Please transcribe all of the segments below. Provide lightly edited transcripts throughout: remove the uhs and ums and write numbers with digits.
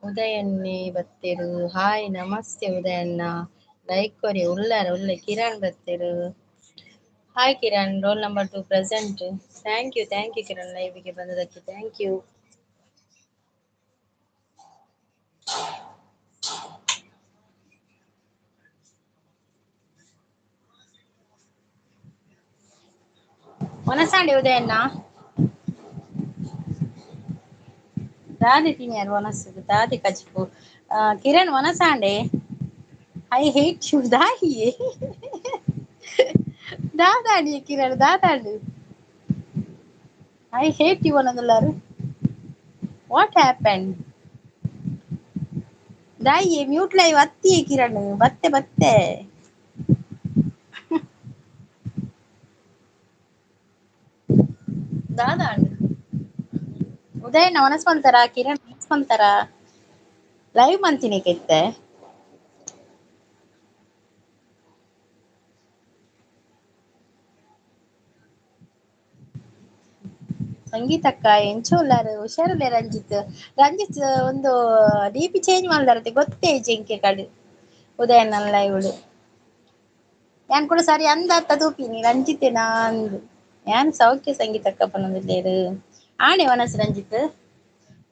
ಉದಯಣ್ಣೆ ಬತ್ತೆರ್. Hi namaste ಉದಯಣ್ಣ. Like ಕೊರಿ ಉಲ್ಲಾರ ಉಲ್ಲೆ. Kiran ಬತ್ತೆರ್. Hi Kiran, roll number 2 present. Thank you thank you Kiran, ಲೈವ್ಗೆ ಬಂದದಕ್ಕೆ thank you. ಒನಸಾಂಡೆ ಉದಯಣ್ಣ. ದಾದೆ ತಿನಿಯರ್ ಒನಸ್ ದಾದೆ ಕಜಿಪು. ಕಿರಣ್ ಒನಸಾಂಡೆ I hate you ದಾಯಿಯೇ ದಾದಾಡಿ ಕಿರಣ್ ದಾದಾಂಡು. I hate you ಅನ್ನೋದುಲ್ಲಾರು. What happen? ದಾಯಿಯೇ ಮ್ಯೂಟ್ ಲೈವ್ ಅತ್ತಿಯೇ ಕಿರಣ್ ಬತ್ತೆ ಬತ್ತೆ. ದಾದಾಂಡ್ ಉದಯಣ್ಣ ಒನಸ್ ಮಂತಾರ? ಕಿರಣ್ ಒನಸ್ ಮಂತಾರ? ಲೈವ್ ಮಂತಿನಿ ಕೆತ್ತೆ. ಸಂಗೀತಕ್ಕ ಎಂಚ ಉಲ್ಲಾರು? ಹುಷಾರುಲ್ಲೆ ರಂಜಿತ್. ರಂಜಿತ್ ಒಂದು ಡಿ ಪಿ ಚೇಂಜ್ ಮಲ್ದಾರತೆ ಗೊತ್ತೇ ಜಿಂಕೆ ಕಡೆ ಉದಯಣ್ಣ ಲೈವ್. ಯಾನ್ ಕೂಡ ಸರಿ ಅಂದಾತ ತೂಪಿನಿ ರಂಜಿತೇನಾ ಅಂದು. ಯಾನ್ ಸೌಖ್ಯ ಸಂಗೀತಕ್ಕ ಪನೊಂದುಲ್ಲೇರು. ಆಣೆ ವನಸ್ ರಂಜಿತ್.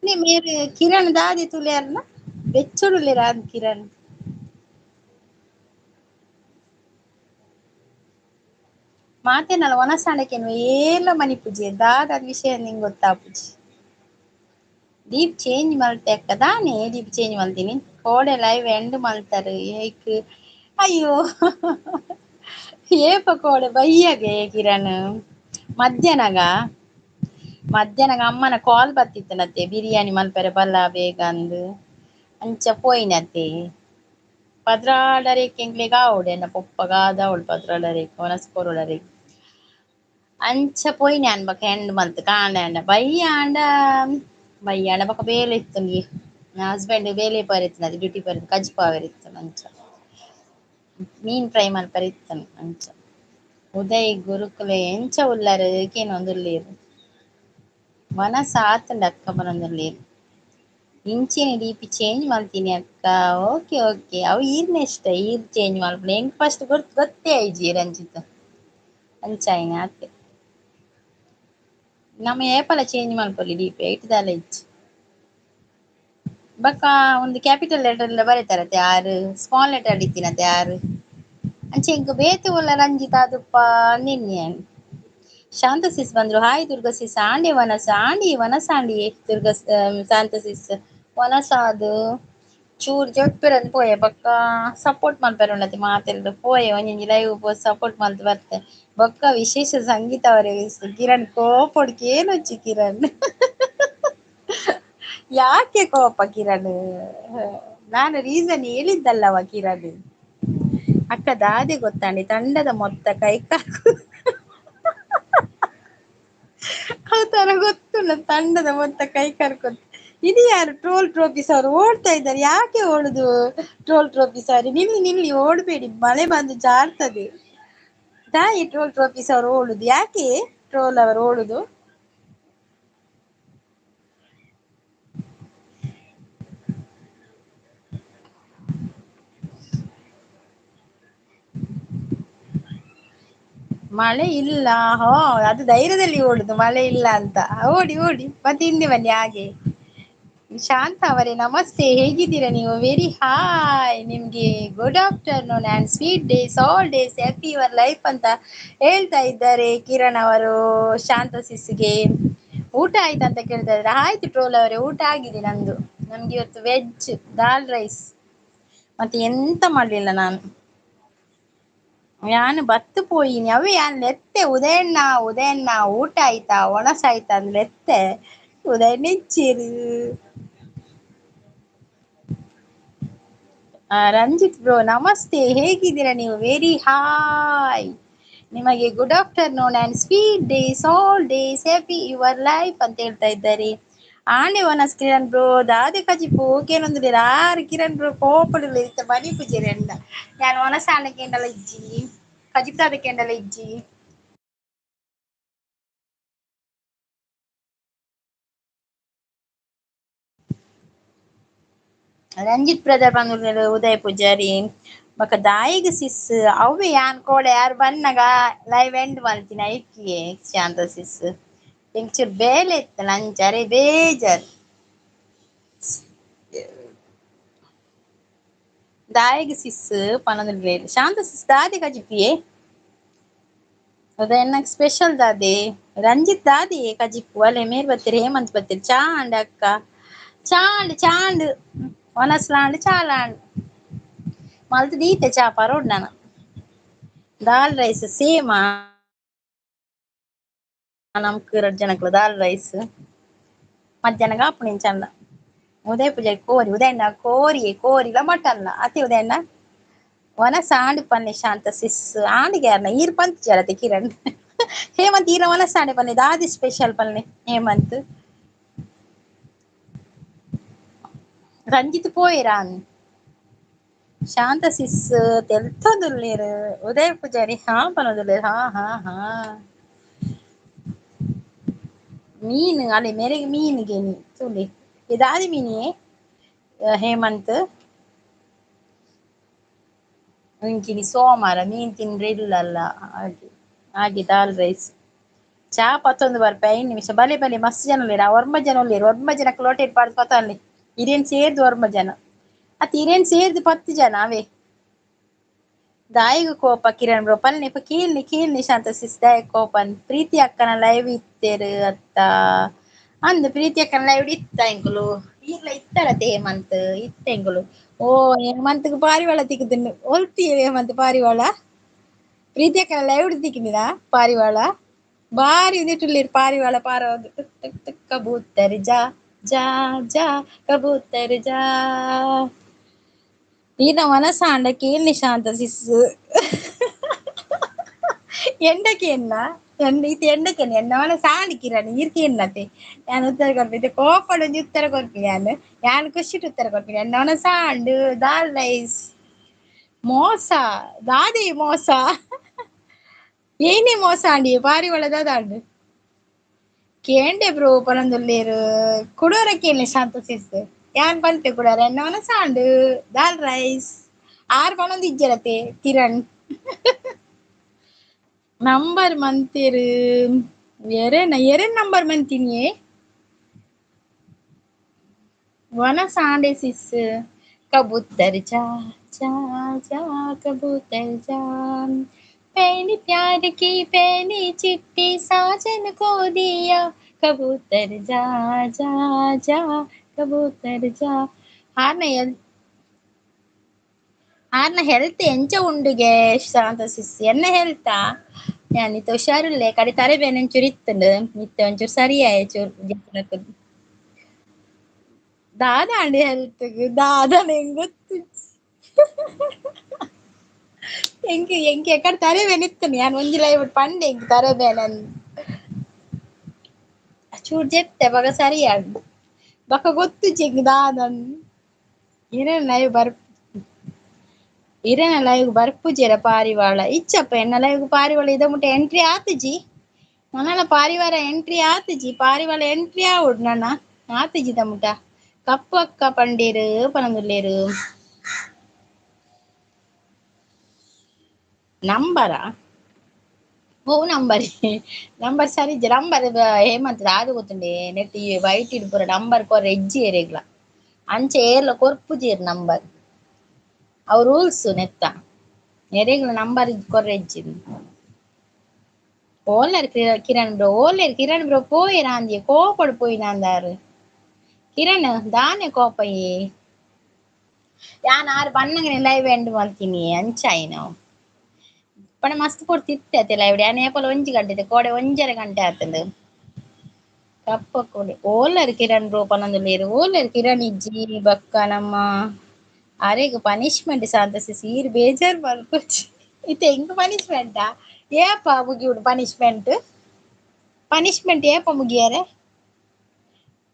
ನಿ ಮೇರ್ ಕಿರಣ್ ದಾದೆ ತುಲಿಯಾರ್ನ ಬೆಚ್ಚೊಡುಲ್ಲೇರ ಅಂದ್ ಕಿರಣ್. ಮಾತೇನಲ್ಲ ವನಸಾಣಕೆನು ಏಲ ಮನಿಪುಜಿ ದಾದ ವಿಷಯ ನಿಂಗೆ ಗೊತ್ತಾಪುಜಿ. ದೀಪ್ ಚೇಂಜ್ ಮಲ್ತೆ ಅಕ್ಕ ದಾನೆ ದೀಪ್ ಚೇಂಜ್ ಮಲ್ತೀನಿ. ಕೋಡೆ ಲೈವ್ ಎಂಡ್ ಮಲ್ತಾರೆ ಏಕ್ ಅಯ್ಯೋ ಏಪ ಕೋಡೆ ಬಯ್ಯಗೆ ಕಿರಣ್. ಮಧ್ಯಾಹ್ನಗ ಮಧ್ಯಾಹ್ನಗ ಅಮ್ಮನ ಕಾಲ್ ಬತ್ತಿತ್ತನತ್ತೆ ಬಿರಿಯಾನಿ ಮಲ್ಪೆರೆ ಬಲ್ಲ ಬೇಗ ಅಂದು ಅಂಚ ಪೋಯಿನತ್ತೆ. ಪದ್ರಾಡರೇಕ್ ಎಂಕ್ಲೆಗ್ ಆವೊಡು ಎನ್ನ ಪೊಪ್ಪಗ ಆದಾವೊಡು ಪದ್ರಾಡರೇಕ್ ವನಸ್ ಕೊರೊಡರೇಕ್ ಅಂಚ ಪೋಯಿನಿ ಯಾನ್ ಬೊಕ ಎಂಡ್ ಮಲ್ತ್ ಕಾಂಡೆ ಆಂಡ ಬಯ್ಯ ಆಂಡ ಬಯ್ಯ ಆಂಡ ಬೊಕ ಬೇಲೆ ಇತ್ತುಂಡು. ಹಸ್ಬೆಂಡ್ ಬೇಲೆ ಪೋರೆ ಇತ್ತಿನ ಡ್ಯೂಟಿ ಪೋರೆ ಕಜಿಪು ಆವೆರೆ ಇತ್ತು ಅಂಚ ಮೀನ್ ಫ್ರೈ ಮಲ್ಪರೆ ಇತ್ತು ಅಂಚ. ಉದಯ್ ಗುರುಕುಲೆ ಎಂಚ ಉಲ್ಲರ್ ಕೇನೊಂದುಲ್ಲೆರ್. ವನಸ್ ಆತುಂಡು ಅಕ್ಕ ಪನೊಂದುಲ್ಲೆರ್. ಇಂಚೆನೆ ಡಿ ಪಿ ಚೇಂಜ್ ಮಲ್ತೀನಿ ಅಕ್ಕ. ಓಕೆ ಓಕೆ ಅವು ಈರ್ನ ಇಷ್ಟ ಈರ್ ಚೇಂಜ್ ಮಲ್ಪುನ ಎಂಕ್ ಫಸ್ಟ್ ಗೊತ್ತೇ ಆಯಿಜಿ ರಂಜಿತ್. ಅಂಚಾಯಿನ ಆತೆ ನಮ ಏಪಲ ಚೇಂಜ್ ಮಲ್ಪೊಲಿ ಡಿ ಪಿ ಐಟ್ ದಾಲ ಇಜ್ಜಿ. ಬೊಕ ಒಂದು ಕ್ಯಾಪಿಟಲ್ ಲೆಟರ್ ಲ ಬರೆತಾರತೆ ಆರ್ ಸ್ಮಾಲ್ ಲೆಟರ್ ಇತ್ತಿನತೆ ಆರ್. ಅಂಚೆ ಎಂಕ್ ಬೇತೆ ಉಲ್ಲ ರಂಜಿತ್ ಆದುಪ್ಪ ನಿನ್ನೆ. ಶಾಂತ ಸಿಸ್ ಬಂದ್ರು. ಹಾಯ್ ದುರ್ಗಾ ಸಿಸ್. ಆಂಡಿ ವನಸ್ ಆಂಡಿ ವನಸ್ ಆಂಡಿ ದುರ್ಗಾ ಶಾಂತ ಸಿಸ್ ವನಸಾದ್ ಚೂರ್ ಜೊಪ್ಪೆರಂದ್ ಪೋಯೆ ಬೊಕ್ಕ ಸಪೋರ್ಟ್ ಮಲ್ಪೆರೆ ಉಂಡತೆ ಮಾತೆರ್ಲ ಪೋಯೆ ಒಂಜೊಂಜಿ ಲೈವ್ ಪೋ ಸಪೋರ್ಟ್ ಮಲ್ತ್ ಬರ್ತೆ. ಬೊಕ್ಕ ವಿಶೇಷ ಸಂಗೀತ ಅವರೇ ಕಿರಣ್ ಕೋಪೊಡು ಕೇನೊಚ್ಚಿ ಕಿರಣ್. ಯಾಕೆ ಕೋಪ ಕಿರಣ್? ನಾನು ರೀಸನ್ ಹೇಳಿದ್ದಲ್ಲವ ಕಿರಣ್. ಅಕ್ಕ ದಾದೆ ಗೊತ್ತಾಂಡಿ ತಂಡದ ಮೊತ್ತ ಕೈ ಕಾಕು ತರ ಗೊತ್ತುಲ್ಲ ತಂಡದ ಮೊತ್ತ ಕೈ ಕರ್ಕೊತ. ಇದು ಯಾರು ಟ್ರೋಲ್ ಟ್ರೋಫಿ ಸರ್ ಓಡ್ತಾ ಇದ್ದಾರೆ? ಯಾಕೆ ಓಡುದು ಟ್ರೋಲ್ ಟ್ರೋಫಿ ಸರ್? ನಿಲ್ಲಿ ನಿಲ್ಲಿ ಓಡಬೇಡಿ, ಮಳೆ ಬಂದು ಜಾರ್ತದೆ. ತಾಯಿ ಟ್ರೋಲ್ ಟ್ರೋಫಿ ಸರ್ ಓಡುದು ಯಾಕೆ? ಟ್ರೋಲ್ ಅವರು ಓಡುದು. ಮಳೆ ಇಲ್ಲ, ಹೋ ಅದು ಧೈರ್ಯದಲ್ಲಿ ಓಡುದು ಮಳೆ ಇಲ್ಲ ಅಂತ. ಓಡಿ ಓಡಿ ಮತ್ತೆ ಹಿಂದೆ ಬನ್ನಿ ಹಾಗೆ. ಶಾಂತ ಅವರೇ ನಮಸ್ತೆ, ಹೇಗಿದ್ದೀರಾ ನೀವು? ವೆರಿ ಹಾಯ್ ನಿಮ್ಗೆ good afternoon and sweet days all days happy your life ಅಂತ ಹೇಳ್ತಾ ಇದ್ದಾರೆ ಕಿರಣ್ ಅವರು ಶಾಂತ ಸಿಸ್ಗೆ. ಊಟ ಆಯ್ತಾ ಅಂತ ಕೇಳ್ತಾ ಇದ್ದಾರೆ. ಆಯ್ತು ಟ್ರೋಲ್ ಅವರೇ, ಊಟ ಆಗಿದೆ ನಂದು. ನಮ್ಗೆ ಇವತ್ತು ವೆಜ್ ದಾಲ್ ರೈಸ್, ಮತ್ತೆ ಎಂತ ಮಾಡ್ಲಿಲ್ಲ ನಾನು. ಯಾನು ಬತ್ತು ಪೋಯಿನಿ ಅವೇ ಯಾನ್ ಲೆತ್ತೆ ಉದಯಣ್ಣ ಉದಯಣ್ಣ ಊಟ ಆಯ್ತಾ ಒಣಸಾಯ್ತಾ ಅಂದ್ ಲೆತ್ತೆ ಉದಯಣ್ಣ ಇಚ್ಚಿರು. ರಂಜಿತ್ ಬ್ರೋ ನಮಸ್ತೆ, ಹೇಗಿದ್ದೀರಾ ನೀವು? ವೆರಿ ಹಾಯ್ ನಿಮಗೆ good afternoon and sweet days all days happy your life ಅಂತ ಹೇಳ್ತಾ ಇದ್ದಾರೆ. ಆಂಡೆ ವನಸ್ ಕಿರಣ್ ಬ್ರೋ ದಾದೆ ಕಜಿಪು ಓಕೇನೊಂದು ಆರು ಕಿರಣ್ ಬ್ರೋ ಕೋಪಡುಲ್ಲ ಇತ್ತ ಮನಿ ಪೂಜೆ ಅಂಡ. ನಾನು ವನಸ ಆಂಡಕೆಂಡಲ ಇಜ್ಜಿ ಕಜಿಪ್ ದಾದಕೆಂಡಲ ಇಜ್ಜಿ. ರಂಜಿತ್ ಬ್ರದರ್ ಪಂದುಲ್ಲೆರ್ ಉದಯ್ ಪೂಜಾರಿ ಬೊಕ ದಾಯಿಗ್ ಸಿಸ್ ಅವ್ವೆ ಯಾನ್ ಕೋಡೆ ಯಾರ್ ಬನ್ನಗ ಲೈವ್ ಎಂಡ್ ಮಲ್ತಿನ ಐಕಿಯೆ ಶಾಂತ ಸಿಸ್ ಎಂಕ್ ಬೇಲೆ ಇತ್ತನ ಅಂಚ ಅರೆ ಬೇಜಾರ್. ದಾಯಿಗ್ ಸಿಸ್ ಪನೊಂದುಲ್ಲೆರ್ ಶಾಂತ ಸಿಸ್ ದಾದೆ ಕಜಿಪಿಯೆ ಉದಯಣ್ಣಗ್ ಸ್ಪೆಷಲ್ ದಾದೆ ರಂಜಿತ್ ದಾದೆ ಕಜಿಪು ಅಲೆ ಮೇರ್ ಬತ್ತೆರ್ ಹೇಮಂತ್ ಬತ್ತೆರ್ ಚಾ ಆಂಡ್ ಅಕ್ಕ ಚಾಂಡ್ ಚಾಂಡ್ ವನಸ್ಲಾಂಡ್ ಚಾಲಾಂಡ್ ಮಲ್ತ್ ದೀತೆ ಚಾ ಪರೋಡ್ ನನ ದಾಲ್ ರೈಸ್ ಸೇಮ್ ನಮ್ಕ್ ರಡ್ಡ್ ಜನಕ್ಲ ದಾಲ್ ರೈಸ್ ಮಧ್ಯಾಹ್ನ ಆಪುಂಡು ಇಂಚ ಉದಯ ಪೂಜಾರಿ ಕೋರಿ ಉದಯಣ್ಣ ಕೋರಿಯೇ ಕೋರಿಲ ಮಟನ್ಲ ಅತಿ ಉದಯಣ್ಣ ವನಸ ಆಂಡ್ ಪನ್ನೆ ಶಾಂತ ಸಿಸ್ ಆಂಡ್ ಯಾರ್ನ ಈರ್ ಪಂತ್ ಕಿರಣ್. ಹೇಮಂತ್ ಈರ ವನಸ ಆಂಡೆ ಪನ್ನೆ ದಾದಿ ಸ್ಪೆಷಲ್ ಪನ್ನೆ ಹೇಮಂತ್. ರಂಜಿತ್ ಪೋಯೆರಾನ್ ಶಾಂತ ಸಿಸ್ ತೆಲ್ತೊಂದುಲ್ಲೆರ್ ಉದಯ ಪೂಜಾರಿ ಹಾ ಪನೊಂದುಲ್ಲೆರ್ ಹಾ ಹಾ ಹಾ. ಮೀನು ಅಲೆ ಮೇರೆಗೆ ಮೀನುಗೆ ತೂಲೆ ದಾದಿ ಮೀನಿಯೇ ಹೇಮಂತ್. ಇಂಚಿನಿ ಸೋಮವಾರ ಮೀನ್ ತಿಂದ್ರೆ ಇಲ್ಲಲ್ಲ ಹಾಗೆ ಹಾಗೆ ದಾಲ್ ರೈಸ್. ಚಾ ಪತ್ತೊಂದು ಬರ್ಪೆ 5 ನಿಮಿಷ. ಬಲೆ ಬಲೆ ಮಸ್ತ್ ಜನ ಉಲ್ಲೆರ್ ಒರ್ಂಬ ಜನ ಉಲ್ಲೆರ್ ಒರ್ಂಬ ಜನಕ್ಕೆ ಲೋಟೆಡ್ ಪಾಡ್ದು ಪತ್ತೊಂದು ಇರೇನ್ ಸೇರ್ದು ಒರ್ಂಬ ಜನ. ಅತ್ ಇರೇನ್ ಸೇರ್ದು 10 ಜನ ಅವೇ. ದಾಯಿಗ್ ಕೋಪ ಕಿರಣ್ ಬ್ರೋ ಪಲ್ನೆ ಇಪ್ಪ ಕೇಳ್ನಿ ಕೇಳ್ನಿ ಶಾಂತ ಸಿಸ್ ದಾಯೆ ಕೋಪನ್ ಪ್ರೀತಿ ಅಕ್ಕನ ಲೈವ್ ಇತ್ತೆರ್ ಅತ್ತ. ಅಂದ್ ಪ್ರೀತಿ ಅಕ್ಕನ ಲೈವ್ ಇತ್ತ ಎಂಕುಲು ಈರ್ಲ ಇತ್ತರತೆ ಹೇಮಂತ್ ಇತ್ತ ಎಂಕುಲು. ಓ ಹೇಮಂತ್ಗ್ ಪಾರಿವಾಳ ತಿಕ್ಕುದುಂಡು ಒಲ್ತಿಯೆ ಹೇಮಂತ್ ಪಾರಿವಾಳ. ಪ್ರೀತಿ ಅಕ್ಕನ ಲೈವ್ ತಿಕ್ಕಿನ ಪಾರಿವಾಳ. ಬಾರಿ ಉಂದೆಟುಲ್ಲೆರ್ ಪಾರಿವಾಳ ಪಾರೊಂದು ಟುಕ್ ಟುಕ್ ಟುಕ್ ಕಬೂತರ್ ಜಾ ಜಾ ಜಾ ಕಬೂತರ್ ಜಾ. ಈರ್ನ ಮನಸಾಂಡ ಕೇಳ್ನಿ ಶಾಂತ ಸಿಸ್. ಎಂಡ ಕೇನ್ನ ಇತ್ತೆ ಎಂಡ ಕೇನ್ ಎನ್ನ ಮನಸಾಂಡ್ ಕಿರಣ್ ಈರ್ ಕೇನ್ನತೆ ಯಾನ್ ಉತ್ತರ ಕೊರ್ಪೆ ಕೋಪಡ್ ಒಂಜಿ ಉತ್ತರ ಕೊರ್ಪಿ ಯಾನ್ ಯಾನ್ ಖುಷಿಟ್ ಉತ್ತರ ಕೊರ್ಪಿ ಎನ್ನ ಮನಸಾಂಡ್ ದಾಲ್ ರೈಸ್ ಮೋಸ ದಾದೆ ಮೋಸ ಏನೇ ಮೋಸ ಆಂಡಿ ಪಾರಿವಾಳ ದಾದಾಂಡ್ ಕೇಂಡೆ ಬ್ರೋ ಪನೊಂದುಲ್ಲೆರ್ ಕುಡೋರ ಕೇನ್ಲೆ ಶಾಂತ ಸಿಸ್ ಯಾನ್ ಪನ್ಪೆ ಕುಡೋರ ಎನ್ನ ಮನಸಾಂಡ್ ದಾಲ್ ರೈಸ್ ಆರ್ ಪನೊಂದಿಜ್ಜೆರತೆ ಕಿರಣ್. ನಂಬರ್ ಮಂತೆರ್ ಎರೆನ ಎರೆನ್ ನಂಬರ್ ಮಂತಿನಿಯೇ ವನಸಾಂಡೆ ಸಿಸ್ कबूतर जा जा जा कबूतर जा। पहली प्यार की पहली चिट्ठी साजन को दिया कबूतर जा जा जा कबूतर जा. ಆರ್ನ ಎಲ್ ಆರ್ನ ಹೆಲ್ತ್ ಎಂಚ ಉಂಡುಗೆ ಶಾಂತ ಸಿಸ್ ಎನ್ನ ಹೆಲ್ತಾ ಯಾನ್ ಇತ್ತೆ ಹುಷಾರುಲ್ಲೆ ಕಡೆ ತರೆ ಬೇನೆ ಒಂಚೂರು ಇತ್ತುಂಡು ಇತ್ತೆ ಒಂಚೂರು ಸರಿಯಾಯ ಚೂರು ದಾದಾಂಡ್ ಹೆಲ್ತ್ಗ್ ದಾದನ ಎಂಕ್ ಗೊತ್ತಿಜ್ಜಿ ಎಂಕ್ ಎಂಕ್ ಎಕಡೆ ತರೆ ಬೇನೆ ಇತ್ತುಂಡು ಯಾನ್ ಒಂಜಿ ಲೈವ್ ಪಂಡೆ ಎಂಕ್ ತರೆ ಬೇನೆ ಅಂದ್ ಚೂರು ಜೆತ್ತೆ ಬೊಕ ಸರಿಯಾಂಡ್ ಬೊಕ ಗೊತ್ತುಜ್ಜಿ ಎಂಕ್ ದಾದಂದ್ ಇರೆನ ಲೈವ್ ಬರ್ಪ್ ಇರೆನ ಲೈವ್ ಬರ್ಪುಜೆರ ಪಾರಿವಾಳ ಇಜ್ಜಪ್ಪ ಎನ್ನ ಲೈವ್ ಪಾರಿವಾಳ ಇದ ಮುಟ ಎಂಟ್ರಿ ಆತುಜಿ ನನಲ ಪಾರಿವಾಳ ಎಂಟ್ರಿ ಆತುಜಿ ಪಾರಿವಾಳ ಎಂಟ್ರಿ ಆವೊಡು ನನ ಆತುಜಿ ದ ಮುಟ ಕಪ್ಪು ಅಕ್ಕ ಪಂಡೇರು ಪನೊಂದುಲ್ಲೆರ್ ನಂಬರಾ ಓ ನಂಬರ್ ನಂಬರ್ ಸರಿ ಇಜ್ಜಿ ನಂಬರ್ ಹೇಮಂತ್ ದಾದ ಗೊತ್ತುಂಡೆ ನೆಟ್ ವೈಟ್ ಇಡ್ ಪೂರ ನಂಬರ್ ಕೊರ್ರೆ ಇಜ್ಜಿ ಏರೆಗ್ಲ ಅಂಚ ಏರ್ಲ ಕೊರ್ಪುಜೆರ್ ನಂಬರ್ ಅವು ರೂಲ್ಸ್ ನೆತ್ತ ಎರೆಗ್ಲ ನಂಬರ್ ಕೊರ್ರೆ ಇಜ್ಜಿ. ಓಲ್ಲೆರ್ ಕಿರಣ್ ಬ್ರೋ ಓಲ್ಲೆರ್ ಕಿರಣ್ ಬ್ರೋ ಪೋಯೆರ್ ಆಂದಿಯೆ ಕೋಪಡ್ ಪೋಯಿನಾಂದಾರ್ ಕಿರಣ್ ದಾನೆ ಕೋಪಯೆ ಯಾನ್ ಆರ್ ಬನ್ನಗನೆ ಲೈವ್ ಎಂಡ್ ಮಲ್ತಿನಿ ಅಂಚಾಯಿನವು ಪಂಡ ಮಸ್ತ್ ಪೊರ್ತು ಇತ್ತೆ ಅತೆ ಲೈವ್ ಯಾನ್ ಏಪಲ 1 ಗಂಟೆ ಇತ್ತೆ ಕೋಡೆ 1.5 ಗಂಟೆ ಆತುಂಡು. ಕಪ್ಪ ಕೋಡೆ ಓಲ್ಲೆರ್ ಕಿರಣ್ ಬ್ರೋ ಪನೊಂದುಲ್ಲೆರ್ ಓಲ್ಲೆರ್ ಕಿರಣ್ ಇಜ್ಜಿ ಬೊಕ್ಕ ನಮ್ಮ ಅರೆಗ್ ಪನಿಷ್ಮೆಂಟ್ ಶಾಂತ ಸಿಸ್ ಈರ್ ಬೇಜಾರ್ ಮಲ್ಪೊಡ್ಚಿ ಇತ್ತೆ ಎಂಕ್ ಪನಿಷ್ಮೆಂಟಾ ಏಪ ಮುಗಿಯುಂಡು ಪನಿಷ್ಮೆಂಟ್ ಪನಿಷ್ಮೆಂಟ್ ಏಪ ಮುಗಿಯರೆ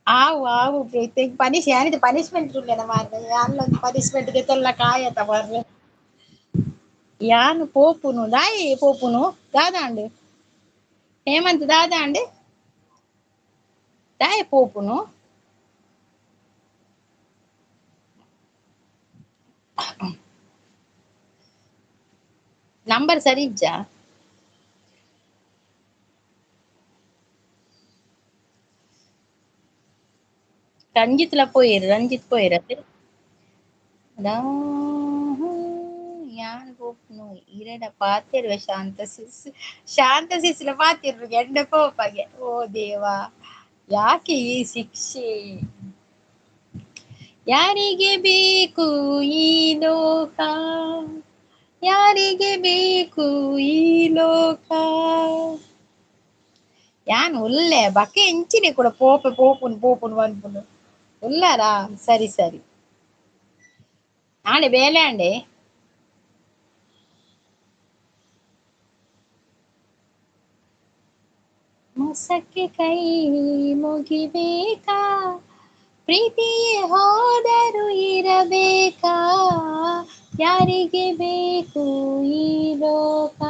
ಆವು ಆವು ಬ್ರೋ ಇತ್ತೆ ಪನಿಷ್ ಯಾನಿತ್ತೆ ಪನಿಷ್ಮೆಂಟ್ ಉಲ್ಲೆನ ಮಾರ್ರೆ ಯಾನ್ಲ ಒಂಜಿ ಪನಿಷ್ಮೆಂಟ್ ದೆತೊಲ್ಲ ಕಾಯತ ಮಾರ್ರೆ ಯಾನ್ ಪೋಪುನು ದಾಯೆ ಪೋಪುನು ದಾದಾಂಡ್ ಹೇಮಂತ್ ದಾದಾಂಡ್ ದಾಯೆ ಪೋಪುನು. ನಂಬರ್ ಸರಿ ಇಜ್ಜಾ? ರಂಜಿತ್ಲ ಪೋಯಿರ್, ರಂಜಿತ್ ಪೋಯಿರ್ ಅತ್ತೆ. ಯಾನ್ ಪೋಪುನು ಇರೆಡ ಪಾತೆರ್ವೆ ಶಾಂತ ಸಿಸ್. ಶಾಂತ ಸಿಸ್ಲ ಪಾತೆರ್ವೆ ಎಡ್ಡೆ ಪೋಪಾಗೆ. ಓ ದೇವಾ, ಯಾಕೆ ಈ ಶಿಕ್ಷೆ? ಯಾರಿಗೆ ಬೇಕು ಈ ಲೋಕ, ಯಾರಿಗೆ ಬೇಕು ಈ ಲೋಕ? ಯಾನ್ ಉಲ್ಲೆ ಬಕೆ ಎಂಚಿನೆ ಕೂಡ ಪೋಪೆ ಪೋಪುನು ಪೋಪುನು ಪನ್ಪುನು ಉಲ್ಲಾರಾ? ಸರಿ ಸರಿ, ನಾಳೆ ಬೇಲೆ ಅಂಡೆ. ಮೋಸಕ್ಕೆ ಕೈ ಮುಗಿಬೇಕಾ, ಪ್ರೀತಿಯೇ ಹೋದರೂ ಇರಬೇಕಾ, ಯಾರಿಗೆ ಬೇಕು ಈ ಲೋಕ?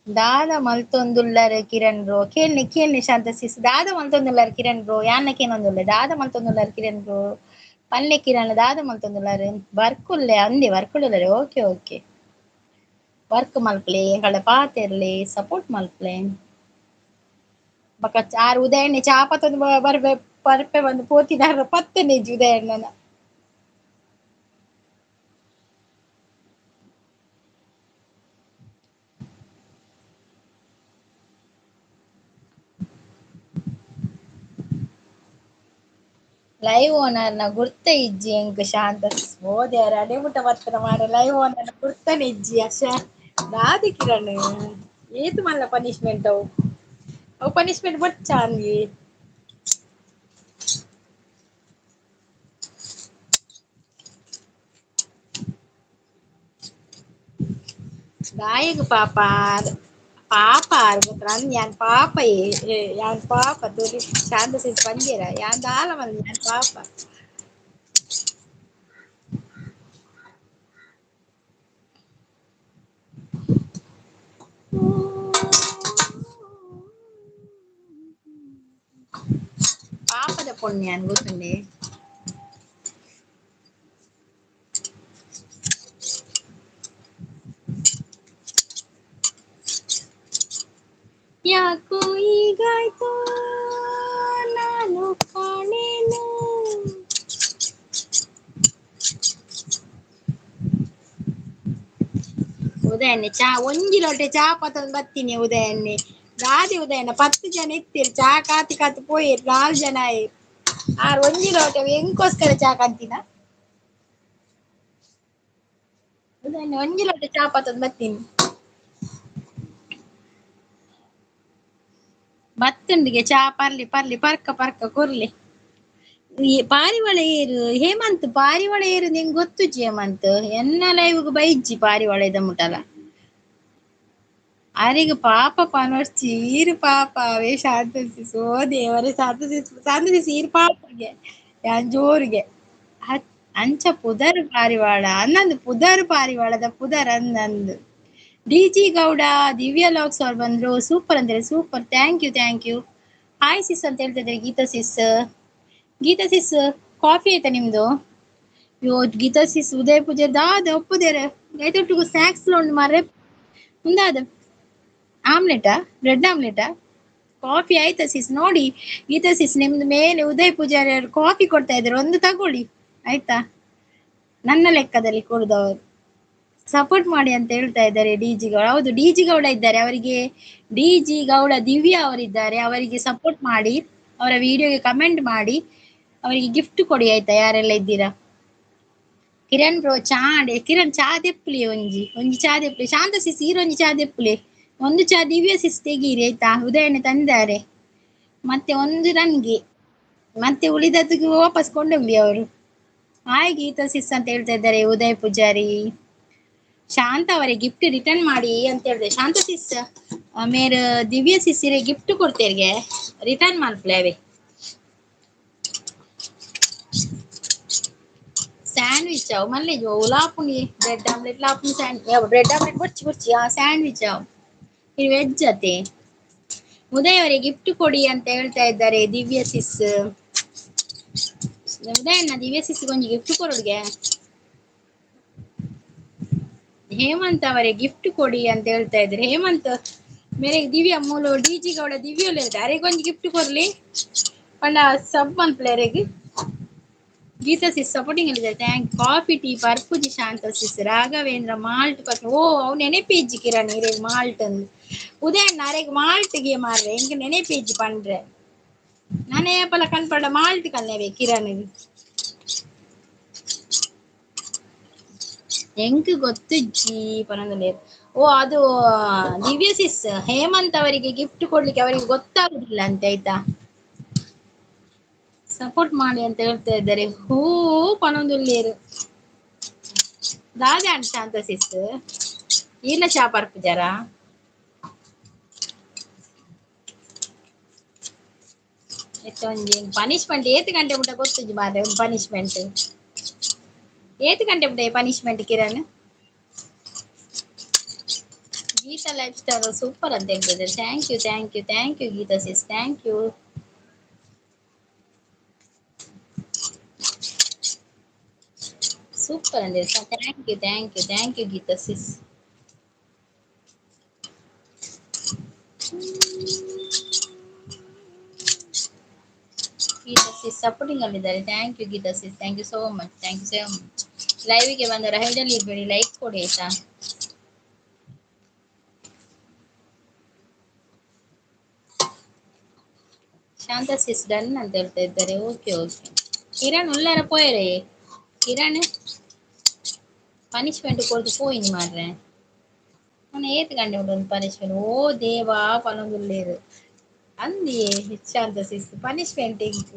ದಾದ ಮಲ್ತೊಂದುಲ್ಲರ್ ಕಿರಣ್ ಬ್ರೋ? ಕೇಳ್ನಿ ಕೇಳ್ನಿ ಶಾಂತ ಸಿಸ್. ದಾದ ಮಲ್ತೊಂದುಲ್ಲರ್ ಕಿರಣ್ ಬ್ರೋ? ಯಾನ್ನ ಕೇನೊಂದುಲ್ಲೆ? ದಾದ ಮಲ್ತೊಂದುಲ್ಲರ್ ಕಿರಣ್ ಬ್ರೋ? ಪಲ್ಲೆ ಕಿರಣ್ ದಾದ ಮಲ್ತೊಂದುಲ್ಲರ್? ವರ್ಕುಲ್ಲೆ ಅಂದೆ, ವರ್ಕುಲ್ಲರೆ. ಓಕೆ ಓಕೆ, ವರ್ಕ್ ಮಲ್ಪಲೆ, ಎಂಕಲ್ಡ ಪಾತೆರ್ಲೆ, ಸಪೋರ್ಟ್ ಮಲ್ಪಲೆ. ಬೊಕ ಆರ್ ಉದಯಣ್ಣೆ ಚಾ ಪತ್ತೊಂದು ಬರ್ಬೆ ಬರ್ಪೆ ಬಂದು ಪೋತಿನಾರ್ ಪತ್ತನೆ ಇಜ್ಜಿ ಉದಯಣ್ಣನ. ಲೈವ್ ಓನರ್ನ ಗುರ್ತ ಇಜ್ಜಿ ಎಂಕ್ ಶಾಂತ. ಓದ್ಯಾರ ಅಡೆ ಮುಟ್ಟ ಬರ್ತದ ಮಾರೆ, ಲೈವ್ ಓನರ್ನ ಗುರ್ತನೆ ಇಜ್ಜಿ. ಅಶ ದಾದಿ ಕಿರಣ್ ಏತ್ ಮಲ್ಲ ಪನಿಷ್ಮೆಂಟ್ ಅವು? ಅವು ಪನಿಷ್ಮೆಂಟ್ ಬೊಚ್ಚ ಅಂದಿ. ದಾಯೆಗ್ ಪಾಪ ಪಾಪ ಆರ್ ಗೊತ್ತಾ? ಯಾನ್ ಪಾಪ, ಯಾನ್ ಪಾಪ ತೂಲಿ ಶಾಂತ ಸಿಸ್ ಪಂಜೇರ ಯಾನ್ ದಾಲ ಮಲ್ದಿ, ಯಾನ್ ಪಾಪ. ಪಾಪದ ಪೊಣ್ಣು ಯಾನ್ ಗೊತ್ತುಂಡೆ. ಯಾಕೋ ಹೀಗಾಯ್ತು ನಾನು ಕಾಣೆನು. ಉದಯಣ್ಣೆ ಚಾ ಒಂಜಿ ಲೋಟೆ ಚಾ ಪತ್ತೊಂದು ಬತ್ತೀನಿ ಉದಯಣ್ಣೆ. ದಾದಿ ಉದಯಣ್ಣ 10 ಜನ ಇತ್ತೀರಿ, ಚಾ ಕಾತಿ ಕಾತು ಪೋಯಿರ್ 4 ಜನ ಆಯಿರ್. ಆರ್ ಒಂಜಿ ಲೋಟೆ ಎಂಕೋಸ್ಕರ ಚಾ ಕಾಂತಿನ? ಉದಯಣ್ಣೆ ಒಂಜಿ ಲೋಟೆ ಚಾ ಪತ್ತೊಂದು ಬತ್ತೀನಿ. ಬತ್ತುಂಡಿಗೆ ಚಾ ಪರ್ಲಿ ಪರ್ಲಿ ಪರ್ಕ ಪರ್ಕ ಕೊರ್ಲಿ. ಪಾರಿವಾಳ ಏರು ಹೇಮಂತ್, ಪಾರಿವಾಳ ಏರು ನಿಂಗೆ ಗೊತ್ತುಜ್ಜಿ ಹೇಮಂತ್? ಎನ್ನ ಲೈವ್ಗ್ ಬೈಜ್ಜಿ ಪಾರಿವಾಳ ಇದ ಮುಟಲ. ಆರಿಗೆ ಪಾಪ ಪನೊರ್ಚಿ ಈರು ಪಾಪ ಅವೇ ಶಾಂತ ಸಿಸ್. ಓ ದೇವರೇ, ಶಾಂತ ಸಿಸ್ ಶಾಂತ ಸಿಸ್ ಈರು ಪಾಪಗೆ ಯಾನ್ ಜೋರಿಗೆ ಅಂಚ ಪುದರ್ ಪಾರಿವಾಳ ಅನ್ನಂದು, ಪುದರ್ ಪಾರಿವಾಳದ ಪುದರ್ ಅಂದಂದು. ಡಿ ಜಿ ಗೌಡ ದಿವ್ಯಾ ಲಾಕ್ಸ್ ಅವ್ರು ಬಂದ್ರು, ಸೂಪರ್ ಅಂದ್ರೆ super, thank you thank you. Hi sis ಅಂತ ಹೇಳ್ತಾ ಇದ್ದಾರೆ Geetha sis. Geetha sis coffee ಆಯ್ತಾ ನಿಮ್ದು? ಅಯ್ಯೋ ಗೀತಾ ಸಿಸ್ ಉದಯ ಪೂಜೆ ದಾದ ಒಪ್ಪುದೇರೆ ಐತೊಟ್ಟಿಗೂ ಸ್ನಾಕ್ಸ್ ಉಂಡು ಮಾರ್ರೆ. ಮುಂದಾದ ಆಮ್ಲೆಟಾ, ಬ್ರೆಡ್ ಆಮ್ಲೆಟಾ? ಕಾಫಿ ಆಯ್ತಾ ಸಿಸ್? ನೋಡಿ ಗೀತಾ ಸಿಸ್ ನಿಮ್ದು ಮೇಲೆ ಉದಯ ಪೂಜಾರಿ ಅವರು ಕಾಫಿ ಕೊಡ್ತಾ ಇದ್ದಾರೆ, ಒಂದು ತಗೊಳ್ಳಿ ಆಯ್ತಾ? ನನ್ನ ಲೆಕ್ಕದಲ್ಲಿ ಕೊಡುದವರು ಸಪೋರ್ಟ್ ಮಾಡಿ ಅಂತ ಹೇಳ್ತಾ ಇದ್ದಾರೆ ಡಿ ಜಿ ಗೌಡ. ಹೌದು, ಡಿ ಜಿ ಗೌಡ ಇದ್ದಾರೆ, ಅವರಿಗೆ ಡಿ ಜಿ ಗೌಡ ದಿವ್ಯಾ ಅವರಿದ್ದಾರೆ, ಅವರಿಗೆ ಸಪೋರ್ಟ್ ಮಾಡಿ, ಅವರ ವಿಡಿಯೋಗೆ ಕಮೆಂಟ್ ಮಾಡಿ, ಅವರಿಗೆ ಗಿಫ್ಟ್ ಕೊಡಿ ಆಯ್ತಾ? ಯಾರೆಲ್ಲ ಇದ್ದೀರಾ? ಕಿರಣ್ ಬ್ರೋ ಚಾ ಆಂಡೆ. ಕಿರಣ್ ಚಾ ದೆಪ್ಪುಲಿ, ಒಂಜಿ ಒಂಜಿ ಚಾ ದೆಪ್ಪುಲಿ. ಶಾಂತ ಸಿಸ್ ಈರೊಂಜಿ ಚಾ ದೆಪ್ಪುಲಿ, ಒಂದು ಚಾ ದಿವ್ಯ ಸಿಸ್ ತೆಗೀರಿ ಆಯ್ತಾ? ಉದಯಣ್ಣೆ ತಂದಾರೆ, ಮತ್ತೆ ಒಂದು ನನ್ಗೆ, ಮತ್ತೆ ಉಳಿದದ್ದಕ್ಕೆ ವಾಪಸ್ ಕೊಂಡೋಗ್ಲಿ ಅವರು. ಹಾಯ್ ಗೀತಾ ಸಿಸ್ ಅಂತ ಹೇಳ್ತಾ ಇದ್ದಾರೆ ಉದಯ್ ಪೂಜಾರಿ. ಶಾಂತ ಅವರೇ ಗಿಫ್ಟ್ ರಿಟರ್ನ್ ಮಾಡಿ ಅಂತ ಹೇಳಿದೆ. ಶಾಂತ ಸಿಸ್ ಮೇರ್ ದಿವ್ಯ ಸಿಸ್ಸಿರೆ ಗಿಫ್ಟ್ ಕೊಡ್ತೇರಿಗೆ ರಿಟರ್ನ್ ಮಲ್ಪಲೆ ಅವೇ. ಸ್ಯಾಂಡ್ವಿಚ್ ಅವು ಮಲ್ಲೆ ಲಾಪುನಿ ಬ್ರೆಡ್ ಆಮ್ಲೆಟ್ ಲಾಪುನಿ ಸ್ಯಾಂಡ್ ಬ್ರೆಡ್ ಆಮ್ಲೆಟ್ ಬೊರ್ಚಿ ಬೊರ್ಚಿ ಆ ಸ್ಯಾಂಡ್ವಿಚ್ ಅವು ಇದು ವೆಜ್ ಅತೆ. ಉದಯ್ ಅವರೇ ಗಿಫ್ಟ್ ಕೊಡಿ ಅಂತ ಹೇಳ್ತಾ ಇದ್ದಾರೆ ದಿವ್ಯ ಸಿಸ್. ಉದಯಣ್ಣ ದಿವ್ಯ ಸಿಸ್ ಒಂಜಿ ಗಿಫ್ಟ್ ಕೊರೊಡ್ಗೆ. ಹೇಮಂತ್ ಅವರೇ ಗಿಫ್ಟ್ ಕೊಡಿ ಅಂತ ಹೇಳ್ತಾ ಇದ್ದಾರೆ. ಹೇಮಂತ್ ಮೇರೆಗೆ ದಿವ್ಯ ಮೂಲು ಡಿಜಿ ಗೌಡ ದಿವ್ಯ ಅರೆಗೆ ಒಂಜಿ ಗಿಫ್ಟ್ ಕೊರ್ಲಿ ಪಂಡ ಸಬ್ ಮನ್ಪುಲೆ ಅರೆಗ್. ಗೀತಾ ಸಿಸ್ ಸಪೋರ್ಟಿಂಗ್ ಅಲ್ಲಿದ್ದಾರೆ. Thank. Coffee tea ಪರ್ಪುಜಿ ಶಾಂತ ಸಿಸ್. ರಾಘವೇಂದ್ರ ಮಾಲ್ಟ್ ಪರ್ಪು. ಓ ಅವು ನೆನೆಪೇಜಿ ಕಿರಣ್ ಇರೆಗ್ ಮಾಲ್ಟ್ ಅಂದ್. ಉದಯಣ್ಣ ಅರೆಗ್ ಮಾಲ್ಟ್ ಗೆ ಮಾರ್ರೆ ಎಂಕ್ ನೆನೆಪೇಜಿ ಪಂಡ್ರೆ. ನಾನೇ ಏಪಲ ಕನ್ಪಡ ಮಾಲ್ಟ್ ಕಲ್ನೇವೆ ಕಿರಣ್. ಎಂಕ್ ಗೊತ್ತುಜ್ಜಿ ಪನೊಂದುಲ್ಲೆರ್. ಓ ಅದು ದಿವ್ಯ ಸಿಸ್ ಹೇಮಂತ್ ಅವರಿಗೆ ಗಿಫ್ಟ್ ಕೊಡ್ಲಿಕ್ಕೆ ಅವರಿಗೆ ಗೊತ್ತಾಗುದಿಲ್ಲ ಅಂತ ಆಯ್ತಾ. ಸಪೋರ್ಟ್ ಮಾಡಿ ಅಂತ ಹೇಳ್ತಾ ಇದ್ದಾರೆ. ಹೂ ಪನೊಂದುಲ್ಲೇರು. ದಾದ ಅಂಡ್ ಶಾಂತ ಸಿಸ್ ಈರ್ನ ಚಾ ಪರ್ಪುಜಾರ? ಒಂಜಿ ಪನಿಷ್ಮೆಂಟ್ ಏತ್ ಗಂಟೆ ಮುಟ್ಟ ಗೊತ್ತುಜ್ಜಿ ಮಾರ್ರೆ ಒಂದು ಪನಿಷ್ಮೆಂಟ್. ಏತ್ ಗಂಟೆ ಮುಟ್ಟ punishment Kiran? Geetha life style super ಅಂತ ಹೇಳ್ತಿದ್ದಾರೆ. Thank you thank you thank you Geetha sis, thank you. Super ಅಂದ್ರೆ thank you thank you thank you Geetha sis. Geetha sis supporting ಅಲ್ಲಿದ್ದಾರೆ. Thank you Geetha sis, thank you so much, thank you so much. ಲೈವಿಗೆ ಬಂದವರು ಹೈಡಲ್ಲಿ ಇರಬೇಡಿ, like ಕೊಡಿ ಆಯ್ತಾ. ಶಾಂತ ಸಿಸ್ done ಅಂತ ಹೇಳ್ತಾ ಇದ್ದಾರೆ. Okay okay Kiran ಉಳ್ಳಾರ ಪೋಯರೆ. Kiran punishment ಕೊಡ್ದು ಪೋಯಿನಿ ಮಾರ್ರೆ. ಅವನು ಏತ್ ಗಂಟೆ ಉಂಟು ಒಂದು ಪನಿಷ್ಮೆಂಟ್. ಓ ದೇವಾ ಪನೊಂದುಲ್ಲೇರು ಅಂದಿ ಶಾಂತ ಸಿಸ್ ಪನಿಷ್ಮೆಂಟ್ ಎಂಕ್.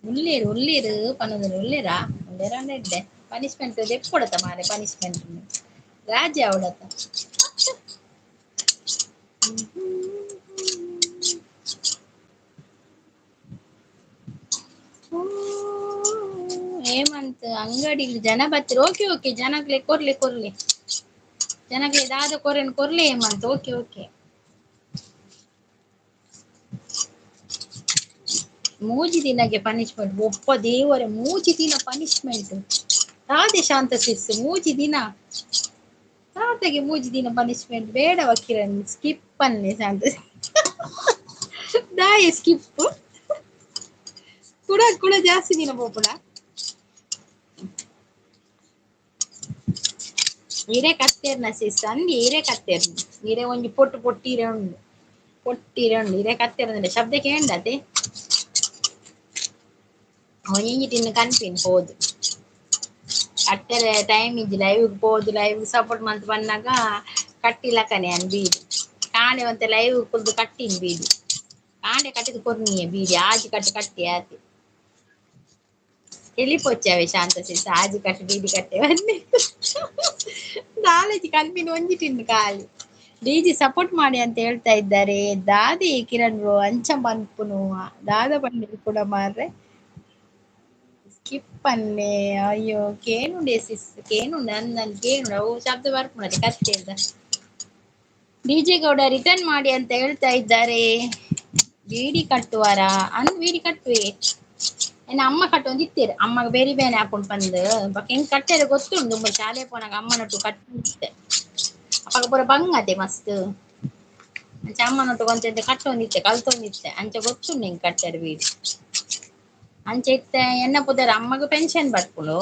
ಉಳ್ಳೇರು ಉಳ್ಳೇರು ಪನೊಂದು ಉಳ್ಳೇರಾ ಉಳ್ಳೇರ ಅಂದ್ರೆ ಇದ್ದೆ ಪನಿಷ್ಮೆಂಟ್ ದೆಪ್ಪೊಡತ ಮಾರೆ. ಪನಿಷ್ಮೆಂಟ್ ರಾಜಿ ಅವಡತ. ಹೇಮಂತ್ ಅಂಗಡಿ ಜನ ಬತ್ತರ. ಓಕೆ ಓಕೆ ಜನಕ್ಲೆ ಕೊರ್ಲಿ ಕೊರ್ಲಿ ಜನಕ್ಲೆ ದಾದ ಕೊರೆನ್ ಕೊರ್ಲಿ ಹೇಮಂತ್. Okay okay. ಮೂಜಿ ದಿನಗೆ ಪನಿಷ್ಮೆಂಟ್. ಒಪ್ಪ ದೇವರೇ ಮೂಜಿ ದಿನ ಪನಿಷ್ಮೆಂಟ್. ರಾಧೆ ಶಾಂತ ಸಿಸ್ ಮೂಜಿ ದಿನ ತಾತಗೆ ಮೂಜಿ ದಿನ ಪನಿಷ್ಮೆಂಟ್ ಬೇಡವ ಕಿರಣ್. ಸ್ಕಿಪ್ ಅನ್ನೆ ಶಾಂತ ದಾಯಿ ಸ್ಕಿಪ್ ಕೂಡ ಕೂಡ ಜಾಸ್ತಿ ದಿನ ಪೋಪುಡ. ಇರೆ ಕತ್ತೇರ್ನ ಸಿಸ್ ಅಂದಿ ಇರೆ ಕತ್ತೇರ್ನ ಇರೆ ಒಂಜಿ ಪೊಟ್ಟು ಪೊಟ್ಟಿ ಇರೆ ಉಂಡು ಪೊಟ್ಟಿ ಇರೆ ಉಂಡು ಇರೆ ಕತ್ತೇರ್ನ ಶಬ್ದ ಕೇಂಡತೆ ಒಂಜಿ ತಿನ್ನು ಕನ್ಪಿನ್ ಪೋದು ಕಟ್ಟರೆ ಟೈಮ್ ಇಜ್ಜಿ ಲೈವ್ ಪೋದು ಲೈವ್ ಸಪೋರ್ಟ್ ಮಂತ್ ಬನ್ನಾಗ ಕಟ್ಟಿಲಕನೆ ಅನ್ ಬೀಡಿ ಕಾಂಡೆ ಒಂತೆ ಲೈವ್ ಕುಲ್ದು ಕಟ್ಟಿನ್ ಬೀಡಿ ಕಾಂಡೆ ಕಟ್ಟಿದ್ ಕೊರ್ನಿಯೆ ಬೀಡಿ ಆಜಿ ಕಟ್ಟು ಕಟ್ಟಿ ಆತಿ ಎಲಿಪೊಚ್ಚಾವೆ ಶಾಂತ ಸಿಸ್ ಆಜಿ ಕಟ್ಟು ಬೀಡಿ ಕಟ್ಟೆ ಬನ್ನಿ ನಾಲೆಜ್ ಕಲ್ಪಿನ ಒಂಜಿ ತಿನ್ನು ಖಾಲಿ. ಡಿಜಿ ಸಪೋರ್ಟ್ ಮಾಡಿ ಅಂತ ಹೇಳ್ತಾ ಇದ್ದಾರೆ. ದಾದಿ ಕಿರಣ್ ಬ್ರೋ ಅಂಚ ಪನ್ಪುನು ದಾದ ಪಂಡಿ ಕೂಡ ಮಾರ್ರೆ. ಸ್ಕಿಪ್ ಅನ್ನೆ ಅಯ್ಯೋ ಕೇನುಂಡೆ ಸಿಸ್ ಕೇನುಂಡೆ ನನ್ ಕೇನುಂಡೆ ಅವು ಶಬ್ದ ಬರ್ಪುಂಡತೆ ಕತ್ತೆದ. ಡಿಜೆ ಗೌಡ ರಿಟರ್ನ್ ಮಾಡಿ ಅಂತ ಹೇಳ್ತಾ ಇದ್ದಾರೆ. ಬೀಡಿ ಕಟ್ಟುವಾರ ಅಂದ್ ಬೀಡಿ ಕಟ್ಟುವೆ ಎನ್ನ ಅಮ್ಮ ಕಟ್ಟೊಂದು ಇತ್ತೀರು. ಅಮ್ಮಗ ಬೇರೆ ಬೇನೆ ಹಾಕೊಂಡು ಬಂದು ಬೊಕ ಎಂಕ್ ಕಟ್ಟೆರೆ ಗೊತ್ತುಂಡು. ದುಂಬು ಶಾಲೆ ಪೋನಾಗ ಅಮ್ಮನೊಟ್ಟು ಕಟ್ಟಿತ್ತೆ ಅಪಗ ಪೂರ ಬಂಗತೆ ಮಸ್ತ್. ಅಂಚ ಅಮ್ಮನೊಟ್ಟು ಒಂತೆಂತೆ ಕಟ್ಟೊಂದಿತ್ತೆ ಕಲ್ತೊಂದಿತ್ತೆ ಅಂಚ ಗೊತ್ತುಂಡು ಎಂಕ್ ಕಟ್ಟೆರೆ ಬೀಡಿ. ಅಂಚ ಇತ್ತೆ ಎನ್ನ ಪುದರ್ ಅಮ್ಮಗ ಪೆನ್ಷನ್ ಬರ್ಪುಂಡು.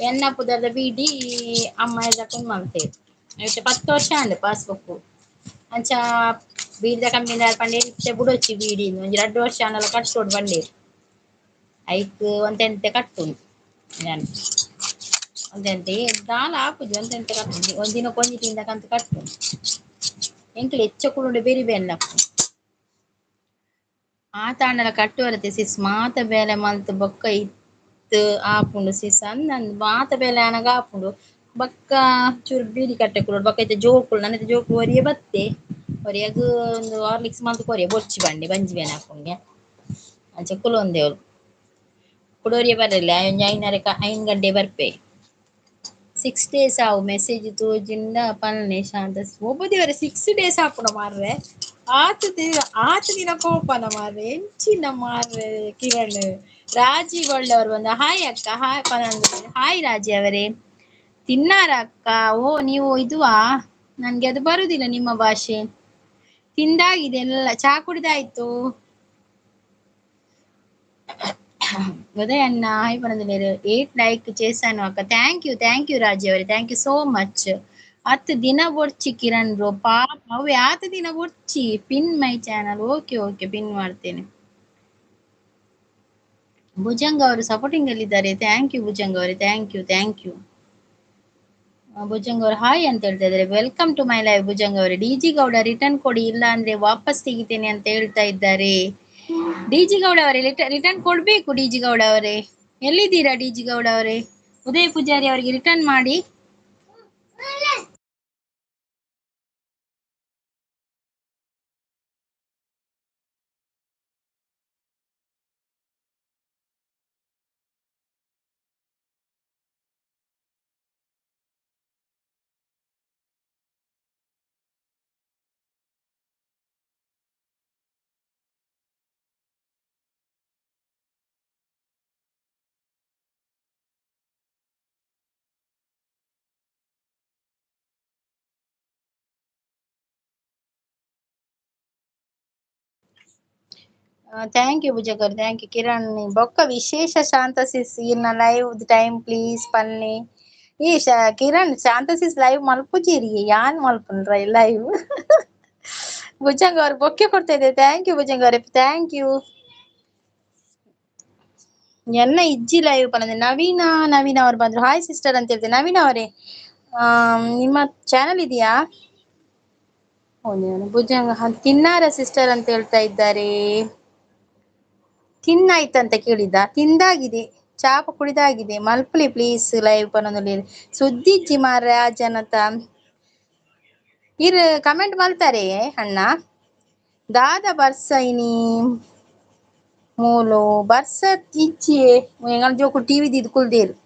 ಎನ್ನ ಪುದರ್ದ ಬೀಡಿ ಅಮ್ಮ ಎದಕ್ಕುಂಡು ಮಲ್ತೇರು. ಇತ್ತೆ 10 ವರ್ಷ ಆಂಡ್ ಪಾಸ್ಬುಕ್. ಅಂಚ ಬೀಡಿದ ಕಂಪನಿ ಪಂಡೇರ್ ಇತ್ತೆ ಬುಡೊಚ್ಚಿ ಬೀಡಿ ಒಂಜಿ 2 ವರ್ಷ ಆಂಡಲ ಕಟ್ಟೊಡು ಪಂಡೇರ್. ಐಕ್ ಒಂತೆಂತೆ ಕಟ್ಟುಂಡು ಯಾನ್ ಒಂತೆಂತೆ ದಾಲ ಆಪುಜಿ ಒಂತೆಂತೆ ಕಟ್ಟುಂಡು ಒಂದಿನ ದಿನಕ್ಕೆ ಒಂಜಿ ತಿಂದ ಕಂತು ಕಟ್ಟುಂಡು. ಎಂಕ್ಲೆ ಹೆಚ್ಚ ಕುಲುಂಡ ಬೇರಿ ಬೇನ್ ಆತಾಂಡಲ ಕಟ್ಟುವರತೆ ಸಿಸ್ ಮಾತ ಬೇಲೆ ಮಲ್ತ್ ಬೊಕ್ಕ ಇತ್ತ್ ಆಪುಂಡು ಸಿಸ್ ಅಂದ್ ಮಾತ ಬೇಲೆ ಆನಗ ಆಪುಂಡು. ಬೊಕ್ಕ ಚೂರು ಬೀಡಿ ಕಟ್ಟೆ ಕುಲೊಡು ಬೊಕ್ಕ ಇತ್ತೆ ಜೋಕುಲು ನನ ಜೋಕುಲು ಒರಿಯೆ ಬತ್ತೆ ಒರಿಯಗ್ ಒಂದು ಹಾರ್ಲಿಕ್ಸ್ ಮಲ್ತ್ ಕೊರಿಯೆ ಬೊರ್ಚಿ ಬಂಡೆ ಬಂಜಿ ಬೇನೆ ಆಪುಂಗೆ ಅಂಚ ಕುಲೊಂದೆವ್ಲು. ಕುಡೊರಿಯೆ ಬರಲೆ ಒಂಜಿ 5:30 5 ಗಂಟೆ ಬರ್ಪೆ. 6 days ಆವು ಮೆಸೇಜ್ ತೋಜಿಂದ ಪನ್ನೆ ಶಾಂತ ಒಬ್ಬದಿವರೆ 6 ಡೇಸ್ ಹಾಪುನ ಮಾರ್ರೆ. ಆತ ಆತ ದಿನ ಕೋಪನ ಮಾರ್ರೆ, ಎಂಚಿನ ಮಾರ್ರೆ. ಕಿರಣ್ ರಾಜಿ ಒಳ್ಳೆಯವರು ಬಂದ. ಹಾಯ್ ಅಕ್ಕ, ಹಾಯ್ ಪನಂದು. ಹಾಯ್ ರಾಜಿ ಅವರೇ. ತಿನ್ನಾರ ಅಕ್ಕ? ಓ ನೀವು ಇದುವಾ? ನನ್ಗೆ ಅದು ಬರುದಿಲ್ಲ ನಿಮ್ಮ ಭಾಷೆ. ತಿಂದಾಗಿದೆ ಎಲ್ಲ, ಚಾ ಕುಡಿದಾಯ್ತು. ఉదయ్ అన్న హాయ్ పనందులేరు. 8 లైక్ చేశాను అక్క. Thank you, thank you ರಾಜಿ ಅವರೇ, thank you so much. ಹತ್ತು ದಿನ ಬೊಡ್ಚಿ ಕಿರಣ್ ಬ್ರೋ, ಪಾಪ ಅವೇ ಆತ ದಿನ ಬೊಡ್ಚಿ. Pin my channel. Okay okay, pin ಮಾಡ್ತೇನೆ. ಭುಜಂಗ್ ಅವರು ಸಪೋರ್ಟಿಂಗ್ ಅಲ್ಲಿ ಇದ್ದಾರೆ. Thank you Bhujang ಅವರೇ, thank you, thank you. Bhujang ಅವರು ಹಾಯ್ ಅಂತ ಹೇಳ್ತಾ ಇದ್ದಾರೆ. Welcome to my live Bhujang ಅವರೇ. D G Gowda return ಕೊಡಿ, ಇಲ್ಲ ಅಂದ್ರೆ ವಾಪಸ್ ತೆಗಿತೇನೆ ಅಂತ ಹೇಳ್ತಾ ಇದ್ದಾರೆ. ಡಿ ಜಿ ಗೌಡ ಅವರೇ ರಿಟರ್ನ್ ಕೊಡ್ಬೇಕು. ಡಿ ಜಿ ಗೌಡ ಅವರೇ ಎಲ್ಲಿದ್ದೀರಾ? ಡಿ ಜಿ ಗೌಡ ಅವರೇ, ಉದಯ ಪೂಜಾರಿ ಅವರಿಗೆ ರಿಟರ್ನ್ ಮಾಡಿ. Thank you ಭುಜಕರ್, thank you Kiran. ಬೊಕ್ಕ ವಿಶೇಷ ಶಾಂತಸಿಸ್ ಇನ್ನ live time please ಪನ್ನಿ. ಈ ಕಿರಣ್ ಶಾಂತಸಿಸ್ ಲೈವ್ ಮಲ್ಪುಜಿರಿ, ಯಾನ್ ಮಲ್ಪುನ್ರ ಲೈವ್. ಭುಜಂಗ್ ಅವ್ರು ಬೊಕ್ಕೆ ಕೊಡ್ತಾ ಇದ್ದಾರೆ. Thank you Bhujang ಅವರೇ, thank you. ಎನ್ನ ಇಜ್ಜಿ ಲೈವ್ ಪನ್ನಂದೆ. ನವೀನ, ನವೀನ ಅವ್ರು ಬಂದ್ರು. ಹಾಯ್ ಸಿಸ್ಟರ್ ಅಂತ ಹೇಳ್ತೇನೆ. ನವೀನ ಅವರೇ, ನಿಮ್ಮ ಚಾನಲ್ ಇದೆಯಾ? ಭುಜಂಗ ತಿನ್ನಾರ ಸಿಸ್ಟರ್ ಅಂತ ಹೇಳ್ತಾ ಇದ್ದಾರೆ. ತಿನ್ನಾಯ್ತಂತ ಕೇಳಿದ್ದ, ತಿಂದಾಗಿದೆ, ಚಾಪ ಕುಡಿದಾಗಿದೆ. ಮಲ್ಪಲಿ ಪ್ಲೀಸ್ ಲೈವ್ ಪನ್ನೊಂದು ಸುದ್ದಿಜ್ಜಿ ಮಾರ್ರೆ ಆ ಜನತ. ಇರ್ ಕಮೆಂಟ್ ಮಲ್ತಾರೆ ಅಣ್ಣ. ದಾದ ಬರ್ಸ ಇನಿ ಮೂಲು ಬರ್ಸ ಇಜ್ಜಿ ಎಂಗಲ್ ಜೋಕು ಟಿವಿ ದಿದ್ ಕುಲ್ದೇರು.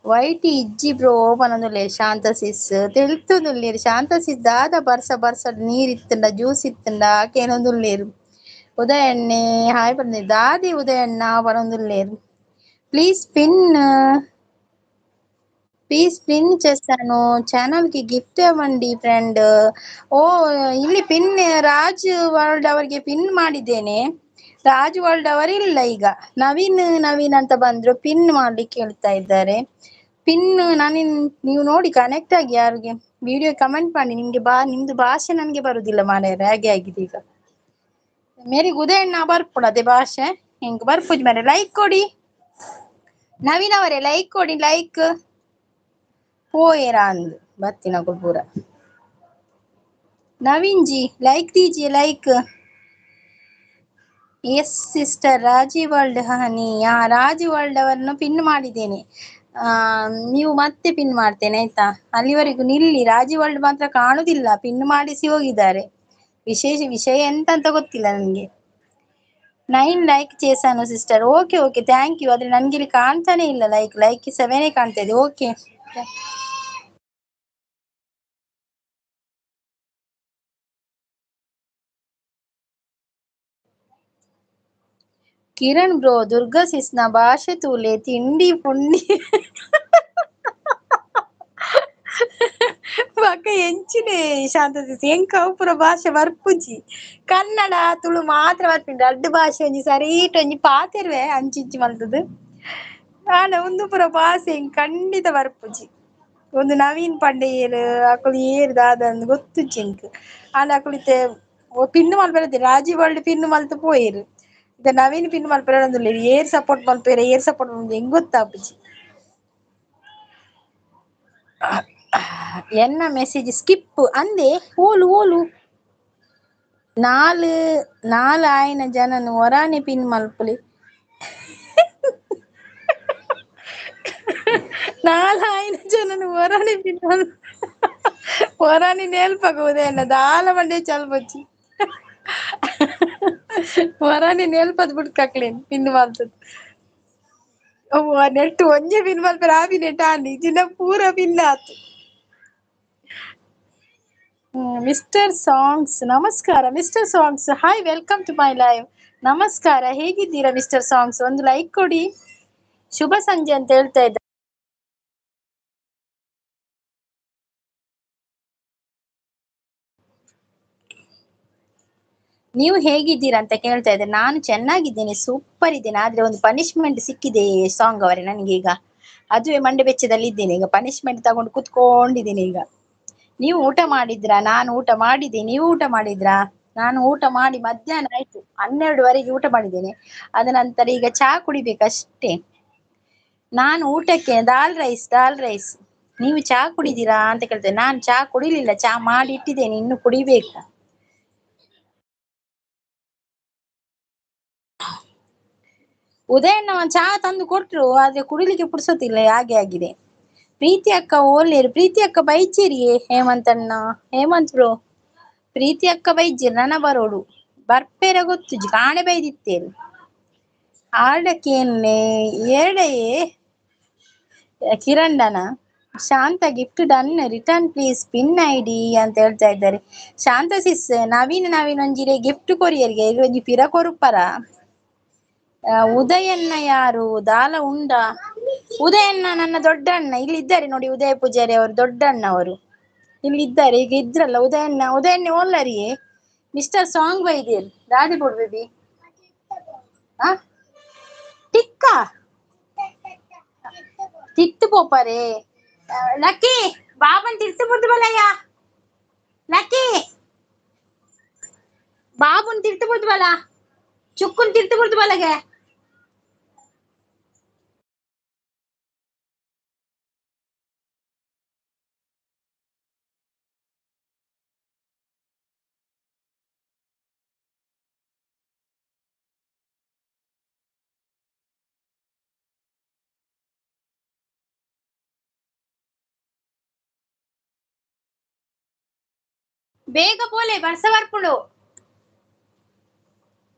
ವೈಟಿ ಇಜ್ಜಿ ಬ್ರೋ ಪನೊಂದುಲ್ಲೇರ್. ಶಾಂತ ಸಿಸ್ ತೆಲ್ತೊಂದುಲ್ಲೇರ್. ಶಾಂತ ಸಿಸ್ ದಾದ ಬರ್ಸ ಬರ್ಸ ನೀರ್ ಇತ್ತುಂಡ ಜ್ಯೂಸ್ ಇತ್ತುಂಡ ಕೇನೊಂದುಲ್ಲೇರ್. ಉದಯಣ್ಣೆ ಹಾಯ್ ಬಂದೆ. ದಾದಿ ಉದಯಣ್ಣ ಪನೊಂದುಲ್ಲೇರ್. Please pin, please pin చేస్తాను ఛానల్ కి గిఫ్ట్ ఇవ్వండి ಫ್ರೆಂಡ್. ಓ ಇಲ್ಲಿ ಪಿನ್ ರಾಜ್ ವರ್ಲ್ಡ್ ಅವರಿಗೆ ಪಿನ್ ಮಾಡಿದ್ದೇನೆ. ರಾಜ್ ವರ್ಲ್ಡ್ ಅವರು ಇಲ್ಲ ಈಗ. ನವೀನ್ ನವೀನ್ ಅಂತ ಬಂದ್ರು, ಪಿನ್ ಮಾಡ್ಲಿಕ್ಕೆ ಹೇಳ್ತಾ ಇದ್ದಾರೆ. ಪಿನ್ ನಾನು ನೀವು ನೋಡಿ ಕನೆಕ್ಟ್ ಆಗಿ ಯಾರಿಗೆ ವಿಡಿಯೋ ಕಮೆಂಟ್ ಮಾಡಿ. ನಿಮ್ಗೆ ನಿಮ್ದು ಭಾಷೆ ನನ್ಗೆ ಬರುದಿಲ್ಲ ಮಾರ್ರೆ, ಹಾಗೆ ಆಗಿದೆ ಈಗ. ಮೇರಿಗೆ ಉದಯಣ್ಣ ಬರ್ಪುಂಡು ಅದೇ ಭಾಷೆ ಹೆಂಗ್ ಬರ್ಪುಜಿ ಮಾರ್ರೆ. ಲೈಕ್ ಕೊಡಿ ನವೀನ್ ಅವರೇ, ಲೈಕ್ ಕೊಡಿ, ಲೈಕ್. ಪೋಯೇರ ಅಂದ್ ಬತ್ತಿನ ಪೂರ. ನವೀನ್ ಜಿ ಲೈಕ್ ದೀಜಿಯೇ like. Yes sister Raji world honey. Raji world ಅವರನ್ನು ಪಿನ್ ಮಾಡಿದ್ದೇನೆ. ನೀವು ಮತ್ತೆ ಪಿನ್ ಮಾಡ್ತೇನೆ ಆಯ್ತಾ? ಅಲ್ಲಿವರೆಗೂ ನಿಲ್ಲಿ. ರಾಜಿ ವರ್ಲ್ಡ್ ಮಾತ್ರ ಕಾಣುದಿಲ್ಲ, ಪಿನ್ ಮಾಡಿಸಿ ಹೋಗಿದ್ದಾರೆ. ವಿಶೇಷ ವಿಷಯ ಎಂತ ಅಂತ ಗೊತ್ತಿಲ್ಲ ನನ್ಗೆ. 9 ಲೈಕ್ చేశాను sister. Okay okay, thank you. ಆದ್ರೆ ನನ್ಗೆ ಇಲ್ಲಿ ಕಾಣ್ತಾನೆ ಇಲ್ಲ ಲೈಕ್, ಲೈಕ್ 7 ಕಾಣ್ತಾ ಇದೆ. ಓಕೆ ಕಿರಣ್ ಬ್ರೋ, ದುರ್ಗಾ ಸಿಸ್ನ ಭಾಷೆ ತೂಲೆ ತಿಂಡಿ ಪುಂಡಿ ಬೊಕ ಎಂಚಿನೆ ಶಾಂತ ಸಿಸ್ ಎಂಕ್ ಅವು ಪೂರ ಭಾಷೆ ಬರ್ಪುಜಿ. ಕನ್ನಡ ತುಳು ಮಾತ್ರ ಬರ್ಪುಂಡು. ರಡ್ಡ್ ಭಾಷೆ ಒಂಜಿ ಸರೀಟ್ ಒಂಜಿ ಪಾತೆರುವೆ ಅಂಚಿಂಚಿ ಮಲ್ತುದು. ಆಂಡ ಉಂದು ಪೂರ ಭಾಷೆ ಎಂಕ್ ಖಂಡಿತ ಬರ್ಪುಜಿ. ಒಂದು ನವೀನ್ ಪಂಡೆ ಏರ್ ಅಕುಲು ಏರ್ ದಾದ ಅಂದ್ ಗೊತ್ತುಜ್ಜಿ ಎಂಕ್. ಆಂಡ ಅಕುಲು ಇತ್ತೆ ಪಿನ್ ಮಲ್ಪೆರೆ ರಾಜಿ ವರ್ಲ್ಡ್ ಪಿನ್ ಮಲ್ತ್ ಪೋಯೆರ್. ಇತ್ತೆ ನವೀನ್ ಪಿನ್ ಮಲ್ಪೆರೆ ಉಲ್ಲೆರ್. ಏರ್ ಸಪೋರ್ಟ್ ಮಲ್ಪೆರೆ ಏರ್ ಸಪೋರ್ಟ್ ಮಲ್ಪುಜಿ ಎಂಕ್ ಗೊತ್ತಾಪುಜಿ. ಎನ್ನ ಮೆಸೇಜ್ ಸ್ಕಿಪ್ ಅಂದೆ. ಓಲು ಓಲು ನಾಲ್ ನಾಲ್ ಆಯಿನ ಜನನ್ ಒರಾನೆ ಪಿನ್ ಮಲ್ಪುಲಿ. ನಾಲ್ ಆಯಿನ ಜನನ್ ಒರಾನೆ ಪಿನ್ ಒರಾನೆ ನೇಲ್ಪಗ ಉದಯಣ್ಣ ದಾಲ ಮಂಡೆ ಚಲ್ಪೊಚ್ಚಿ. ಒರಾನೆ ನೇಲ್ಪದ್ ಬುಡ್ಕಕ್ಲೇನ್ ಪಿನ್ ಮಲ್ತುದು. ಅವ್ವ ನೆಟ್ ಒಂಜೆ ಪಿನ್ ಮಲ್ಪೆರೆ ಆಪಿ ನೆಟ್ ಆಂಡ್ ಇಜಿಂಡ ಪೂರ ಪಿನ್ ಆತು. ಮಿಸ್ಟರ್ ಸಾಂಗ್ಸ್ ನಮಸ್ಕಾರ. Mister songs hi, welcome to my live. ನಮಸ್ಕಾರ, ಹೇಗಿದ್ದೀರಾ ಮಿಸ್ಟರ್ ಸಾಂಗ್ಸ್? ಒಂದು ಲೈಕ್ ಕೊಡಿ. ಶುಭ ಸಂಜೆ ಅಂತ ಹೇಳ್ತಾ ಇದ್ದ. ನೀವು ಹೇಗಿದ್ದೀರಾ ಅಂತ ಕೇಳ್ತಾ ಇದ್ದೆ. ನಾನು ಚೆನ್ನಾಗಿದ್ದೇನೆ, ಸೂಪರ್ ಇದ್ದೇನೆ. ಆದ್ರೆ ಒಂದು ಪನಿಷ್ಮೆಂಟ್ ಸಿಕ್ಕಿದೆ ಸಾಂಗ್ ಅವರೇ ನನಗೀಗ. ಅದುವೇ ಮಂಡೆ ಬೆಚ್ಚದಲ್ಲಿ ಇದ್ದೇನೆ ಈಗ, ಪನಿಷ್ಮೆಂಟ್ ತಗೊಂಡು ಕೂತ್ಕೊಂಡಿದ್ದೀನಿ ಈಗ. ನೀವು ಊಟ ಮಾಡಿದ್ರಾ? ನಾನು ಊಟ ಮಾಡಿದ್ದೀನಿ. ನೀವು ಊಟ ಮಾಡಿದ್ರಾ? ನಾನು ಊಟ ಮಾಡಿ ಮಧ್ಯಾಹ್ನ ಆಯ್ತು, 12ವರೆಗೆ ಊಟ ಮಾಡಿದ್ದೇನೆ. ಅದ ನಂತರ ಈಗ ಚಹಾ ಕುಡಿಬೇಕಷ್ಟೇ. ನಾನು ಊಟಕ್ಕೆ ದಾಲ್ ರೈಸ್, ದಾಲ್ ರೈಸ್. ನೀವು ಚಹಾ ಕುಡಿದೀರಾ ಅಂತ ಕೇಳ್ತೇನೆ. ನಾನು ಚಹಾ ಕುಡಿಲಿಲ್ಲ, ಚಹಾ ಮಾಡಿ ಇಟ್ಟಿದ್ದೇನೆ, ಇನ್ನು ಕುಡಿಬೇಕು. ಉದಯಣ್ಣ ಚಹಾ ತಂದು ಕೊಟ್ರು, ಆದ್ರೆ ಕುಡಿಲಿಕ್ಕೆ ಪುರ್ಸೊತ್ತಿಲ್ಲ, ಹಾಗೆ ಆಗಿದೆ. ಪ್ರೀತಿ ಅಕ್ಕ ಓಲೇರು, ಪ್ರೀತಿ ಅಕ್ಕ ಬೈಚೇರಿಯೇ ಹೇಮಂತಣ್ಣ, ಹೇಮಂತ್ ಬ್ರೋ. ಪ್ರೀತಿ ಅಕ್ಕ ಬೈಜೇರು ನನ್ನ ಬರೋಡು ಬರ್ಪೇರ ಗೊತ್ತು, ಕಾಣೆ ಬೈದಿತ್ತೇರು. ಆರ್ಡಕ್ಕೇನೆ ಎರಡೆಯೇ ಕಿರಣನ. Shanta gift done, return please, pin I D ಅಂತ ಹೇಳ್ತಾ ಇದ್ದಾರೆ. ಶಾಂತ ಸಿಸ್ ನವೀನ್ ನವೀನ್ ಒಂಜಿರೆ ಗಿಫ್ಟ್ ಕೊರಿಯರ್ಗೆ ಒಂಜಿ ಪಿರ ಕೊರುಪರ. ಉದಯಣ್ಣ ಯಾರು? ದಾಲ ಉಂಡ ಉದಯಣ್ಣ ನನ್ನ ದೊಡ್ಡಣ್ಣ ಇಲ್ಲಿ ಇದ್ದಾರೆ ನೋಡಿ. ಉದಯ ಪೂಜಾರಿ ಅವರು ದೊಡ್ಡಣ್ಣ ಅವರು ಇಲ್ಲಿ ಇದ್ದಾರೆ, ಈಗ ಇದ್ರಲ್ಲ ಉದಯಣ್ಣ. ಉದಯಣ್ಣ ಓಲ್ಲರಿಯೇ ಮಿಸ್ಟರ್ ಸಾಂಗ್ ಬೈದಿರ್ ದಾದಿ ಕೊಡ್ ಬೇಬಿ. ಆ ಟಿಕ್ಕ ತಿತ್ತು ಪೋಪರೇ ಲಕ್ಕಿ ಬಾಬನ್ ತಿರ್ತು ಬುದ್ದು ಬಲಯ್ಯ. ಲಕ್ಕಿ ಬಾಬುನ್ ತಿರ್ತು ಬುದ್ದು ಬಲ, ಚುಕ್ಕುನ್ ತಿರ್ತು ಬುದ್ದು ಬಲಗೆ. ಬೇಗ ಪೋಲೆ ಬರ್ಸ ಬರ್ಪುಂಡು.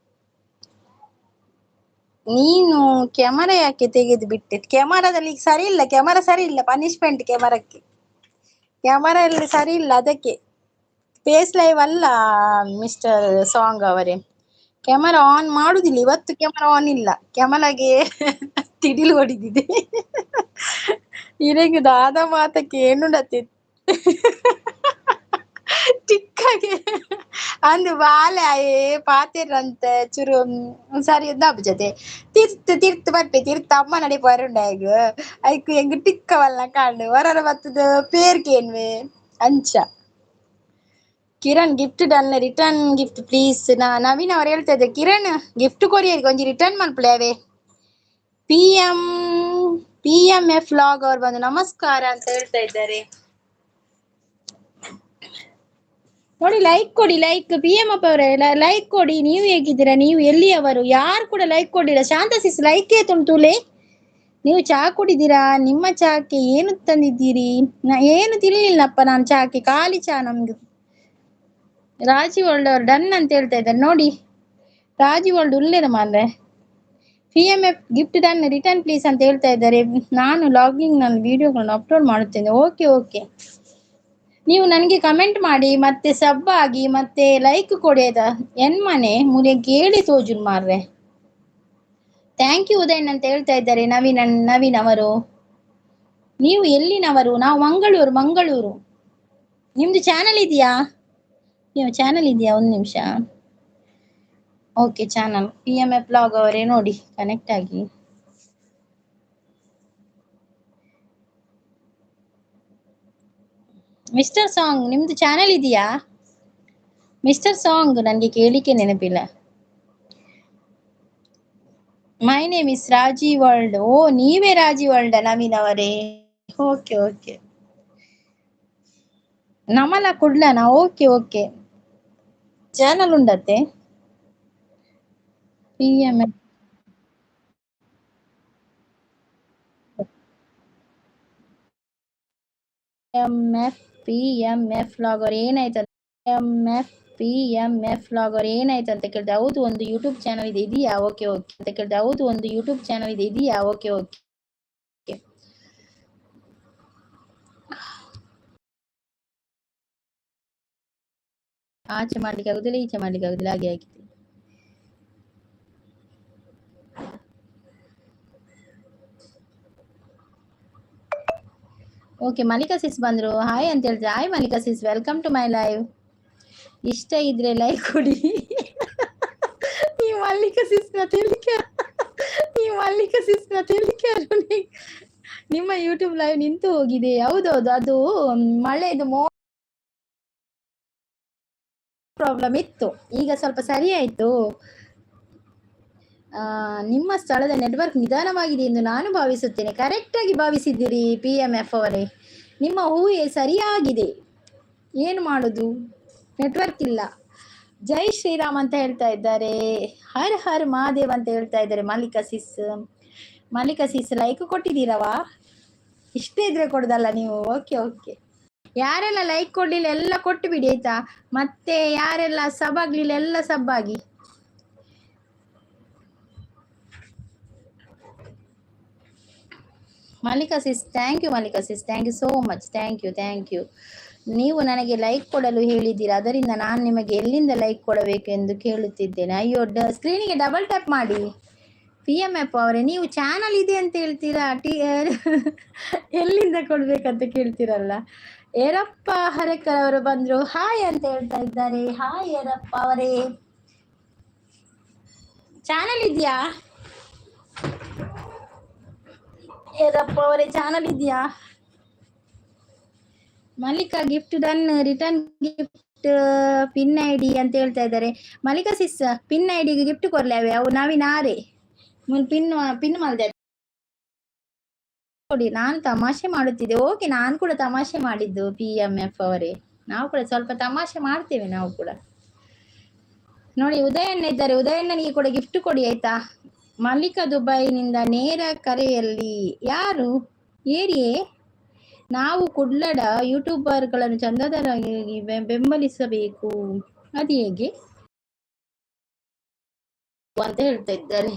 ನೀನು ಕ್ಯಾಮರಾ ಯಾಕೆ ತೆಗೆದು ಬಿಟ್ಟೆ? ಕ್ಯಾಮರಾದಲ್ಲಿ ಈಗ ಸರಿ ಇಲ್ಲ, ಕ್ಯಾಮರಾ ಸರಿ ಇಲ್ಲ, ಪನಿಷ್ಮೆಂಟ್ ಕ್ಯಾಮರಾಕ್ಕೆ. ಕ್ಯಾಮರಾ ಅಲ್ಲಿ ಸರಿ ಇಲ್ಲ, ಅದಕ್ಕೆ ಫೇಸ್ ಲೈವ್ ಅಲ್ಲ ಮಿಸ್ಟರ್ ಸಾಂಗ್ ಅವರೇ. ಕ್ಯಾಮರಾ ಆನ್ ಮಾಡುದಿಲ್ಲ ಇವತ್ತು, ಕ್ಯಾಮರಾ ಆನ್ ಇಲ್ಲ. ಕ್ಯಾಮರಾಗೆ ತಿಡಿಲು ಹೊಡಿದಿದೆ. ಇರೆಗ್ ದಾದ ಮಾತಕ್ಕೆ ಏನುಂಡತಿ ಟಿಕ್ಕಾಗೆ ಅಂದು ಬಾಲೆ ಆಯೆ ಪಾತೆರಂತೆ ಚುರು ಸರಿ ಜೊತೆ ತಿರ್ತು ತಿರ್ತು ಬರ್ಪೆ ತಿರ್ತು ಅಮ್ಮ ನಡಿ ಪರುಂಡ ಐಕ್ ಎಂಗ್ ಟಿಕ್ಕವಲ್ಲ ಕಾಂಡು ವರರ ಬತ್ತದ ಪೇರ್ಕೇನ್ವೆ ಅಂಚ. Kiran gift done, return gift please. Naveen ಅವರು ಹೇಳ್ತಾ ಇದ್ದೆ ಕಿರಣ್ ಗಿಫ್ಟ್ ಕೊರಿಯರ್ಗೆ ಒಂಜಿ ರಿಟರ್ನ್ ಮಲ್ಪಲೆ ಅವೇ. P M P M F log ಅವ್ರು ಬಂದು ನಮಸ್ಕಾರ ಅಂತ ಹೇಳ್ತಾ ಇದ್ದಾರೆ ನೋಡಿ. ಲೈಕ್ ಕೊಡಿ, ಲೈಕ್. ಪಿ ಎಂ ಅಪ್ಪ ಅವರೇ ಲೈಕ್ ಕೊಡಿ. ನೀವು ಹೇಗಿದ್ದೀರಾ? ನೀವು ಎಲ್ಲಿಯವರು? ಯಾರು ಕೂಡ ಲೈಕ್ ಕೊಡಿಲ್ಲ. ಶಾಂತ ಸಿಸ್ ಲೈಕ್ ತುಲೆ. ನೀವು ಚಹಾ ಕುಡಿದೀರಾ? ನಿಮ್ಮ ಚಹಾಕ್ಕೆ ಏನು ತಂದಿದ್ದೀರಿ? ಏನು ತಿನ್ನಲಿಲ್ಲಪ್ಪ ನಾನು ಚಹಾಕ್ಕೆ, ಖಾಲಿ ಚಹಾ ನಮ್ದು. ರಾಜಿ ವರ್ಲ್ಡ್ ಅವರು ಡನ್ ಅಂತ ಹೇಳ್ತಾ ಇದ್ದಾರೆ ನೋಡಿ. ರಾಜಿ ವರ್ಲ್ಡ್ ಉಲ್ಲೇರ ಮಾರ್ರೆ. P M F gift done, return please ಅಂತ ಹೇಳ್ತಾ ಇದ್ದಾರೆ. ನಾನು ಲಾಗಿಂಗ್ ನನ್ನ ವಿಡಿಯೋಗಳನ್ನು ಅಪ್ಲೋಡ್ ಮಾಡುತ್ತೇನೆ. ಓಕೆ ಓಕೆ, ನೀವು ನನಗೆ ಕಮೆಂಟ್ ಮಾಡಿ, ಮತ್ತೆ ಸಬ್ ಆಗಿ, ಮತ್ತೆ ಲೈಕ್ ಕೊಡಿ ಆಯ್ತಾ? ಎನ್ ಮನೆ ಮುಲೆ ಕೇಳಿ ತೋಜುನ್ ಮಾರ್ರೆ. Thank you Udayan ಅಂತ ಹೇಳ್ತಾ ಇದ್ದಾರೆ ನವೀನ್ ನವೀನ್ ಅವರು. ನೀವು ಎಲ್ಲಿನವರು? ನಾವು ಮಂಗಳೂರು, ಮಂಗಳೂರು. ನಿಮ್ದು ಚಾನಲ್ ಇದೆಯಾ? ನೀವು ಚಾನಲ್ ಇದೆಯಾ? ಒಂದು ನಿಮಿಷ. Okay, channel P M F blog ಅವರೇ ನೋಡಿ, ಕನೆಕ್ಟ್ ಆಗಿ. ಮಿಸ್ಟರ್ ಸಾಂಗ್ ನಿಮ್ದು ಚಾನಲ್ ಇದೆಯಾ? ಮಿಸ್ಟರ್ ಸಾಂಗ್ ನನಗೆ ಕೇಳಿಕೆ ನೆನಪಿಲ್ಲ. My name is Raji world. ಓ ನೀವೇ ರಾಜಿ ವರ್ಲ್ಡ್ ನವೀನ್ ಅವರೇ? Okay okay. ನಮಲ ಕುಡ್ಲನ? Okay okay. ಚಾನಲ್ ಉಂಡತ್ತೆ P M F M F P M F log ಅವ್ರು ಏನಾಯ್ತು? M F P M F log ಅವ್ರು ಏನಾಯ್ತು ಅಂತ ಕೇಳಿದೆ. ಹೌದು, ಒಂದು ಯೂಟ್ಯೂಬ್ ಚಾನಲ್ ಇದೆ, ಇದೆಯಾ? ಓಕೆ ಓಕೆ ಅಂತ ಕೇಳಿದೆ. ಹೌದು, ಒಂದು ಯೂಟ್ಯೂಬ್ ಚಾನಲ್ ಇದೆ, ಇದೆಯಾ? Okay okay. ಆಚೆ ಮಾಡ್ಲಿಕ್ಕೆ ಆಗುದಿಲ್ಲ, ಈಚೆ ಮಾಡ್ಲಿಕ್ಕೆ ಆಗುದಿಲ್ಲ, ಹಾಗೆ ಆಗಿದೆ. ಓಕೆ, ಮಲ್ಲಿಕಾ ಸಿಸ್ ಬಂದ್ರು, ಹಾಯ್ ಅಂತ ಹೇಳ್ತಾರೆ. Hi Mallika sis, welcome to my live. ಇಷ್ಟ ಇದ್ರೆ ಲೈಕ್ ಕೊಡಿ. ಈ ಮಲ್ಲಿಕಾ ಸಿಸ್ನ ತಿಳಿಕೆ, ಈ ಮಲ್ಲಿಕಾ ಸಿಸ್ನ ತಿಳಿಕೆ. ನಿಮ್ಮ ಯೂಟ್ಯೂಬ್ ಲೈವ್ ನಿಂತು ಹೋಗಿದೆ. ಹೌದೌದು, ಅದು ಮಳೆದು ಪ್ರಾಬ್ಲಮ್ ಇತ್ತು, ಈಗ ಸ್ವಲ್ಪ ಸರಿ ಆಯ್ತು. ನಿಮ್ಮ ಸ್ಥಳದ ನೆಟ್ವರ್ಕ್ ನಿಧಾನವಾಗಿದೆ ಎಂದು ನಾನು ಭಾವಿಸುತ್ತೇನೆ. ಕರೆಕ್ಟಾಗಿ ಭಾವಿಸಿದ್ದೀರಿ PMF ಅವರೇ, ನಿಮ್ಮ ಊಹೆ ಸರಿಯಾಗಿದೆ. ಏನು ಮಾಡೋದು, ನೆಟ್ವರ್ಕ್ ಇಲ್ಲ. ಜೈ ಶ್ರೀರಾಮ್ ಅಂತ ಹೇಳ್ತಾ ಇದ್ದಾರೆ, ಹರ್ ಹರ್ ಮಹಾದೇವ್ ಅಂತ ಹೇಳ್ತಾ ಇದ್ದಾರೆ ಮಲ್ಲಿಕಾ ಸಿಸ್. ಮಲ್ಲಿಕಾ ಸಿಸ್ ಲೈಕ್ ಕೊಟ್ಟಿದ್ದೀರವಾ? ಇಷ್ಟೇ ಇದ್ರೆ ಕೊಡುದಲ್ಲ ನೀವು. ಓಕೆ ಓಕೆ, ಯಾರೆಲ್ಲ ಲೈಕ್ ಕೊಡ್ಲಿಲ್ಲ ಎಲ್ಲ ಕೊಟ್ಟು ಬಿಡಿ ಆಯ್ತಾ. ಮತ್ತೆ ಯಾರೆಲ್ಲ ಸಬ್ ಆಗ್ಲಿಲ್ಲ ಎಲ್ಲ ಸಬ್ ಆಗಿ. Mallika sis thank you, Mallika sis thank you so much, thank you thank you. ನೀವು ನನಗೆ ಲೈಕ್ ಕೊಡಲು ಹೇಳಿದ್ದೀರಾ, ಅದರಿಂದ ನಾನು ನಿಮಗೆ ಎಲ್ಲಿಂದ ಲೈಕ್ ಕೊಡಬೇಕು ಎಂದು ಕೇಳುತ್ತಿದ್ದೇನೆ. ಅಯ್ಯೋ, ಸ್ಕ್ರೀನಿಗೆ ಡಬಲ್ ಟ್ಯಾಪ್ ಮಾಡಿ. PMF ಅವರೇ, ನೀವು ಚಾನಲ್ ಇದೆ ಅಂತ ಹೇಳ್ತೀರಾ, ಎಲ್ಲಿಂದ ಕೊಡ್ಬೇಕಂತ ಕೇಳ್ತೀರಲ್ಲ. ಏರಪ್ಪ ಹರೇಕರ್ ಅವರು ಬಂದ್ರು, ಹಾಯ್ ಅಂತ ಹೇಳ್ತಾ ಇದ್ದಾರೆ. ಹಾಯ್ ಏರಪ್ಪ ಅವರೇ, ಚಾನಲ್ ಇದೆಯಾ? ಏರಪ್ಪ ಅವರೇ ಚಾನಲ್ ಇದೆಯಾ? Mallika gift done, return gift pin ID ಅಂತ ಹೇಳ್ತಾ ಇದ್ದಾರೆ. ಮಲ್ಲಿಕಾ ಸಿಸ್ ಪಿನ್ ಐಡಿಗೆ ಗಿಫ್ಟ್ ಕೊರ್ಲೆ ಅವು ನಾವಿನಾರೆ ಮುನ್ ಪಿನ್ ಪಿನ್ ಮಲ್ದೆ ಕೊಡಿ. ನಾನು ತಮಾಷೆ ಮಾಡುತ್ತಿದ್ದೆ. ಓಕೆ, ನಾನು ಕೂಡ ತಮಾಷೆ ಮಾಡಿದ್ದು PMF ಅವರೇ, ನಾವು ಕೂಡ ಸ್ವಲ್ಪ ತಮಾಷೆ ಮಾಡ್ತೇವೆ ನಾವು ಕೂಡ. ನೋಡಿ ಉದಯಣ್ಣ ಇದ್ದಾರೆ, ಉದಯಣ್ಣನಿಗೆ ಕೂಡ ಗಿಫ್ಟ್ ಕೊಡಿ ಆಯ್ತಾ. ಮಲ್ಲಿಕಾ ದುಬೈನಿಂದ ನೇರ ಕರೆಯಲ್ಲಿ ಯಾರು ಏರಿಯೇ? ನಾವು ಕುಡ್ಲಡ ಯೂಟ್ಯೂಬರ್ಗಳನ್ನು ಚಂದಾದಾರರಾಗಿ ಬೆಂಬಲಿಸಬೇಕು, ಅದು ಹೇಗೆ ಅಂತ ಹೇಳ್ತಾ ಇದ್ದಾರೆ.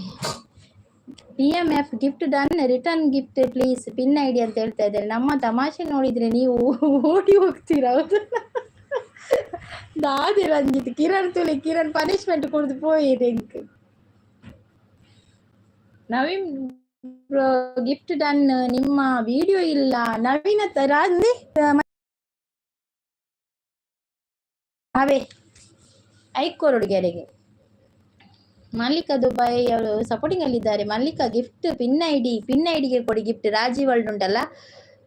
PMF gift done, return gift please pin ID ಅಂತ ಹೇಳ್ತಾ ಇದ್ದಾರೆ. ನಮ್ಮ ತಮಾಷೆ ನೋಡಿದ್ರೆ ನೀವು ಓಡಿ ಹೋಗ್ತೀರಾ. ಹೌದು ದಾದಿ ರಂಜಿತ್ ಕಿರಣ್ ತುಳಿ ಕಿರಣ್ ಪನಿಷ್ಮೆಂಟ್ ಕೊಡ್ದು ಪೋಯಿರಿ. ನವೀನ್ ಗಿಫ್ಟ್ ಡನ್, ನಿಮ್ಮ ವಿಡಿಯೋ ಇಲ್ಲ. ನವೀನ ಅವೇ ಐಕೋರುಡುಗೆರೆಗೆ ಮಲ್ಲಿಕಾ ದುಬೈ ಅವರು ಸಪೋರ್ಟಿಂಗ್ ಅಲ್ಲಿ ಇದ್ದಾರೆ. Mallika gift pin ID, pin ಐಡಿಗೆ ಕೊಡಿ ಗಿಫ್ಟ್. ರಾಜಿ ವರ್ಲ್ಡ್ ಉಂಟಲ್ಲ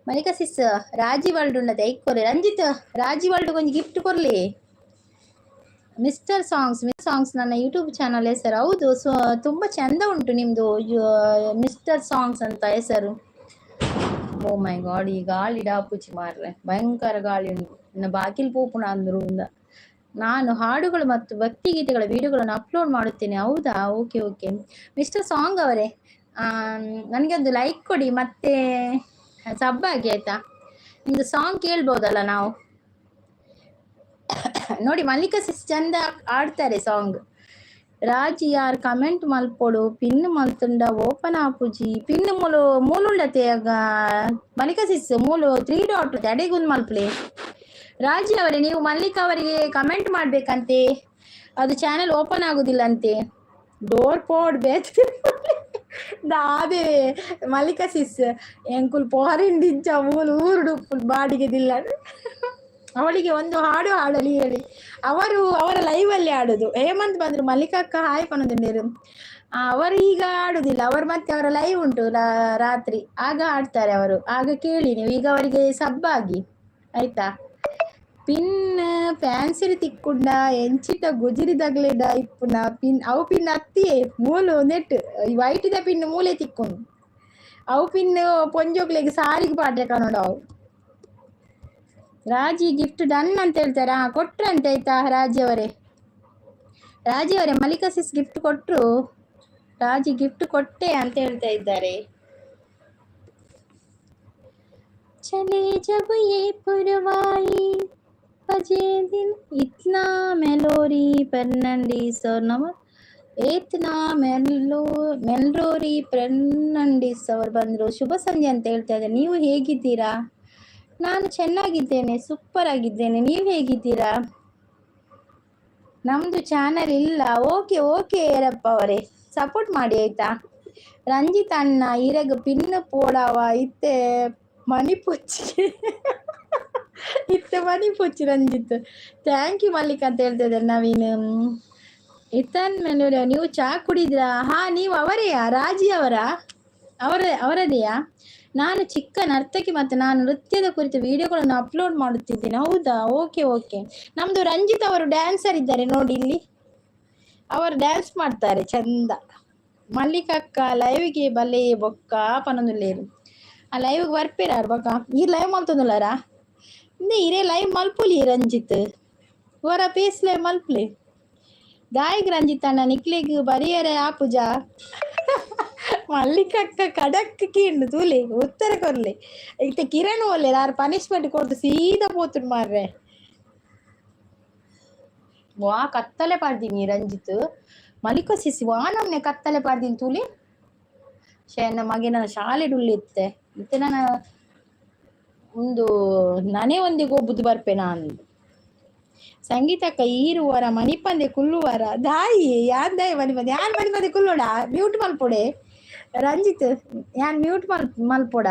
ಮಲ್ಲಿಕಾ ಸಿಸ್, ರಾಜಿ ವರ್ಲ್ಡ್ ಉಂಟದೆ ಐಕೋರೆ. ರಂಜಿತ್ ರಾಜಿ ವರ್ಲ್ಡ್ ಕೊಂಚ ಗಿಫ್ಟ್ ಕೊರ್ಲಿ. ಮಿಸ್ಟರ್ ಸಾಂಗ್ಸ್, ಮಿಸ್ ಸಾಂಗ್ಸ್ ನನ್ನ ಯೂಟ್ಯೂಬ್ ಚಾನಲ್ ಹೆಸರು. ಹೌದು, ಸೊ ತುಂಬ ಚಂದ ಉಂಟು ನಿಮ್ಮದು ಮಿಸ್ಟರ್ ಸಾಂಗ್ಸ್ ಅಂತ ಹೆಸರು. ಓ ಮೈ ಗಾಡ್, ಈ ಗಾಳಿ ಡಾಪುಚಿ ಮಾರ್ರೆ, ಭಯಂಕರ ಗಾಳಿ ಉಂಟು. ಇನ್ನು ಬಾಕಿಲ್ ಪೋಪುಣ ಅಂದ್ರು. ನಾನು ಹಾಡುಗಳು ಮತ್ತು ಭಕ್ತಿಗೀತೆಗಳ ವಿಡಿಯೋಗಳನ್ನು ಅಪ್ಲೋಡ್ ಮಾಡುತ್ತೇನೆ. ಹೌದಾ, ಓಕೆ ಓಕೆ. ಮಿಸ್ಟರ್ ಸಾಂಗ್ ಅವರೇ, ನನಗೆ ಒಂದು ಲೈಕ್ ಕೊಡಿ ಮತ್ತೆ ಸಬ್ ಆಗಿ ಆಯ್ತಾ. ನಿಮ್ಮದು ಸಾಂಗ್ ಕೇಳ್ಬೋದಲ್ಲ ನಾವು. ನೋಡಿ ಮಲ್ಲಿಕಾ ಸಿಸ್ ಚಂದ ಆಡ್ತಾರೆ ಸಾಂಗ್. ರಾಜಿ ಯಾರ್ ಕಮೆಂಟ್ ಮಲ್ಪೊಡು, ಪಿನ್ ಮಲ್ತುಂಡ ಓಪನ್ ಆಪುಜಿ. ಪಿನ್ ಮೂಲು ಮೂಲುಂಡತೆ ಮಲ್ಲಿಕಾ ಸಿಸ್, ಮೂಲು 3 ಡಾಟ್ ಅಡೆಗುಂದ್ ಮಲ್ಪಲೆ. ರಾಜಿ ಅವರೇ, ನೀವು ಮಲ್ಲಿಕಾ ಅವರಿಗೆ ಕಮೆಂಟ್ ಮಾಡ್ಬೇಕಂತೆ, ಅದು ಚಾನೆಲ್ ಓಪನ್ ಆಗುದಿಲ್ಲ ಅಂತೆ. ಡೋರ್ ಪೋಡ್ ಬೇತ್ ದಾದೆ ಮಲ್ಲಿಕಾ ಸಿಸ್ ಎಂಕುಲ್ ಪೋರಿಂಡಿಂಚ ಮೂಲು ಊರುಡು ಬಾಡಿಗೆದಿಲ್ಲ. ಅವಳಿಗೆ ಒಂದು ಹಾಡು ಹಾಡಲಿ ಹೇಳಿ, ಅವರು ಅವರ ಲೈವ್ ಅಲ್ಲಿ ಆಡುದು. ಹೇಮಂತ್ ಬಂದ್ರು, ಮಲ್ಲಿಕಾಕ್ಕ ಹಾಯ್ ಪನೊಂದುಂಡೇರು. ಅವರು ಈಗ ಆಡುದಿಲ್ಲ, ಅವರು ಮತ್ತೆ ಅವರ ಲೈವ್ ಉಂಟು ರಾತ್ರಿ, ಆಗ ಆಡ್ತಾರೆ ಅವರು, ಆಗ ಕೇಳಿ ನೀವು. ಈಗ ಅವರಿಗೆ ಸಬ್ಬಾಗಿ ಆಯ್ತಾ. ಪಿನ್ ಫ್ಯಾನ್ಸಿಡ್ ತಿಕ್ಕುಂಡ ಎಂಚಿತ ಗುಜಿರಿದಗ್ಲೆಡ ಇಪ್ಪುನ ಪಿನ್ ಅವು ಪಿನ್ ಅತ್ತಿಯೇ ಮೂಲು ನೆಟ್ ವೈಟ್ the pin ಮೂಲೆ ತಿಕ್ಕುಂಡು ಅವು ಪಿನ್ ಪೊಂಜೋಕ್ಲೆಗ್ ಸಾರಿಗೆ ಪಾಡ್ರೆ ಕಾಣೋಡು ಅವು. ರಾಜಿ ಗಿಫ್ಟ್ ಡನ್ ಅಂತ ಹೇಳ್ತಾರಾ, ಕೊಟ್ರಂತೆ ಆಯ್ತಾ ರಾಜಿ ಅವರೇ. ರಾಜಿ ಅವರೇ ಮಲ್ಲಿಕಾ ಸಿಸ್ ಗಿಫ್ಟ್ ಕೊಟ್ರು, ರಾಜಿ ಗಿಫ್ಟ್ ಕೊಟ್ಟೆ ಅಂತ ಹೇಳ್ತಾ ಇದ್ದಾರೆ. ಚಲೇ ಜಬ್ ಯೇ ಪುರವಾಯಿ ಬಜೆ ದಿಲ್ ಇತ್ನಾ ಮೆಲೋರಿ ಫೆರ್ನಾಂಡಿಸ್ ಅವ್ರ ನಮ್ಮ ಏತ್ನಾ ಮೆಲ್ರೋರಿ ಫೆರ್ನಾಂಡಿಸ್ ಅವರು ಬಂದರು. ಶುಭ ಸಂಜೆ ಅಂತ ಹೇಳ್ತಾ ಇದ್ದಾರೆ. ನೀವು ಹೇಗಿದ್ದೀರಾ? ನಾನು ಚೆನ್ನಾಗಿದ್ದೇನೆ, ಸೂಪರ್ ಆಗಿದ್ದೇನೆ. ನೀವು ಹೇಗಿದ್ದೀರಾ? ನಮ್ಮದು ಚಾನಲ್ ಇಲ್ಲ. ಓಕೆ ಓಕೆ ಏರಪ್ಪ ಅವರೇ, ಸಪೋರ್ಟ್ ಮಾಡಿ ಆಯ್ತಾ. ರಂಜಿತ್ ಅಣ್ಣ ಇರಗ್ ಪಿನ್ ಪೋಡವ ಇತ್ತೆ ಮಣಿಪೊಚ್ಚಿ ಇತ್ತೆ ಮಣಿಪೊಚ್ಚಿ ರಂಜಿತ್. Thank you Mallika ಅಂತ ಹೇಳ್ತಾ ಇದ್ದಾರೆ ನವೀನ್. ಇತನ್ ಮೇಲೆ ನೀವು ಚಾ ಕುಡಿದ್ರಾ? ಹಾ, ನೀವು ಅವರೇಯಾ? ರಾಜಿ ಅವರಾ? ಅವರದೆಯಾ? ನಾನು ಚಿಕ್ಕ ನರ್ತಕಿ ಮತ್ತು ನಾನು ನೃತ್ಯದ ಕುರಿತು ವಿಡಿಯೋಗಳನ್ನು ಅಪ್ಲೋಡ್ ಮಾಡುತ್ತಿದ್ದೇನೆ. ಹೌದಾ? Okay okay. ನಮ್ದು ರಂಜಿತ್ ಅವರು ಡ್ಯಾನ್ಸರ್ ಇದ್ದಾರೆ ನೋಡಿ ಇಲ್ಲಿ, ಅವರು ಡ್ಯಾನ್ಸ್ ಮಾಡ್ತಾರೆ ಚಂದ. ಮಲ್ಲಿಕಕ್ಕ ಲೈವ್ಗೆ ಬಲೆ ಬೊಕ್ಕ ಪನೊಂದುಲ್ಲೇರು. ಆ ಲೈವ್ ಬರ್ಪೇರಾರ್ ಬೊಕ್ಕ ಈ ಲೈವ್ ಮಲ್ತೊಂದುಲ್ಲಾರಾ? ಇಂದೇ ಇರೇ ಲೈವ್ ಮಲ್ಪುಲಿ ರಂಜಿತ್, ವರ ಪೇಸ್ ಲೈವ್ ಮಲ್ಪುಲಿ. ದಾಯಿಗ್ ರಂಜಿತ್ ಅಣ್ಣ ನಿಕ್ಲೆಗ್ ಬರಿಯರೆ ಆಪುಜ? ಮಲ್ಲಿಕಕ್ಕ ಕಡಕ್ ಕೀಂಡು ತೂಲೆ ಉತ್ತರ ಕೊರ್ಲೆ. ಇತ್ತೆ ಕಿರಣ್ ಒಲ್ಲೆ ಆರ್ ಪನಿಷ್ಮೆಂಟ್ ಕೊರ್ದು ಸೀದಾ ಪೋತುಂಡು ಮಾರ್ರೆ. ವಾ ಕತ್ತಲೆ ಪಾಡ್ದಿನಿ ರಂಜಿತ್. ಮಲಿಕ ಸಿಸಿ ವಾ ನಮ್ನೆ ಕತ್ತಲೆ ಪಾಡ್ದಿನಿ ತೂಲೆ. ಶೇ ಮಗೆ ನನ್ನ ಶಾಲೆಡ್ ಉಳ್ಳೆ ಇತ್ತೆ ಇತ್ತೆ ನಾನು ಒಂದು ನನೆ ಒಂದೇ ಗೊಬ್ಬುದು ಬರ್ಪೆ ನಾನು. ಸಂಗೀತಕ್ಕ ಈರುವರ ಮಣಿಪಂದೆ ಕುಲ್ಲುವರ ದಾಯಿ ಯಾನ್ ದಾಯಿ ಮಣಿಪಂದೆ ಯಾನ್ ಮಣಿಪಂದೆ ಕುಲ್ಲೋಡ ಮ್ಯೂಟ್ ಮಲ್ಪೊಡೆ ರಂಜಿತ್, ಯಾನ್ ಮ್ಯೂಟ್ ಮಲ್ಪೊಡ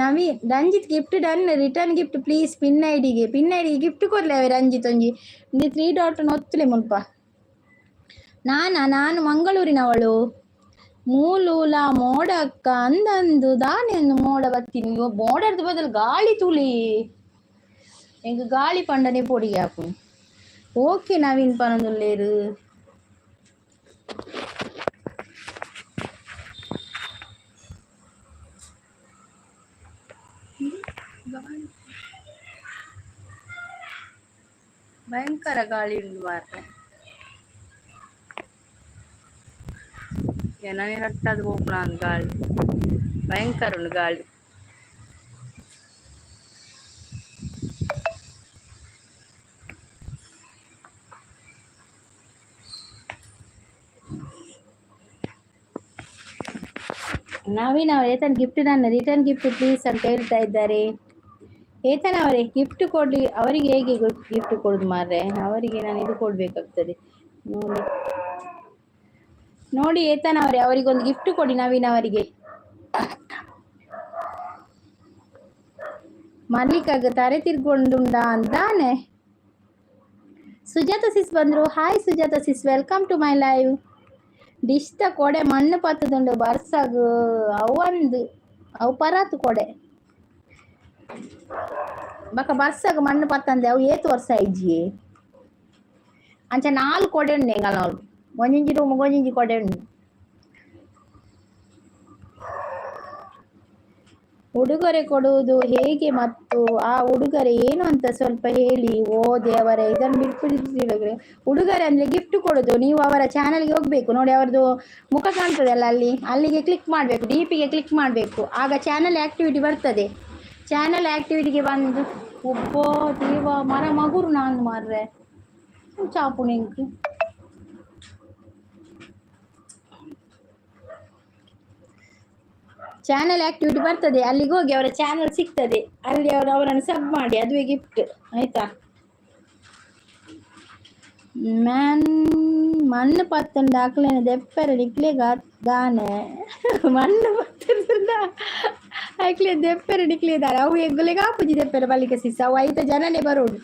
Naveen. Ranjith gift done, return gift please. Pin ಐಡಿಗೆ, pin ಐಡಿಗೆ gift ಕೊರ್ಲೆ ಅವೆ ರಂಜಿತ್. ಒಂಜಿ ಒಂಜಿ ತ್ರೀ ಡಾಟ್ ಒತ್ತುಲೆ ಮುಲ್ಪ. ನಾನಾ ನಾನು ಮಂಗಳೂರಿನವಳು. ಮೂಲೂಲ ಮೋಡಕ್ಕ ಅಂದಂದು ದಾನೆಂದು ಮೋಡ ಬತ್ತೀನಿ. ಮೋಡದ ಬದಲು ಗಾಳಿ ತುಳಿ ಎಂಕ್ ಗಾಳಿ ಪಂಡನೆ ಪೊಡಿಗೆ ಆಪುಂಡು. ಓಕೆ ನವೀನ್ ಪನೊಂದುಲ್ಲೇರು. ಭಯಂಕರ ಗಾಳಿ ಉಂಟು ಮಾರ್ರೆ. ಎನನೆ ರಟ್ಟಾದ್ ಪೋಪುನ ಗಾಳಿ, ಭಯಂಕರ ಉಂಡು ಗಾಳಿ. ನವೀನ್ ಅವರು ಏತನ್ ಗಿಫ್ಟ್ ನನ್ನ return gift please ಅಂತ ಹೇಳ್ತಾ ಇದ್ದಾರೆ. ಏತನ್ ಅವರೇ ಗಿಫ್ಟ್ ಕೊಡ್ಲಿ ಅವರಿಗೆ. ಹೇಗೆ ಗಿಫ್ಟ್ ಕೊಡುದು ಮಾರ್ರೆ? ಅವರಿಗೆ ನಾನು ಇದು ಕೊಡ್ಬೇಕಾಗ್ತದೆ. ನೋಡಿ ನೋಡಿ ಏತನ್ ಅವರೇ, ಅವರಿಗೊಂದು ಗಿಫ್ಟ್ ಕೊಡಿ ನವೀನ್ ಅವರಿಗೆ. ಮಲ್ಲಿಕಾಗ ತರೆ ತಿರ್ಗೊಂಡುಂಡ ಅಂತಾನೆ. ಸುಜಾತ ಸಿಸ್ ಬಂದ್ರು. Hi Sujata sis, welcome to my live. ಡಿಶ್ತ ಕೊಡೆ ಮಣ್ಣು ಪತ್ತದುಂಡು ಬರ್ಸಗ್ ಅವಂದು ಅವು ಪರಾತು ಕೊಡೆ ಬಕ ಬರ್ಸಗ್ ಮಣ್ಣು ಪತ್ತಂದೆ ಅವು ಏತ್ ವರ್ಷ ಇಜ್ಜಿ. ಅಂಚ ನಾಲ್ ಕೊಡೆ ಉಂಡು ಎಂಗಲ್ನವ್ಲು, ಒಂಜಿಂಜಿ ರೂಮ್ ಒಂಜಿಂಜಿ ಕೊಡೆ ಉಂಡು. ಉಡುಗೊರೆ ಕೊಡುವುದು ಹೇಗೆ ಮತ್ತು ಆ ಉಡುಗೊರೆ ಏನು ಅಂತ ಸ್ವಲ್ಪ ಹೇಳಿ. ಓ ದೇವರೇ, ಇದನ್ನು ಬಿಟ್ಬಿಡಿ. ಉಡುಗೊರೆ ಅಂದ್ರೆ ಗಿಫ್ಟ್ ಕೊಡುದು. ನೀವು ಅವರ ಚಾನಲ್ಗೆ ಹೋಗ್ಬೇಕು ನೋಡಿ, ಅವರದ್ದು ಮುಖ ಕಾಣ್ತದಲ್ಲ ಅಲ್ಲಿ, ಅಲ್ಲಿಗೆ ಕ್ಲಿಕ್ ಮಾಡಬೇಕು, ಡಿ ಪಿಗೆ ಕ್ಲಿಕ್ ಮಾಡಬೇಕು. ಆಗ ಚಾನಲ್ ಆಕ್ಟಿವಿಟಿ ಬರ್ತದೆ. ಚಾನಲ್ ಆಕ್ಟಿವಿಟಿಗೆ ಬಂದು ಒಬ್ಬ ದೇವ ಮರ ಮಗುರು ನಾನು ಮಾರ್ರೆ ಚಾಪು ನಿಂಕ್. ಚಾನಲ್ ಆಕ್ಟಿವಿಟಿ ಬರ್ತದೆ, ಅಲ್ಲಿಗೆ ಹೋಗಿ ಅವರ ಚಾನಲ್ ಸಿಗ್ತದೆ, ಅಲ್ಲಿ ಅವರು ಅವರನ್ನು ಸಬ್ ಮಾಡಿ, ಅದುವೇ ಗಿಫ್ಟ್ ಆಯ್ತಾ. ಮ್ಯಾನ್ ಮಣ್ಣು ಪತ್ತಂಡ ಅಕ್ಲೆನ ದೆಪ್ಪರೆ ನಿಕ್ಲೆಗ್ ದಾನೆ. ಮಣ್ಣು ಪತ್ತಂಡ ಅಕ್ಲೆ ದೆಪ್ಪರೆ ನಿಕ್ಲೆ ದಾನೆ. ಅವು ಎಂಗುಲೆಗ್ ಆಪುಜಿ ದೆಪ್ಪರೆ ಬಲಿಕ ಸಿಸ್. ಅವು ಐತ ಜನನೇ ಬರೋಡು.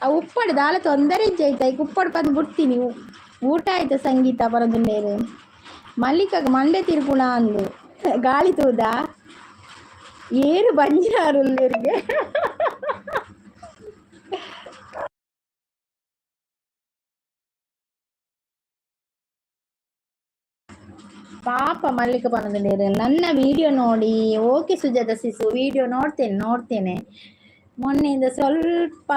ಅವು ಉಪ್ಪಡು ದಾಲ ತೊಂದರೆ ಇಜ್ಜಿ ಆಯ್ತಾ. ಈಗ ಉಪ್ಪಡು ಪಂದ್ ಬಿಡ್ತೀನಿ. ಊಟ ಆಯ್ತಾ ಸಂಗೀತ ಬರೋದುಲ್ಲೇರು? ಮಲ್ಲಿಕಾಗ ಮಂಡೆ ತಿರ್ಪುಣ ಅಂದು ಗಾಳಿ ತೂದ ಏರು ಬಂಜಿನಾರುಲ್ಲೆರ್ಗೆ. ಪಾಪ ಮಲ್ಲಿಕ ಪನೊಂದುಲ್ಲೆರ್ ನನ್ನ ವಿಡಿಯೋ ನೋಡಿ. ಓಕೆ ಸುಜಾತ ಸಿಸು, ವಿಡಿಯೋ ನೋಡ್ತೇನೆ ನೋಡ್ತೇನೆ. ಮೊನ್ನೆಯಿಂದ ಸ್ವಲ್ಪ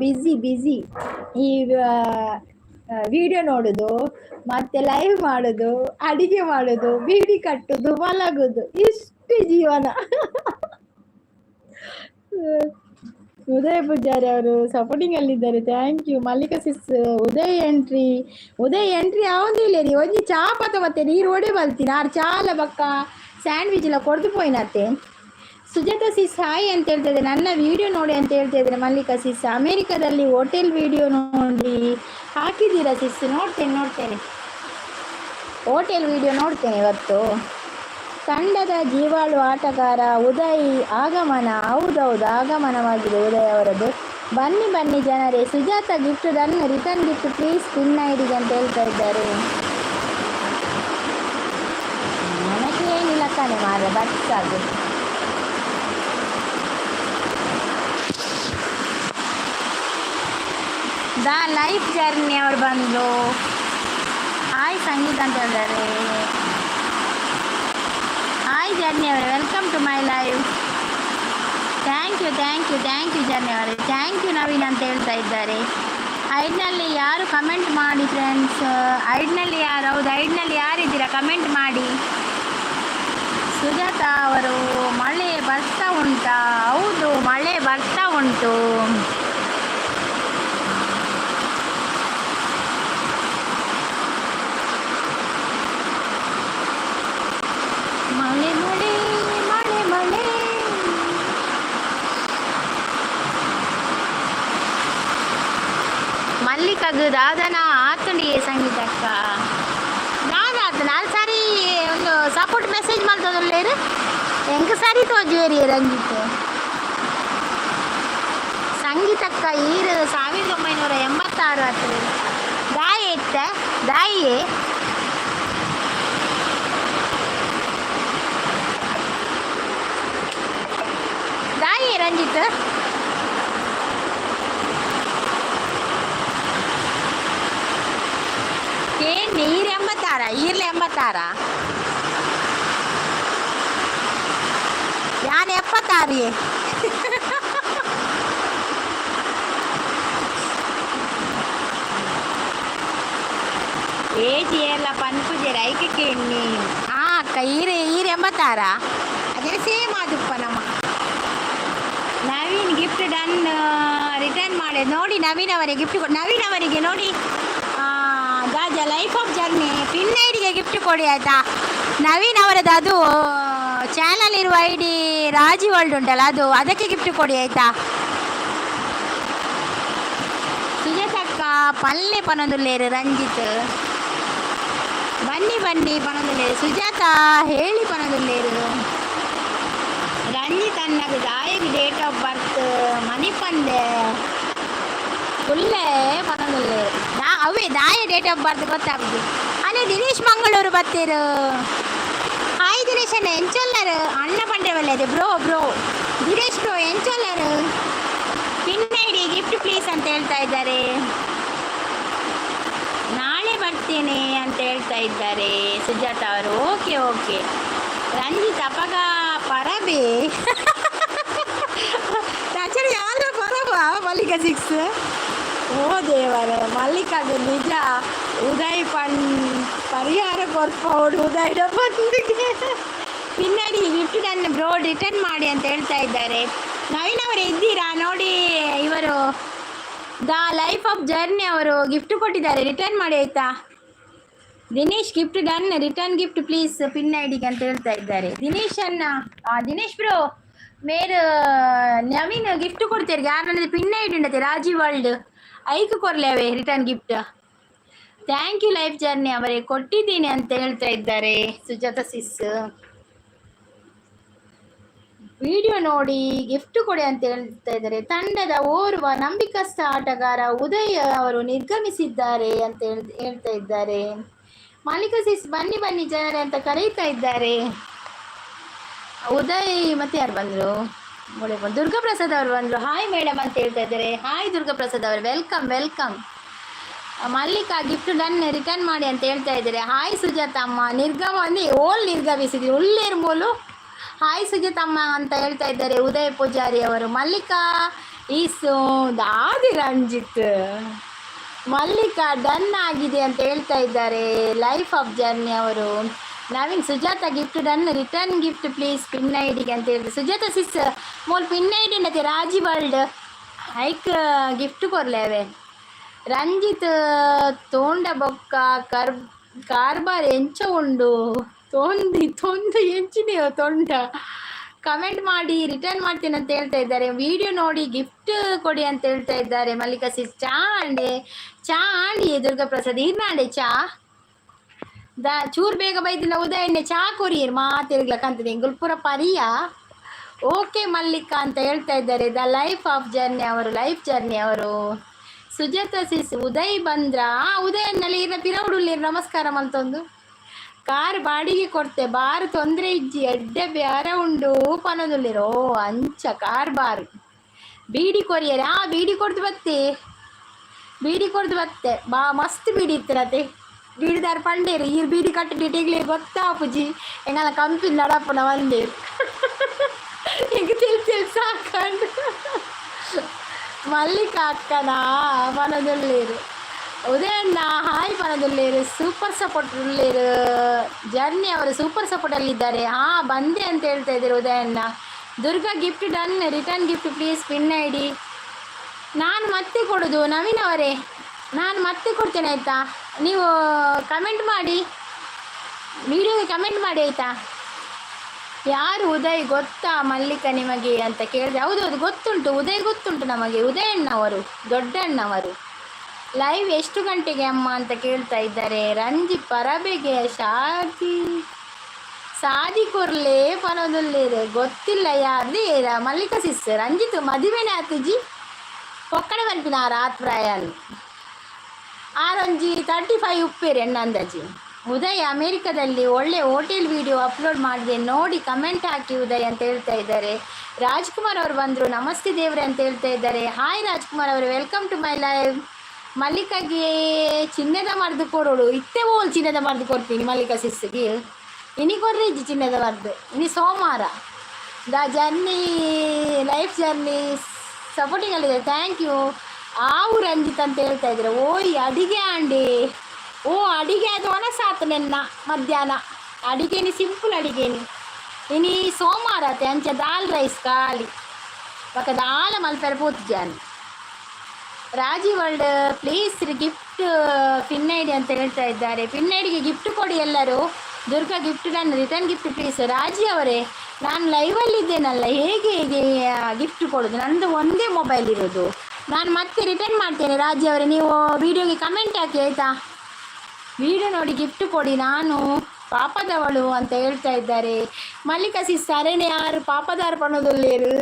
ಬ್ಯುಸಿ ಬ್ಯುಸಿ. ಈ ವಿಡಿಯೋ ನೋಡುದು, ಮತ್ತೆ ಲೈವ್ ಮಾಡುದು, ಅಡಿಗೆ ಮಾಡುದು, ಬೀಡಿ ಕಟ್ಟುದು, ಮಲಗುದು, ಇಷ್ಟೇ ಜೀವನ. ಉದಯ ಪೂಜಾರಿ ಅವರು ಸಪೋರ್ಟಿಂಗ್ ಅಲ್ಲಿದ್ದಾರೆ, thank you. Mallika sis Uday entry, Uday entry ಯಾವೊಂದು ಇಲ್ಲ ರೀ. ಒಂಜಿ ಚಾ ಪತ ಮತ್ತೆ ನೀರು ಒಡೆ ಬಲ್ತೀನಿ ಆರು ಚಾಲ ಬಕ್ಕ ಸ್ಯಾಂಡ್ವಿಚ್ ಎಲ್ಲ ಕೊಡ್ದು ಪೋಯಿನತ್ತೆ. ಸುಜಾತ ಸಿಸ್ ಹಾಯ್ ಅಂತ ಹೇಳ್ತಾ ಇದ್ದಾರೆ. ನನ್ನ ವಿಡಿಯೋ ನೋಡಿ ಅಂತ ಹೇಳ್ತಾ ಇದ್ದಾರೆ ಮಲ್ಲಿಕಾ ಸಿಸ್. ಅಮೇರಿಕಾದಲ್ಲಿ ಹೋಟೆಲ್ ವಿಡಿಯೋ ನೋಡಿ ಹಾಕಿದ್ದೀರಾ ಸಿಸ್? ನೋಡ್ತೇನೆ, ನೋಡ್ತೇನೆ, ಹೋಟೆಲ್ ವಿಡಿಯೋ ನೋಡ್ತೇನೆ ಇವತ್ತು. ತಂಡದ ಜೀವಾಳು ಆಟಗಾರ ಉದಯ್ ಆಗಮನ. ಹೌದೌದು, ಆಗಮನವಾಗಿದೆ ಉದಯ್ ಅವರದ್ದು. ಬನ್ನಿ ಬನ್ನಿ ಜನರೇ. Sujatha, gift done, return gift please pin ಐಡಿಗೆ ಅಂತ ಹೇಳ್ತಾ ಇದ್ದಾರೆ. ನನಗೆ ಏನಿಲ್ಲ ತಾನೆ ಮಾರ್ರೆ, ಬಸ್ ಅದು. The life journey ಅವ್ರು ಬಂದರು. ಹಾಯ್ ಸಂಗೀತ ಅಂತ ಹೇಳಿದ್ದಾರೆ. ಹಾಯ್ ಜರ್ನಿ ಅವರೇ, welcome to my live. Thank you, thank you, thank you journey ಅವರೇ. Thank you Naveen ಅಂತ ಹೇಳ್ತಾ ಇದ್ದಾರೆ. ಐಡ್ನಲ್ಲಿ ಯಾರು? ಕಮೆಂಟ್ ಮಾಡಿ ಫ್ರೆಂಡ್ಸ್. ಐಡ್ನಲ್ಲಿ ಯಾರು? ಹೌದು, ಐಡ್ನಲ್ಲಿ ಯಾರಿದ್ದೀರಾ? ಕಮೆಂಟ್ ಮಾಡಿ. ಸುಜಾತ ಅವರು, ಮಳೆ ಬರ್ತಾ ಉಂಟಾ? ಹೌದು, ಮಳೆ ಬರ್ತಾ ಉಂಟು. ಮಳೆ ಮಳೆ ಮಳೆ ಮಳೆ. ಮಲ್ಲಿಕಾಗು ದಾದನ ಆತುಂಡಿಗೆ ಸಂಗೀತಕ್ಕ ದಾದ ಆತ. ನಾಲ್ ಸಾರಿ ಒಂದು ಸಪೋರ್ಟ್ ಮೆಸೇಜ್ ಮಾಡ್ತದಲ್ಲೇರು. ಎಂಕ್ ಸರಿ ತೋಜುವೇರಿ ರಂಜಿತ್. ಸಂಗೀತಕ್ಕ, ಈರು 1986 ಆತು. ದಾಯಿ ಇತ್ತ ದಾಯಿಯೇ? ದಾಯಿ ರಂಜಿತ್. ಏನ್ ನೀರು 86, ಈರ್ಲೆ 86? ಯಾನ್ 76. ಏಜ್ ಏರ್ಲ ಪನ್ಪುಜೆರ್, ಐಕೆ ಕೇಣ್ಣಿ. ಆ ಅಕ್ಕ, ಈರ್ ಈರ್ 86. ಅದೇ ಸೇಮ್ ಆದುಪ್ಪ ನಮ್ಮ. ನವೀನ್, ಗಿಫ್ಟ್ ಡನ್, ರಿಟರ್ನ್ ಮಾಡಿ. ನೋಡಿ ನವೀನ್ ಅವರಿಗೆ ಗಿಫ್ಟ್, ನವೀನ್ ಅವರಿಗೆ ನೋಡಿ. ದಾಜ ಲೈಫ್ ಆಫ್ ಜರ್ನಿ ಪಿನ್ ಐಡಿಗೆ ಗಿಫ್ಟ್ ಕೊಡಿ, ಆಯಿತಾ? ನವೀನ್ ಅವರದ್ದು ಅದು ಚಾನಲ್ ಇರುವ ಐಡಿ ರಾಜಿ ವರ್ಲ್ಡ್ ಉಂಟಲ್ಲ, ಅದು, ಅದಕ್ಕೆ ಗಿಫ್ಟ್ ಕೊಡಿ, ಆಯಿತಾ? ಸುಜಾತಕ್ಕ, ಪಲ್ಲೆ ಪನೊಂದುಲ್ಲೇರು. ರಂಜಿತ್, ಬನ್ನಿ ಬನ್ನಿ ಪನೊಂದುಲ್ಲೇರು. ಸುಜಾತ, ಹೇಳಿ ಪನೊಂದುಲ್ಲೇರು. ರಂಜಿತ್ ಅಣ್ಣಗ್ ದಾಯೆಗ್ ಡೇಟ್ ಆಫ್ ಬರ್ತ್ ಮನಿಪಂದೆ ಫುಲ್ಲೇ ಪನೊಂದುಲ್ಲೇರು. ನಾ ಅವೇ ದಾಯ ಡೇಟ್ ಆಫ್ ಬರ್ತ್ ಗೊತ್ತಾಗುದು. ಅಲ್ಲೇ ದಿನೇಶ್ ಮಂಗಳೂರು ಬತ್ತೀರು. ಹಾಯ್ ದಿನೇಶ್ ಅಣ್ಣ, ಎಂಚೊಲ್ಲರು? ಅಣ್ಣ ಪಂಡೆ ಒಳ್ಳೆಯದು. ಬ್ರೋ, ಬ್ರೋ, ದಿನೇಶ್ ಬ್ರೋ, ಎಂಚೊಲ್ಲರು? ಪಿನ್ ಐಡಿ ಗಿಫ್ಟ್ ಪ್ಲೀಸ್ ಅಂತ ಹೇಳ್ತಾ ಇದ್ದಾರೆ. ನಾಳೆ ಬರ್ತೇನೆ ಅಂತ ಹೇಳ್ತಾ ಇದ್ದಾರೆ ಸುಜಾತ ಅವರು. ಓಕೆ ಓಕೆ ರಂಜಿತ್, ಅಪಗ ಪರಬೆ ಆಕ್ಚುಲಿ ಯಾರ ಪರಬ? ಮಲ್ಲಿಕಾ ಸಿಕ್ಸ್. ಓ ದೇವರೇ, ಮಲ್ಲಿಕಾಗ ನಿಜ ಉದಯ್ ಪಣ್ ಪರಿಹಾರ ಕೊರ್ಪೌಡು. ಉದಯ್ ಬಂದಿಗೆ ಪಿನ್ನಡಿ ಗಿಫ್ಟ್ ನನ್ನ ಬ್ರೋ, ರಿಟರ್ನ್ ಮಾಡಿ ಅಂತ ಹೇಳ್ತಾ ಇದ್ದಾರೆ. ನವೀನ್ ಅವರು ಇದ್ದೀರಾ? ನೋಡಿ, ಇವರು the life of journey ಅವರು ಗಿಫ್ಟ್ ಕೊಟ್ಟಿದ್ದಾರೆ. ರಿಟರ್ನ್ ಮಾಡಿ, ಆಯ್ತಾ? Dinesh, gift done, return gift please pin ಐಡಿಗೆ ಅಂತ ಹೇಳ್ತಾ ಇದ್ದಾರೆ ದಿನೇಶ್ ಅನ್ನ. ದಿನೇಶ್ ಬ್ರೋ, ಮೇರ್ ನವೀನ್ ಗಿಫ್ಟ್ ಕೊಡ್ತೀರಿ. ಯಾರು ಪಿನ್ ಐಡಿ ಉಂಡತೆ ರಾಜಿ ವರ್ಲ್ಡ್, ಐಕ್ ಕೊರ್ಲೇವೆ return gift. Thank you life journey ಅವರೇ, ಕೊಟ್ಟಿದ್ದೀನಿ ಅಂತ ಹೇಳ್ತಾ ಇದ್ದಾರೆ ಸುಜಾತ ಸಿಸ್. ವಿಡಿಯೋ ನೋಡಿ ಗಿಫ್ಟ್ ಕೊಡಿ ಅಂತ ಹೇಳ್ತಾ ಇದ್ದಾರೆ. ತಂಡದ ಓರ್ವ ನಂಬಿಕಸ್ಥ ಆಟಗಾರ ಉದಯ್ ಅವರು ನಿರ್ಗಮಿಸಿದ್ದಾರೆ ಅಂತ ಹೇಳ್ತಾ ಇದ್ದಾರೆ. ಮಾಲಿಕಾ ಸಿಸ್, ಬನ್ನಿ ಬನ್ನಿ ಜನರೇ ಅಂತ ಕರೀತಾ ಇದ್ದಾರೆ. ಉದಯ್ ಮತ್ತೆ ಯಾರು ಬಂದರು? ದುರ್ಗಾಪ್ರಸಾದ್ ಅವರು ಬಂದರು. ಹಾಯ್ ಮೇಡಮ್ ಅಂತ ಹೇಳ್ತಾ ಇದ್ದಾರೆ. ಹಾಯ್ ದುರ್ಗಾಪ್ರಸಾದ್ ಅವರು, welcome welcome. Mallika, gift done, return ಮಾಡಿ ಅಂತ ಹೇಳ್ತಾ ಇದ್ದಾರೆ. ಹಾಯ್ ಸುಜಾತಮ್ಮ. ನಿರ್ಗಮ ಅಂದ್ರೆ ಓಲ್ ನಿರ್ಗಮಿಸಿದ್ರಿ ಉಳ್ಳೇರ್ ಮೂಲು. ಹಾಯ್ ಸುಜಾತಮ್ಮ ಅಂತ ಹೇಳ್ತಾ ಇದ್ದಾರೆ ಉದಯ ಪೂಜಾರಿ ಅವರು. ಮಲ್ಲಿಕಾ ಈಸು ದಾದಿ ರಂಜಿತ್. ಮಲ್ಲಿಕಾ, ಡನ್ ಆಗಿದೆ ಅಂತ ಹೇಳ್ತಾ ಇದ್ದಾರೆ ಲೈಫ್ ಆಫ್ ಜರ್ನಿ ಅವರು. Naveen, Sujatha, gift done, return gift please pin ಐಡಿಗೆ ಅಂತ ಹೇಳಿದ್ರು. ಸುಜಾತ ಸಿಸ್, ಮೂಲು ಪಿನ್ ಐಡಿ ಉಂಡತೆ ರಾಜಿ ವರ್ಲ್ಡ್, ಐಕ್ ಗಿಫ್ಟ್ ಕೊರ್ಲೇವೆ. ರಂಜಿತ್, ತೋಂಡ ಬೊಕ್ಕ ಕರ್ ಕಾರ್ಬಾರ್ ಎಂಚ ಉಂಡು? ತೊಂದಿ ತೊಂದು ಎಂಚಿನೆಯೋ ತೊಂಡ. ಕಮೆಂಟ್ ಮಾಡಿ ರಿಟರ್ನ್ ಮಾಡ್ತೇನೆ ಅಂತ ಹೇಳ್ತಾ ಇದ್ದಾರೆ. ವಿಡಿಯೋ ನೋಡಿ ಗಿಫ್ಟ್ ಕೊಡಿ ಅಂತ ಹೇಳ್ತಾ ಇದ್ದಾರೆ. ಮಲ್ಲಿಕಾ ಸಿಸ್, ಚಾ ಅಂಡೆ, ಚಾ ಆಂಡಿ. ದುರ್ಗಾ ಪ್ರಸಾದ್ ಇರ್ನಾಂಡೆ ಚಾ the ಚೂರ್ ಬೇಗ ಬೈದಿಲ್ಲ. ಉದಯಣ್ಣೆ ಚಾ ಕೊರಿಯರ್ ಮಾತಿರ್ಗ್ಲಕ್ಕಂತದೆ ಗುಲ್ಪುರ ಪರಿಯಾ. ಓಕೆ ಮಲ್ಲಿಕಾ ಅಂತ ಹೇಳ್ತಾ ಇದ್ದಾರೆ. The life of journey ಅವರು, ಲೈಫ್ ಜರ್ನಿ ಅವರು. ಸುಜಾತ ಸಿಸ್, ಉದಯ್ ಬಂದ್ರ? ಉದಯನ್ನಲ್ಲಿ ಇರ ಪಿರವುಡುಲ್ಲೇರು. ನಮಸ್ಕಾರ ಮಲ್ತೊಂದು ಕಾರ್ ಬಾಡಿಗೆ ಕೊಡ್ತೆ ಬಾರ್, ತೊಂದರೆ ಇಜ್ಜಿ, ಎಡ್ಡೆ ಬ್ಯಾರ ಉಂಡು ಪನೊಂದುಲ್ಲೇರು. ಓ ಅಂಚ ಕಾರ್ ಬಾರ್ ಬೀಡಿ ಕೊರಿಯರ್. ಆ ಬೀಡಿ ಕೊಡ್ದು ಬತ್ತೆ, ಬೀಡಿ ಕೊಡ್ದು ಬತ್ತೆ. ಬಾ ಮಸ್ತ್ ಬೀಡಿ ಇತ್ತಿರತೆ. ಬೀಡಿದಾರ ಪಂಡೇರು ಈರ್ ಬೀಡಿ ಕಟ್ಟಿಟ್ಟು ಗೊತ್ತಾ ಪುಜಿ ಎಂಗಲ ಕಂಪಿನ ನಡಪುನ ಒಂದೇರು. ಎಂಕ್ ತೆಲ್ ತೆಲ್ ಸಾಕಂಡು. ಮಲ್ಲಿಕಾ ಅಕ್ಕನ ಪನೊಂದುಲ್ಲೇರು. ಉದಯಣ್ಣ ಹಾಯ್ ಪನೊಂದುಲ್ಲೇರು. ಸೂಪರ್ ಸಪೋರ್ಟ್ ಉಲ್ಲೇರು. ಜರ್ನಿ ಅವರು ಸೂಪರ್ ಸಪೋರ್ಟ್ ಅಲ್ಲಿದ್ದಾರೆ. ಹಾ ಬಂದೆ ಅಂತ ಹೇಳ್ತಾ ಇದ್ದಾರೆ ಉದಯಣ್ಣ. Durga, gift done, return gift please, pin ID. ನಾನು ಮತ್ತೆ ಕೊಡೋದು ನವೀನ್ ಅವರೇ, ನಾನು ಮತ್ತೆ ಕೊಡ್ತೇನೆ ಆಯಿತಾ? ನೀವು ಕಮೆಂಟ್ ಮಾಡಿ, ವಿಡಿಯೋಗೆ ಕಮೆಂಟ್ ಮಾಡಿ ಆಯಿತಾ? ಯಾರು ಉದಯ್ ಗೊತ್ತಾ ಮಲ್ಲಿಕ ನಿಮಗೆ ಅಂತ ಕೇಳಿದೆ. ಹೌದು ಹೌದು, ಗೊತ್ತುಂಟು, ಉದಯ್ ಗೊತ್ತುಂಟು ನಮಗೆ. ಉದಯಣ್ಣವರು, ದೊಡ್ಡಣ್ಣವರು. ಲೈವ್ ಎಷ್ಟು ಗಂಟೆಗೆ ಅಮ್ಮ ಅಂತ ಕೇಳ್ತಾ ಇದ್ದಾರೆ. ರಂಜಿ ಪರಬೆಗೆ ಶಾದಿ ಸಾದಿ ಕೊರ್ಲೆ ಪನೊಂದುಲ್ಲೇರು. ಗೊತ್ತಿಲ್ಲ ಯಾರ್ದಿ ಮಲ್ಲಿಕಾ ಸಿಸ್. ರಂಜಿತ್ ಮದುವೆನೇ ಆತುಜಿ ಪೊಕ್ಕಡೆ ಪನ್ಪಿನ ರಾತ್ರಾಯನ್. ಆರೊಂಜಿ 35 ಉಪ್ಪೇರು ಎಣ್ಣ ಅಂದಾಜಿ. ಉದಯ್ ಅಮೇರಿಕಾದಲ್ಲಿ ಒಳ್ಳೆ ಹೋಟೆಲ್ ವಿಡಿಯೋ ಅಪ್ಲೋಡ್ ಮಾಡಿದೆ, ನೋಡಿ ಕಮೆಂಟ್ ಹಾಕಿ ಉದಯ್ ಅಂತ ಹೇಳ್ತಾ ಇದ್ದಾರೆ. ರಾಜ್ಕುಮಾರ್ ಅವರು ಬಂದರು, ನಮಸ್ತೆ ದೇವ್ರೆ ಅಂತ ಹೇಳ್ತಾ ಇದ್ದಾರೆ. ಹಾಯ್ ರಾಜ್ಕುಮಾರ್ ಅವರು, welcome to my live. ಮಲ್ಲಿಕಾಗೆ ಚಿನ್ನದ ಮರ್ದು ಕೊಡೋಡು. ಇತ್ತೆ ಓಲ್ ಚಿನ್ನದ ಮರ್ದು ಕೊಡ್ತೀನಿ ಮಲ್ಲಿಕಾ ಸಿಸ್ಗೆ? ಇನಿ ಕೊರ್ರಿ ಚಿನ್ನದ ಮರ್ದು, ಇನಿ ಸೋಮವಾರ. The journey, life journey supporting ಅಲ್ಲಿದೆ, thank you. ಆವು ರಂಜಿತ್ ಅಂತ ಹೇಳ್ತಾ ಇದ್ದಾರೆ. ಓಯ್ ಅಡಿಗೆ ಆಂಡಿ. ಓ ಅಡಿಗೆ ಅದು ಒನಸಾತು ನೆನ್ನ ಮಧ್ಯಾಹ್ನ. ಅಡಿಗೆನಿ ಸಿಂಪಲ್ ಅಡಿಗೆನಿ. ಇನಿ ಸೋಮವಾರ ಆತೆ, ಅಂಚ ದಾಲ್ ರೈಸ್ ಖಾಲಿ, ಬೊಕ ದಾಲ ಮಲ್ಪೆರೆ ಪೋತುಜಾನ್. ರಾಜಿ world, please gift pin ID ಅಂತ ಹೇಳ್ತಾ ಇದ್ದಾರೆ. ಪಿನ್ ಐಡಿಗೆ ಗಿಫ್ಟ್ ಕೊಡಿ ಎಲ್ಲರೂ. ದುರ್ಗಾ, ಗಿಫ್ಟ್ ನನ್ನ ರಿಟರ್ನ್ ಗಿಫ್ಟ್ ಪ್ಲೀಸ್. ರಾಜಿ ಅವರೇ, ನಾನು ಲೈವಲ್ಲಿದ್ದೇನಲ್ಲ, ಹೇಗೆ ಗಿಫ್ಟ್ ಕೊಡೋದು? ನಂದು ಒಂದೇ ಮೊಬೈಲ್ ಇರೋದು. ನಾನು ಮತ್ತೆ ರಿಟರ್ನ್ ಮಾಡ್ತೇನೆ ರಾಜಿ ಅವರೇ, ನೀವು ವಿಡಿಯೋಗೆ ಕಮೆಂಟ್ ಹಾಕಿ ಆಯಿತಾ? ವಿಡಿಯೋ ನೋಡಿ ಗಿಫ್ಟ್ ಕೊಡಿ, ನಾನು ಪಾಪದವಳು ಅಂತ ಹೇಳ್ತಾ ಇದ್ದಾರೆ. ಮಲ್ಲಿಕಾ ಸಿಸ್, ಸರಣೆ ಯಾರು ಪಾಪದಾರ ಪಣೋದುಲ್ಲೇರು.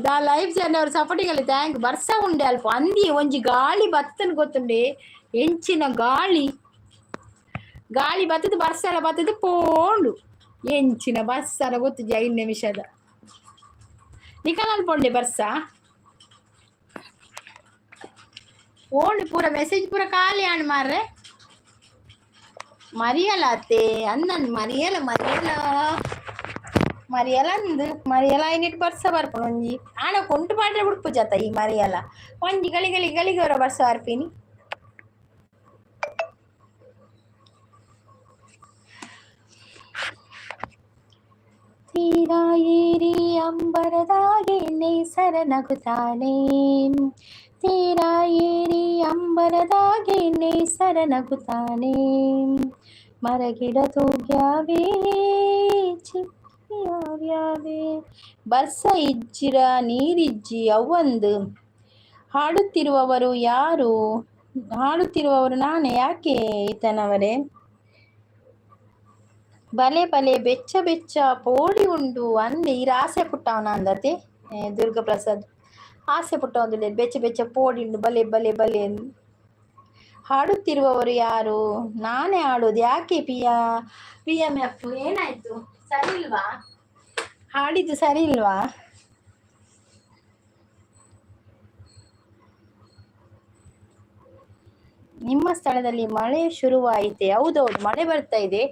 The life ಜನ ಅವರು ಸಪೋರ್ಟಿಂಗ್ ಅಲ್ಲಿ, thank. ಬರ್ಸ ಉಂಡೆ ಅಲ್ಪ ಅಂದಿ ಒಂಜಿ ಗಾಳಿ ಬತ್ತನ್ ಗೊತ್ತುಂಡೆ. ಎಂಚಿನ ಗಾಳಿ, ಗಾಳಿ ಬತ್ತದ, ಬರ್ಸಲ ಬತ್ತದ ಪೋಂಡು. ಎಂಚಿನ ಬರ್ಸನ ಗೊತ್ತುಜಿ. 5 ನಿಮಿಷದ ನಿಕಲಾಲ್ ಪೊಂಡೆ ಬರ್ಸ ಓಂಡು. ಪೂರ ಮೆಸೇಜ್ ಪೂರ ಖಾಲಿ ಆಂಡ್ ಮಾರ್ರೆ. ಮರಿಯಲ ಅತ್ತೆ ಅಂದನ್ ಮರಿಯಲ ಮರಿಯಲ ಮರಿಯಲ ಅಂದ್ ಮರಿಯಲ. ಐನಿಟ್ ಬರ್ಸ ಬರ್ಪುಂಡು ಒಂಜಿ ಆಣ ಕೊಂಟು ಪಾಡ್ರೆ ಉಡುಪು ಜಾತ ಈ ಮರಿಯಲ. ಒಂಜಿ ಗಳಿ ಗಳಿ ಗಳಿಗೆ ಬರ್ಸ ಬರ್ಪಿನಿ. ತೀರಾ ಏರಿ ಅಂಬರದಾಗೆ ನೇಸರ ನಗುತ್ತಾನೆ, ತೀರಾ ಏರಿ ಅಂಬರದಾಗೆ ನೇಸರ ನಗುತ್ತಾನೆ, ಮರಗಿಡ ತೂಗ್ಯಾವೆ ಚಿಕ್ಕಿಯಾವ್ಯಾವೆ. ಬರ್ಸ ಇಜ್ಜಿರ ನೀರಿಜ್ಜಿ ಅವ್ವಂದು. ಹಾಡುತ್ತಿರುವವರು ಯಾರು? ಹಾಡುತ್ತಿರುವವರು ನಾನೇ. ಯಾಕೆ ಈತನವರೇ? ಬಲೆ ಬಲೆ ಬೆಚ್ಚ ಬೆಚ್ಚ ಪೋಡಿ ಉಂಡು ಅಂದೆ. ಈರ್ ಆಸೆ ಪುಟ್ಟವನ ಅಂದತೆ ದುರ್ಗಾ ಪ್ರಸಾದ್. ಆಸೆ ಪುಟ್ಟವಂದುಲ್ಲೆರ್ ಬೆಚ್ಚ ಬೆಚ್ಚ ಪೋಡಿ ಉಂಡು, ಬಲೆ ಬಲೆ ಬಲೆ. ಹಾಡುತ್ತಿರುವವರು ಯಾರು? ನಾನೇ ಹಾಡೋದು. ಯಾಕೆ ಪಿಯಾ ಪಿ ಎಮ್ ಎಫ್, ಏನಾಯ್ತು? ಸರಿ ಇಲ್ವಾ ಹಾಡಿದ್ದು? ಸರಿ ಇಲ್ವಾ? ನಿಮ್ಮ ಸ್ಥಳದಲ್ಲಿ ಮಳೆ ಶುರುವಾಯಿತೆ? ಹೌದೌದು, ಮಳೆ ಬರ್ತಾ ಇದೆ.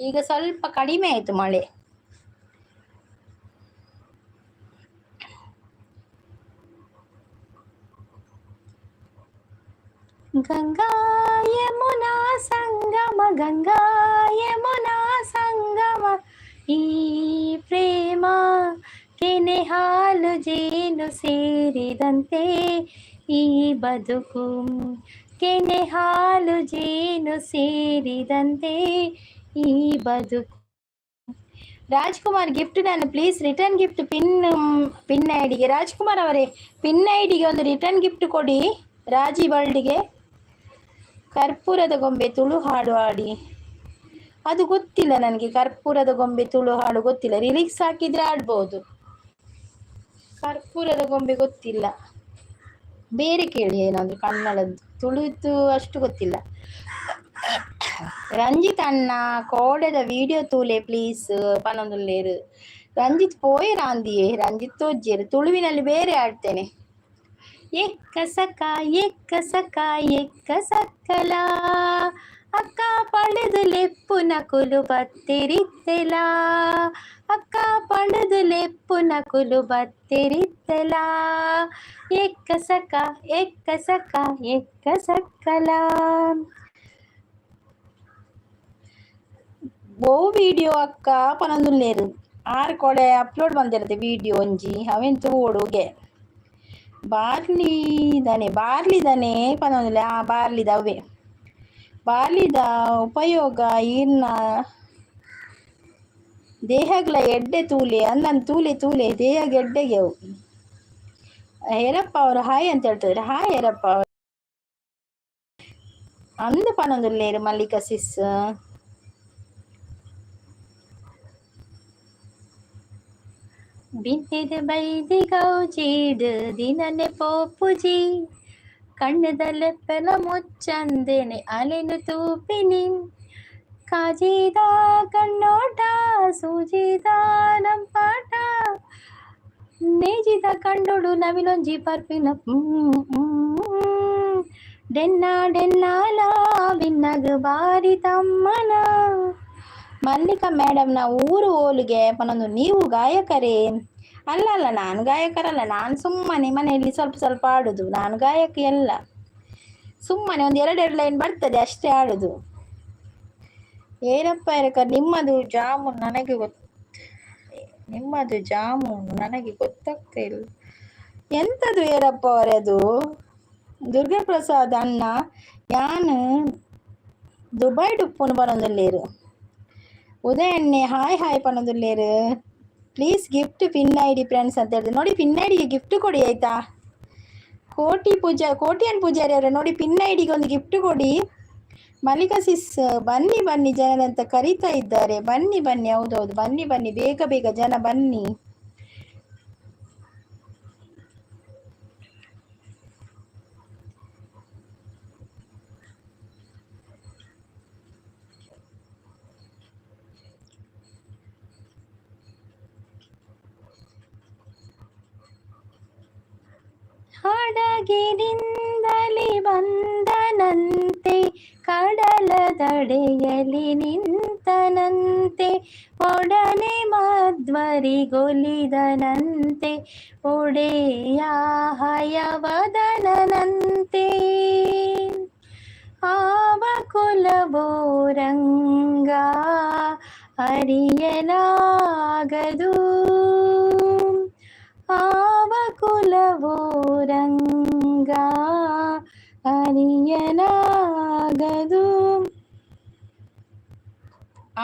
ಈಗ ಸ್ವಲ್ಪ ಕಡಿಮೆ ಆಯಿತು ಮಳೆ. ಗಂಗಾ ಯಮುನಾ ಸಂಗಮ, ಗಂಗಾ ಯಮುನಾ ಸಂಗಮ, ಈ ಪ್ರೇಮ ಕೆನೆ ಹಾಲು ಜೇನು ಸೇರಿದಂತೆ ಈ ಬದುಕು, ಕೆನೆ ಹಾಲು ಜೇನು ಸೇರಿದಂತೆ ಈ ಬದುಕು. ರಾಜ್ಕುಮಾರ್ ಗಿಫ್ಟ್ ನಾನು please return gift pin pin ಐಡಿಗೆ. ರಾಜ್ಕುಮಾರ್ ಅವರೇ, ಪಿನ್ ಐಡಿಗೆ ಒಂದು ರಿಟರ್ನ್ ಗಿಫ್ಟ್ ಕೊಡಿ ರಾಜಿ ವರ್ಲ್ಡ್ಗೆ. ಕರ್ಪೂರದ ಗೊಂಬೆ ತುಳು ಹಾಡು ಹಾಡಿ. ಅದು ಗೊತ್ತಿಲ್ಲ ನನಗೆ. ಕರ್ಪೂರದ ಗೊಂಬೆ ತುಳು ಹಾಡು ಗೊತ್ತಿಲ್ಲ. ಲಿರಿಕ್ಸ್ ಹಾಕಿದ್ರೆ ಆಡ್ಬೋದು. ಕರ್ಪೂರದ ಗೊಂಬೆ ಗೊತ್ತಿಲ್ಲ. ಬೇರೆ ಕೇಳಿ ಏನಾದರೂ ಕನ್ನಡದ್ದು. ತುಳುದ್ದು ಅಷ್ಟು ಗೊತ್ತಿಲ್ಲ. ರಂಜಿತ್ ಅಣ್ಣ, ಕೋಡೆದ ವಿಡಿಯೋ ತೂಲೆ ಪ್ಲೀಸ್ ಪನೊಂದುಲ್ಲೇರು. ರಂಜಿತ್ ಪೋಯೆರಾಂದಿಯೇ, ರಂಜಿತ್ ತೋಜ್ಜೇರು. ತುಳುವಿನಲ್ಲಿ ಬೇರೆ ಆಡ್ತೇನೆ. ಎಕ್ಕ ಸಕ ಎಕ್ಕ ಸಕ ಎಕ್ಕ ಸಕ್ಕಲ, ಅಕ್ಕ ಪಡೆದು ಲೆಪ್ಪುನ ಕುಲು ಬತ್ತಿರಿತ್ತೆಲ, ಅಕ್ಕ ಪಡೆದು ಲೆಪ್ಪುನ ಕುಲು ಬತ್ತಿರಿತ್ತೆಲ, ಎಕ್ಕ ಸಕ ಎಕ್ಕ ಸಕ ಎಕ್ಕ ಸಕ್ಕಲ. ಓ ವಿಡಿಯೋ ಅಕ್ಕ ಪನೊಂದುಲ್ಲೇರು. ಆರು ಕೊಡೆ ಅಪ್ಲೋಡ್ ಬಂದಿರುತ್ತೆ ವಿಡಿಯೋ ಒಂಜಿ, ಅವೆನ್ ತೂವೊಡುಗೆ. ಬಾರ್ಲಿದನೆ ಬಾರ್ಲಿದನೆ ಪನೊಂದುಲ್ಲೆ. ಆ ಬಾರ್ಲಿದ ಅವೇ ಬಾರ್ಲಿದ ಉಪಯೋಗ ಈರ್ನ ದೇಹಗ್ಲ ಎಡ್ಡೆ. ತೂಲೆ ಅಂದನ್ ತೂಲೆ ತೂಲೆ, ದೇಹಗ್ ಎಡ್ಡೆಗೆ ಅವು. ಹೇರಪ್ಪ ಅವರು ಹಾಯ್ ಅಂತ ಹೇಳ್ತಿದ್ದಾರೆ. ಹಾಯ್ ಹೇರಪ್ಪ ಅವರು ಅಂದ ಪನೊಂದುಲ್ಲೇರು. ಮಲ್ಲಿಕಾ ಸಿಸ್, ಬಿಂದಿದ ಬೈದಿ ಗೌಜೀಡ್ ದಿನನೆ ಪೋಪುಜಿ, ಕಣ್ಣದ ಲೆಪ್ಪೆಲ ಮುಚ್ಚಂದೆನೆ ಅಲೆನು ತೂಪಿನಿ, ಕಾಜಿದ ಕಣ್ಣೋಟ ಸೂಜಿದ ನಂಪಾಟ, ನೇಜಿದ ಕಂಡೋಡು ನವಿಲೊಂಜಿ ಪರ್ಪಿನ ಡೆನ್ನ ಡೆನ್ನಾಲ ಬಿನ್ನಗ ಬಾರಿ ತಮ್ಮನ. ಮಲ್ಲಿಕಾ ಮೇಡಮ್ನ ಊರು ಓಲುಗೆ ಪನೊಂದು. ನೀವು ಗಾಯಕರೇ? ಅಲ್ಲ ಅಲ್ಲ, ನಾನು ಗಾಯಕರಲ್ಲ. ನಾನು ಸುಮ್ಮನೆ ಮನೆಯಲ್ಲಿ ಸ್ವಲ್ಪ ಸ್ವಲ್ಪ ಆಡುದು. ನಾನು ಗಾಯಕಿ ಅಲ್ಲ. ಸುಮ್ಮನೆ ಒಂದು ಎರಡೆರಡು ಲೈನ್ ಬರ್ತದೆ, ಅಷ್ಟೇ ಆಡುದು. ಏನಪ್ಪ ಇರಕ, ನಿಮ್ಮದು ಜಾಮೂನು ನನಗೆ ಗೊತ್ತಾಗ್ತಾ ಇಲ್ಲ. ಎಂತದು ಏರಪ್ಪ ಅವರೇ ಅದು? ದುರ್ಗಾಪ್ರಸಾದ್ ಅಣ್ಣ, ಯಾನ್ ದುಬೈ ಉಪ್ಪುನು ಬರೋದಿಲ್ಲೇರು. ಉದಯಣ್ಣೆ ಹಾಯ್ ಹಾಯ್ ಪನೊಂದುಲ್ಲೇರು. Please gift pin ID friends ಅಂತ ಹೇಳಿದೆ. ನೋಡಿ, ಪಿನ್ ಐಡಿಗೆ ಗಿಫ್ಟ್ ಕೊಡಿ ಆಯ್ತಾ? ಕೋಟಿ ಪೂಜಾ ಕೋಟಿಯನ್ ಪೂಜಾರಿ ಅವರೇ, ನೋಡಿ, ಪಿನ್ ಐಡಿಗೆ ಒಂದು ಗಿಫ್ಟ್ ಕೊಡಿ. ಮಲ್ಲಿಕಾ ಸಿಸ್, ಬನ್ನಿ ಬನ್ನಿ ಜನರಂತ ಕರೀತಾ ಇದ್ದಾರೆ. ಬನ್ನಿ ಬನ್ನಿ, ಹೌದೌದು, ಬನ್ನಿ ಬನ್ನಿ, ಬೇಗ ಬೇಗ ಜನ ಬನ್ನಿ. ಹಡಗಿನಿಂದಲೇ ಬಂದನಂತೆ, ಕಡಲ ದಡೆಯಲಿ ನಿಂತನಂತೆ, ಒಡನೆ ಮಧ್ವರಿಗೊಲಿದನಂತೆ, ಒಡೆಯ ಹಯವದನಂತೆ. ಆವ ಕುಲವೋ ರಂಗ ಅರಿಯಲಾಗದು, ಆವ ಕುಲವೋ ರಂಗ ಅರಿಯಲಾಗದು.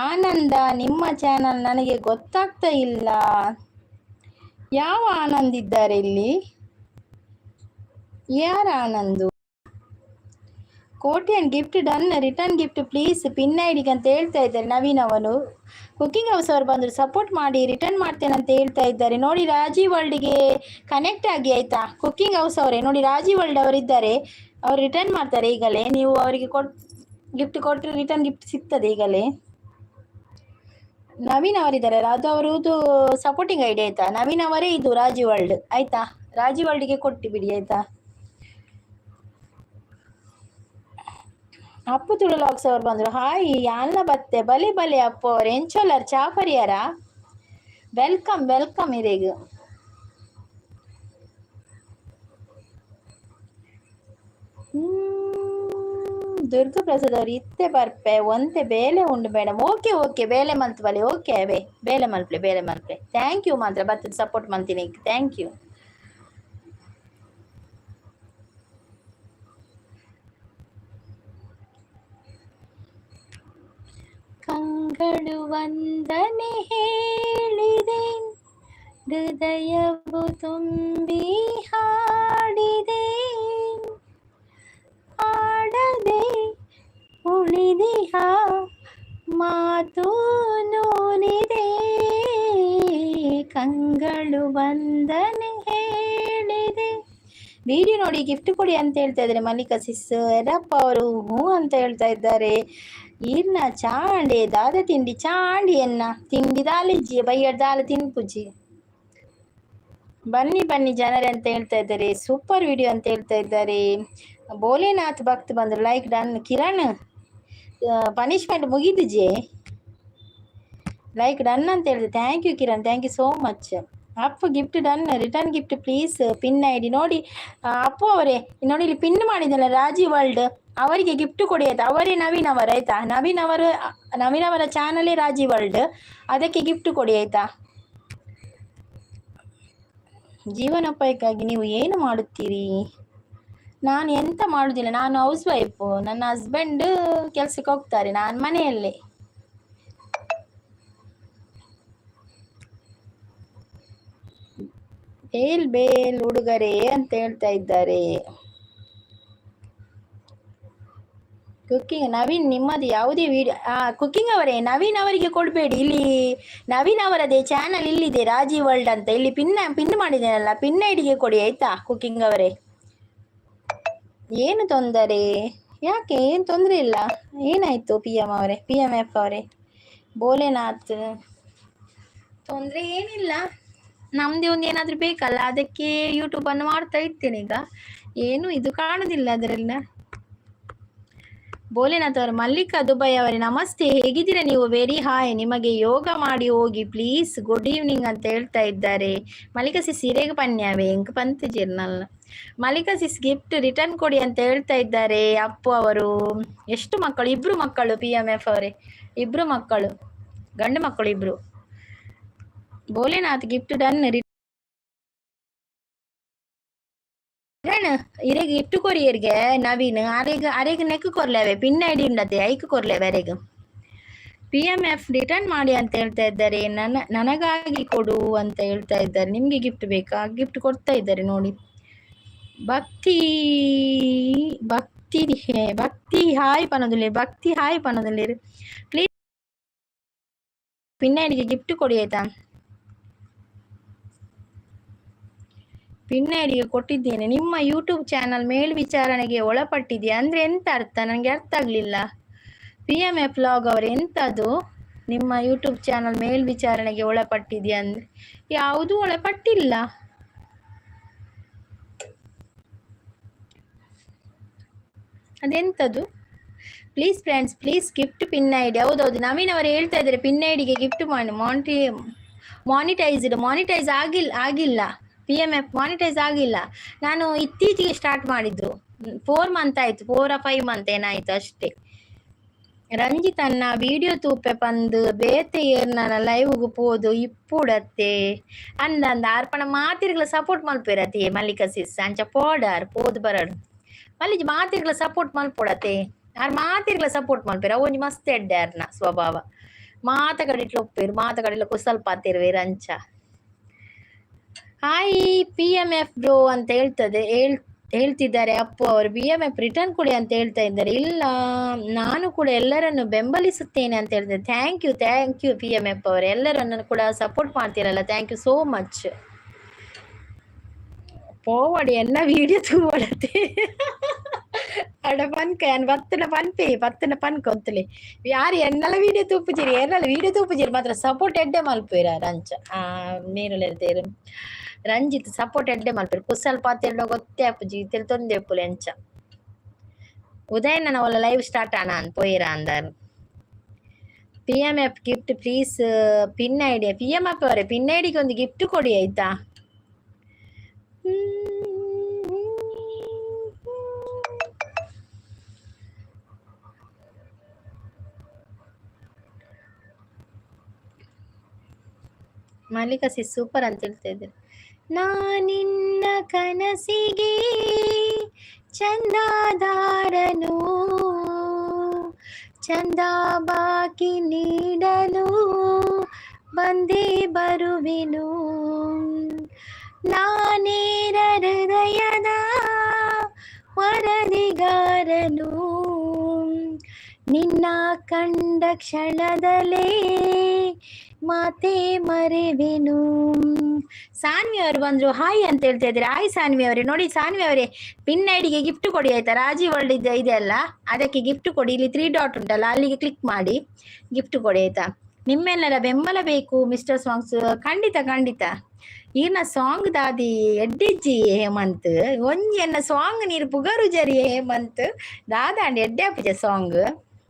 ಆನಂದ, ನಿಮ್ಮ ಚಾನಲ್ ನನಗೆ ಗೊತ್ತಾಗ್ತಾ ಇಲ್ಲ. ಯಾವ ಆನಂದ್ ಇದ್ದಾರೆ ಇಲ್ಲಿ? ಯಾರ Anandu? Kotian gift done, return gift please pin ಐಡಿಗೆ ಅಂತ ಹೇಳ್ತಾ ಇದ್ದಾರೆ ನವೀನ್ ಅವನು. ಕುಕಿಂಗ್ ಹೌಸ್ ಅವರು ಬಂದರು, ಸಪೋರ್ಟ್ ಮಾಡಿ ರಿಟರ್ನ್ ಮಾಡ್ತೇನೆ ಅಂತ ಹೇಳ್ತಾ ಇದ್ದಾರೆ. ನೋಡಿ, ರಾಜಿ ವರ್ಲ್ಡ್ಗೆ ಕನೆಕ್ಟ್ ಆಗಿ ಆಯ್ತಾ? ಕುಕಿಂಗ್ ಹೌಸ್ ಅವರೇ, ನೋಡಿ, ರಾಜಿ ವರ್ಲ್ಡ್ ಅವರಿದ್ದಾರೆ. ಅವ್ರು ರಿಟರ್ನ್ ಮಾಡ್ತಾರೆ ಈಗಲೇ. ನೀವು ಅವರಿಗೆ ಗಿಫ್ಟ್ ಕೊಟ್ಟರೆ ರಿಟರ್ನ್ ಗಿಫ್ಟ್ ಸಿಗ್ತದೆ ಈಗಲೇ. ನವೀನ್ ಅವರಿದ್ದಾರೆ, ಅದು ಅವರದ್ದು ಸಪೋರ್ಟಿಂಗ್ ಐಡಿ ಆಯ್ತಾ? ನವೀನ್ ಅವರೇ ಇದು ರಾಜಿ ವರ್ಲ್ಡ್ ಆಯ್ತಾ? ರಾಜಿ ವರ್ಲ್ಡ್ಗೆ ಕೊಟ್ಟು ಬಿಡಿ ಆಯ್ತಾ? ಅಪ್ಪು ತುಳು ಲಾಕ್ಸ್ ಅವರು ಬಂದರು. ಹಾಯ್ ಯಾನ್ಲ ಬತ್ತೆ. ಬಲೆ ಬಲೆ ಅಪ್ಪು ಅವ್ರು, ಎಂಚೋಲರ್ ಚಾಪರಿಯಾರ? Welcome welcome ಇರೇಗ್. ದುರ್ಗಾ ಪ್ರಸಾದ್ ಅವರು ಇತ್ತೆ ಬರ್ಪೆ, ಒಂತೆ ಬೇಲೆ ಉಂಡು ಮೇಡಮ್. ಓಕೆ ಓಕೆ, ಬೇಲೆ ಮಲ್ತ್ ಬಲೆ. ಓಕೆ ಅವೇ, ಬೇಲೆ ಮಲ್ಪ್ಲೆ ಬೇಲೆ ಮಲ್ಪ್ಲೆ. Thank you ಮಾತ್ರ ಬತ್ತದ ಸಪೋರ್ಟ್ ಮಲ್ತೀನಿ. Thank you. ಕಂಗಳು ವಂದನೆ ಹೇಳಿದೆ, ಹೃದಯವು ತುಂಬಿ ಹಾಡಿದೆ. ಹಾಡದೆ ಉಳಿದಿಹ ಮಾತು ನೂರಿದೆ, ಕಂಗಳು ವಂದನೆ ಹೇಳಿದೆ. ವಿಡಿಯೋ ನೋಡಿ ಗಿಫ್ಟ್ ಕೊಡಿ ಅಂತ ಹೇಳ್ತಾ ಇದ್ದಾರೆ ಮಲ್ಲಿಕಾ ಸಿಸ್. ಯರಪ್ಪ ಅವರು ಹ್ಞೂ ಅಂತ ಹೇಳ್ತಾ ಇದ್ದಾರೆ. ಈರ್ನ ಚಾಂಡೆ ದಾದ ತಿಂಡಿ ಚಾಂಡಿಯನ್ನ ತಿಂಡಿ ದಾಲಿಜ್ಜಿ ಬೈಯಡ್ ದಾಲ ತಿನ್ಪುಜಿ. ಬನ್ನಿ ಬನ್ನಿ ಜನರೇ ಅಂತ ಹೇಳ್ತಾ ಇದ್ದಾರೆ. ಸೂಪರ್ ವಿಡಿಯೋ ಅಂತ ಹೇಳ್ತಾ ಇದ್ದಾರೆ. ಭೋಲೆನಾಥ್ ಭಕ್ತ ಬಂದರು, ಲೈಕ್ ಡನ್. ಕಿರಣ್ ಪನಿಷ್ಮೆಂಟ್ ಮುಗಿದಿಜೆ, ಲೈಕ್ ಡನ್ ಅಂತ ಹೇಳಿದೆ. Thank you Kiran, thank you so much. Appu gift done, return gift please, pin ID ನೋಡಿ. ಅಪ್ಪು ಅವರೇ ನೋಡಿ, ಇಲ್ಲಿ ಪಿನ್ ಮಾಡಿದ್ದಲ್ಲ ರಾಜಿ ವರ್ಲ್ಡ್, ಅವರಿಗೆ ಗಿಫ್ಟ್ ಕೊಡಿ ಆಯ್ತಾ. ಅವರೇ ನವೀನ್ ಅವರು ಆಯ್ತಾ, ನವೀನ್ ಅವರು, ನವೀನ್ ಅವರ ಚಾನಲೇ ರಾಜಿ ವರ್ಲ್ಡ್, ಅದಕ್ಕೆ ಗಿಫ್ಟ್ ಕೊಡಿ ಆಯ್ತಾ. ಜೀವನೋಪಾಯಕ್ಕಾಗಿ ನೀವು ಏನು ಮಾಡುತ್ತೀರಿ? ನಾನು ಎಂತ ಮಾಡುವುದಿಲ್ಲ, ನಾನು ಹೌಸ್ ವೈಫು. ನನ್ನ ಹಸ್ಬೆಂಡ್ ಕೆಲಸಕ್ಕೆ ಹೋಗ್ತಾರೆ, ನಾನು ಮನೆಯಲ್ಲೇ. ಬೇಲ್ ಬೇಲ್ ಹುಡುಗರೇ ಅಂತ ಹೇಳ್ತಾ ಇದ್ದಾರೆ. ಕುಕ್ಕಿಂಗ್ ನವೀನ್ ನಿಮ್ಮದು ಯಾವುದೇ ವಿಡಿಯೋ ಕುಕ್ಕಿಂಗ್ ಅವರೇ ನವೀನ್ ಅವರಿಗೆ ಕೊಡಬೇಡಿ. ಇಲ್ಲಿ ನವೀನ್ ಅವರದೇ ಚಾನಲ್ ಇಲ್ಲಿದೆ, ರಾಜಿ ವರ್ಲ್ಡ್ ಅಂತ. ಇಲ್ಲಿ ಪಿನ್ ಪಿನ್ ಮಾಡಿದ್ದೇನಲ್ಲ, ಪಿನ್ ಐಡಿಗೆ ಕೊಡಿ ಆಯ್ತಾ ಕುಕ್ಕಿಂಗ್ ಅವರೇ. ಏನು ತೊಂದರೆ? ಯಾಕೆ ಏನು ತೊಂದರೆ ಇಲ್ಲ. ಏನಾಯಿತು ಪಿ ಎಮ್ ಅವರೇ, ಪಿ ಎಮ್ ಎಫ್ ಅವರೇ, ಭೋಲೆನಾಥ್? ತೊಂದರೆ ಏನಿಲ್ಲ, ನಮ್ಮದೇ ಒಂದು ಏನಾದರೂ ಬೇಕಲ್ಲ, ಅದಕ್ಕೆ ಯೂಟ್ಯೂಬನ್ನು ಮಾಡ್ತಾ ಇದ್ದೇನೆ. ಈಗ ಏನು ಇದು ಕಾಣುದಿಲ್ಲ ಅದರೆಲ್ಲ. ಭೋಲೆನಾಥ್ ಅವರು, ಮಲ್ಲಿಕಾ ದುಬೈ ಅವರೇ ನಮಸ್ತೆ, ಹೇಗಿದ್ದೀರಾ ನೀವು? ವೆರಿ ಹಾಯ್, ನಿಮಗೆ ಯೋಗ ಮಾಡಿ ಹೋಗಿ ಪ್ಲೀಸ್, ಗುಡ್ ಈವ್ನಿಂಗ್ ಅಂತ ಹೇಳ್ತಾ ಇದ್ದಾರೆ. ಮಲ್ಲಿಕಾ ಸಿಸ್ ಇರೇಗ ಪನ್ಯಾವೆ ಎಂಕ್ ಪಂತ ಜೀರ್ನಲ್ಲ. ಮಲ್ಲಿಕಾ ಸಿಸ್ ಗಿಫ್ಟ್ ರಿಟರ್ನ್ ಕೊಡಿ ಅಂತ ಹೇಳ್ತಾ ಇದ್ದಾರೆ ಅಪ್ಪು ಅವರು. ಎಷ್ಟು ಮಕ್ಕಳು? ಇಬ್ರು ಮಕ್ಕಳು ಪಿ ಎಮ್ ಎಫ್ ಅವರೇ, ಇಬ್ರು ಮಕ್ಕಳು, ಗಂಡು ಮಕ್ಕಳು ಇಬ್ರು. ಭೋಲೆನಾಥ್ ಗಿಫ್ಟ್ ಡನ್ ರಿಟರ್ನ್ ಇರೆಗ್ ಗಿಫ್ಟ್ ಕೊರಿಯರ್ಗೆ ನವೀನ್ ಅರೆಗ್ ಅರೆಗ್ ನೆಕ್ ಕೊರ್ಲೇವೆ, ಪಿನ್ ಐಡಿ ಉಂಡತೆ ಐಕ್ ಕೊರ್ಲೇವೆ ಅರೆಗ್. ಪಿ ಎಮ್ ಎಫ್ ರಿಟರ್ನ್ ಮಾಡಿ ಅಂತ ಹೇಳ್ತಾ ಇದ್ದಾರೆ. ನನಗಾಗಿ ಕೊಡು ಅಂತ ಹೇಳ್ತಾ ಇದ್ದಾರೆ. ನಿಮಗೆ ಗಿಫ್ಟ್ ಬೇಕಾ? ಗಿಫ್ಟ್ ಕೊಡ್ತಾ ಇದ್ದಾರೆ ನೋಡಿ. ಭಕ್ತಿ ಭಕ್ತಿ ಭಕ್ತಿ ಹಾಯ್ ಪನೊಂದುಲ್ಲೆರ್, ಭಕ್ತಿ ಹಾಯ್ ಪನೊಂದುಲ್ಲೆರ್. ಪ್ಲೀಸ್ ಪಿನ್ ಐಡಿಗೆ ಗಿಫ್ಟ್ ಕೊಡಿ ಆಯ್ತಾ. ಪಿನ್ ಐಡಿಗೆ ಕೊಟ್ಟಿದ್ದೇನೆ. ನಿಮ್ಮ ಯೂಟ್ಯೂಬ್ ಚಾನಲ್ ಮೇಲ್ವಿಚಾರಣೆಗೆ ಒಳಪಟ್ಟಿದೆಯಾ ಅಂದರೆ ಎಂತ ಅರ್ಥ? ನನಗೆ ಅರ್ಥ ಆಗಲಿಲ್ಲ. ಪಿ ಎಮ್ ಎಫ್ ಲಾಗ್ ಅವರು ಎಂಥದ್ದು? ನಿಮ್ಮ ಯೂಟ್ಯೂಬ್ ಚಾನಲ್ ಮೇಲ್ವಿಚಾರಣೆಗೆ ಒಳಪಟ್ಟಿದೆಯಾ ಅಂದರೆ ಯಾವುದೂ ಒಳಪಟ್ಟಿಲ್ಲ. ಅದೆಂಥದ್ದು? Please friends, please gift pin ID. ಹೌದೌದು, ನವೀನ್ ಅವರು ಹೇಳ್ತಾ ಇದ್ದಾರೆ ಪಿನ್ ಐಡಿಗೆ ಗಿಫ್ಟ್ ಮಾಡಿ. ಮಾನಿಟೈಸ್ಡ್ ಮಾನಿಟೈಸ್ ಆಗಿಲ್ಲ ಆಗಿಲ್ಲ ಪಿ ಎಮ್ ಎಫ್ ಮಾನಿಟೈಸ್ ಆಗಿಲ್ಲ. ನಾನು ಇತ್ತೀಚೆಗೆ ಸ್ಟಾರ್ಟ್ ಮಾಡಿದ್ದು, 4 ಮಂತ್ ಆಯಿತು, 4 or 5 month ಏನಾಯಿತು ಅಷ್ಟೇ. ರಂಜಿತ್ ಅನ್ನ ವಿಡಿಯೋ ತೂಪೆ ಪಂದು ಬೇತೆ ಏರ್ನನ ಲೈವ್ಗ್ ಪೋದು ಇಪ್ಪುಡತ್ತೆ ಅಂದಂದ ಅರ್ಪಣ ಮಾತಿರ್ಗಳ ಸಪೋರ್ಟ್ ಮಲ್ಪೆರತೆ ಮಲ್ಲಿಕಾ ಸಿಸ್ ಅಂಚ ಪೋಡಾರ್ ಪೋದು ಬರಡು ಮಲ್ಲಿಜ್ ಮಾತಿರ್ಗಳ ಸಪೋರ್ಟ್ ಮಲ್ಪೊಡತೆ ಆರ್ ಮಾತಿರ್ಗಳ ಸಪೋರ್ಟ್ ಮಲ್ಪೆರ್ ಅವು ಒಂಜಿ ಮಸ್ತ್ ಎಡ್ಡೆ ಆರ್ನ ಸ್ವಭಾವ. ಮಾತ ಕಡಿಟ್ಲ ಒಪ್ಪೇರು, ಮಾತ ಕಡಿಟ್ಲ ಕುಸಲ್ ಪಾತಿರ್ವೇರ್ ಅಂಚ. Hi P M F bro ಅಂತ ಹೇಳ್ತಿದ್ದಾರೆ ಅಪ್ಪು ಅವರು. ಪಿ ಎಮ್ ಎಫ್ ರಿಟರ್ನ್ ಕೊಡಿ ಅಂತ ಹೇಳ್ತಾ ಇದ್ದಾರೆ. ಇಲ್ಲ, ನಾನು ಕೂಡ ಎಲ್ಲರನ್ನು ಬೆಂಬಲಿಸುತ್ತೇನೆ ಅಂತ ಹೇಳ್ತಾರೆ. Thank you, thank you P M F ಅವರು, ಎಲ್ಲರನ್ನು ಕೂಡ ಸಪೋರ್ಟ್ ಮಾಡ್ತೀರಲ್ಲ, thank you so much. ಪೋವಡಿ ಎನ್ನ ವೀಡಿಯೋ ತೂವಡತೆ ಅಡ ಪನ್ಕ ಯಾನ್ ಬತ್ತನ ಪನ್ಪೆ ಬತ್ತನ ಪನ್ಕ ಒಂತಲೆ ಯಾರು ಎನ್ನಲ ವೀಡಿಯೋ ತೂಪುಜಿರಿ, ಎನ್ನಲ ವೀಡಿಯೋ ತೂಪುಜಿರಿ ಮಾತ್ರ ಸಪೋರ್ಟ್ ಎಡ್ಡೆ ಮಲ್ಪೇರ ರಂಚ ಮೇನುಲ ಹೇಳ್ತೇರು ರಂಜಿತ್ ಸಪೋರ್ಟ್ ಎಡ್ಡೆ ಮಲ್ಪೇರು ಕುಸಲ್ ಪಾತೆರ್ಡ ಗೊತ್ತೇ ಆಪುಜಿ ತೆಲ್ತೊಂದೆ ಉಪ್ಪುಲೆ ಅಂಚ. ಉದಯಣ್ಣನ ಒಲ್ಲ ಲೈವ್ ಸ್ಟಾರ್ಟ್ ಆನ ಅನ್ ಪೋಯಿರ ಅಂದಾರು. P M F gift please pin ID. P M F ಅವರೇ ಪಿನ್ ಐಡಿಗೆ ಒಂದು ಗಿಫ್ಟ್ ಕೊಡಿ ಆಯ್ತಾ. ಮಲ್ಲಿಕಾ ಸಿಸ್ ಸೂಪರ್ ಅಂತ ಹೇಳ್ತಾ ಇದ್ದಾರೆ. ನಾನಿನ್ನ ಕನಸಿಗೆ ಚಂದಾದಾರನು, ಚಂದ ಬಾಕಿ ನೀಡಲು ಬಂದೇ ಬರುವೆನು. ನಾನೇರ ಹೃದಯದ ವರದಿಗಾರನು, ನಿನ್ನ ಕಂಡ ಕ್ಷಣದಲ್ಲೇ ಮಾತೇ ಮರೆವೆನು. ಸಾನ್ವಿ ಅವರು ಬಂದರು, ಹಾಯ್ ಅಂತ ಹೇಳ್ತಾ ಇದ್ದಾರೆ. ಹಾಯ್ ಸಾನ್ವಿ ಅವರೇ. ನೋಡಿ ಸಾನ್ವಿ ಅವರೇ, ಪಿನ್ ಐಡಿಗೆ ಗಿಫ್ಟ್ ಕೊಡಿ ಆಯ್ತಾ. ರಾಜಿ ವರ್ಲ್ಡ್ ಇದೆ ಇದೆ ಅಲ್ಲ, ಅದಕ್ಕೆ ಗಿಫ್ಟ್ ಕೊಡಿ. ಇಲ್ಲಿ 3 ಡಾಟ್ ಉಂಟಲ್ಲ, ಅಲ್ಲಿಗೆ ಕ್ಲಿಕ್ ಮಾಡಿ ಗಿಫ್ಟ್ ಕೊಡಿ ಆಯ್ತಾ. ನಿಮ್ಮೆಲ್ಲರ ಬೆಂಬಲ ಬೇಕು ಮಿಸ್ಟರ್ ಸಾಂಗ್ಸ್. ಖಂಡಿತ ಖಂಡಿತ. ಈರ್ನ ಸಾಂಗ್ ದಾದಿ ಎಡ್ಡೆಜ್ಜಿ ಹೇಮಂತ್, ಒಂಜಿ ಎನ್ನ ಸಾಂಗ್ ನೀರು ಪುಗರು ಜರಿ ಹೇಮಂತ್ ದಾದಾಂಡ್ ಎಡ್ಡೆ ಆಪುಜ ಸಾಂಗ್.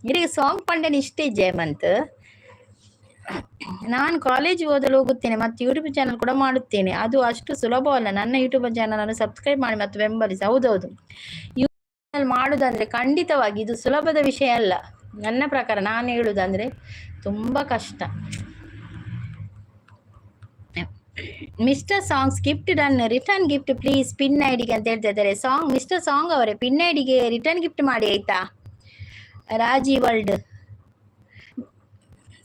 ಇರಿಗೆ ಸಾಂಗ್ ಪಂಡನೆ ಇಷ್ಟೇ ಇಜ್ಜಿ ಹೇಮಂತ್. ನಾನು ಕಾಲೇಜ್ ಓದಲು ಹೋಗುತ್ತೇನೆ ಮತ್ತು ಯೂಟ್ಯೂಬ್ ಚಾನಲ್ ಕೂಡ ಮಾಡುತ್ತೇನೆ. ಅದು ಅಷ್ಟು ಸುಲಭವಲ್ಲ. ನನ್ನ ಯೂಟ್ಯೂಬ್ ಚಾನಲ್ ಅನ್ನು ಸಬ್ಸ್ಕ್ರೈಬ್ ಮಾಡಿ ಮತ್ತು ಬೆಂಬಲಿಸಿ. ಹೌದೌದು, ಯೂಟ್ಯೂಬ್ ಮಾಡುದಂದ್ರೆ ಖಂಡಿತವಾಗಿ ಇದು ಸುಲಭದ ವಿಷಯ ಅಲ್ಲ. ನನ್ನ ಪ್ರಕಾರ ನಾನು ಹೇಳುದಂದ್ರೆ ತುಂಬ ಕಷ್ಟ. Mister songs gift done, return gift please pin ಐಡಿಗೆ ಅಂತ ಹೇಳ್ತಾ ಇದ್ದಾರೆ. ಸಾಂಗ್ ಮಿಸ್ಟರ್ ಸಾಂಗ್ ಅವರೇ, ಪಿನ್ ಐಡಿಗೆ ರಿಟರ್ನ್ ಗಿಫ್ಟ್ ಮಾಡಿ ಆಯ್ತಾ. ರಾಜಿ ವರ್ಲ್ಡ್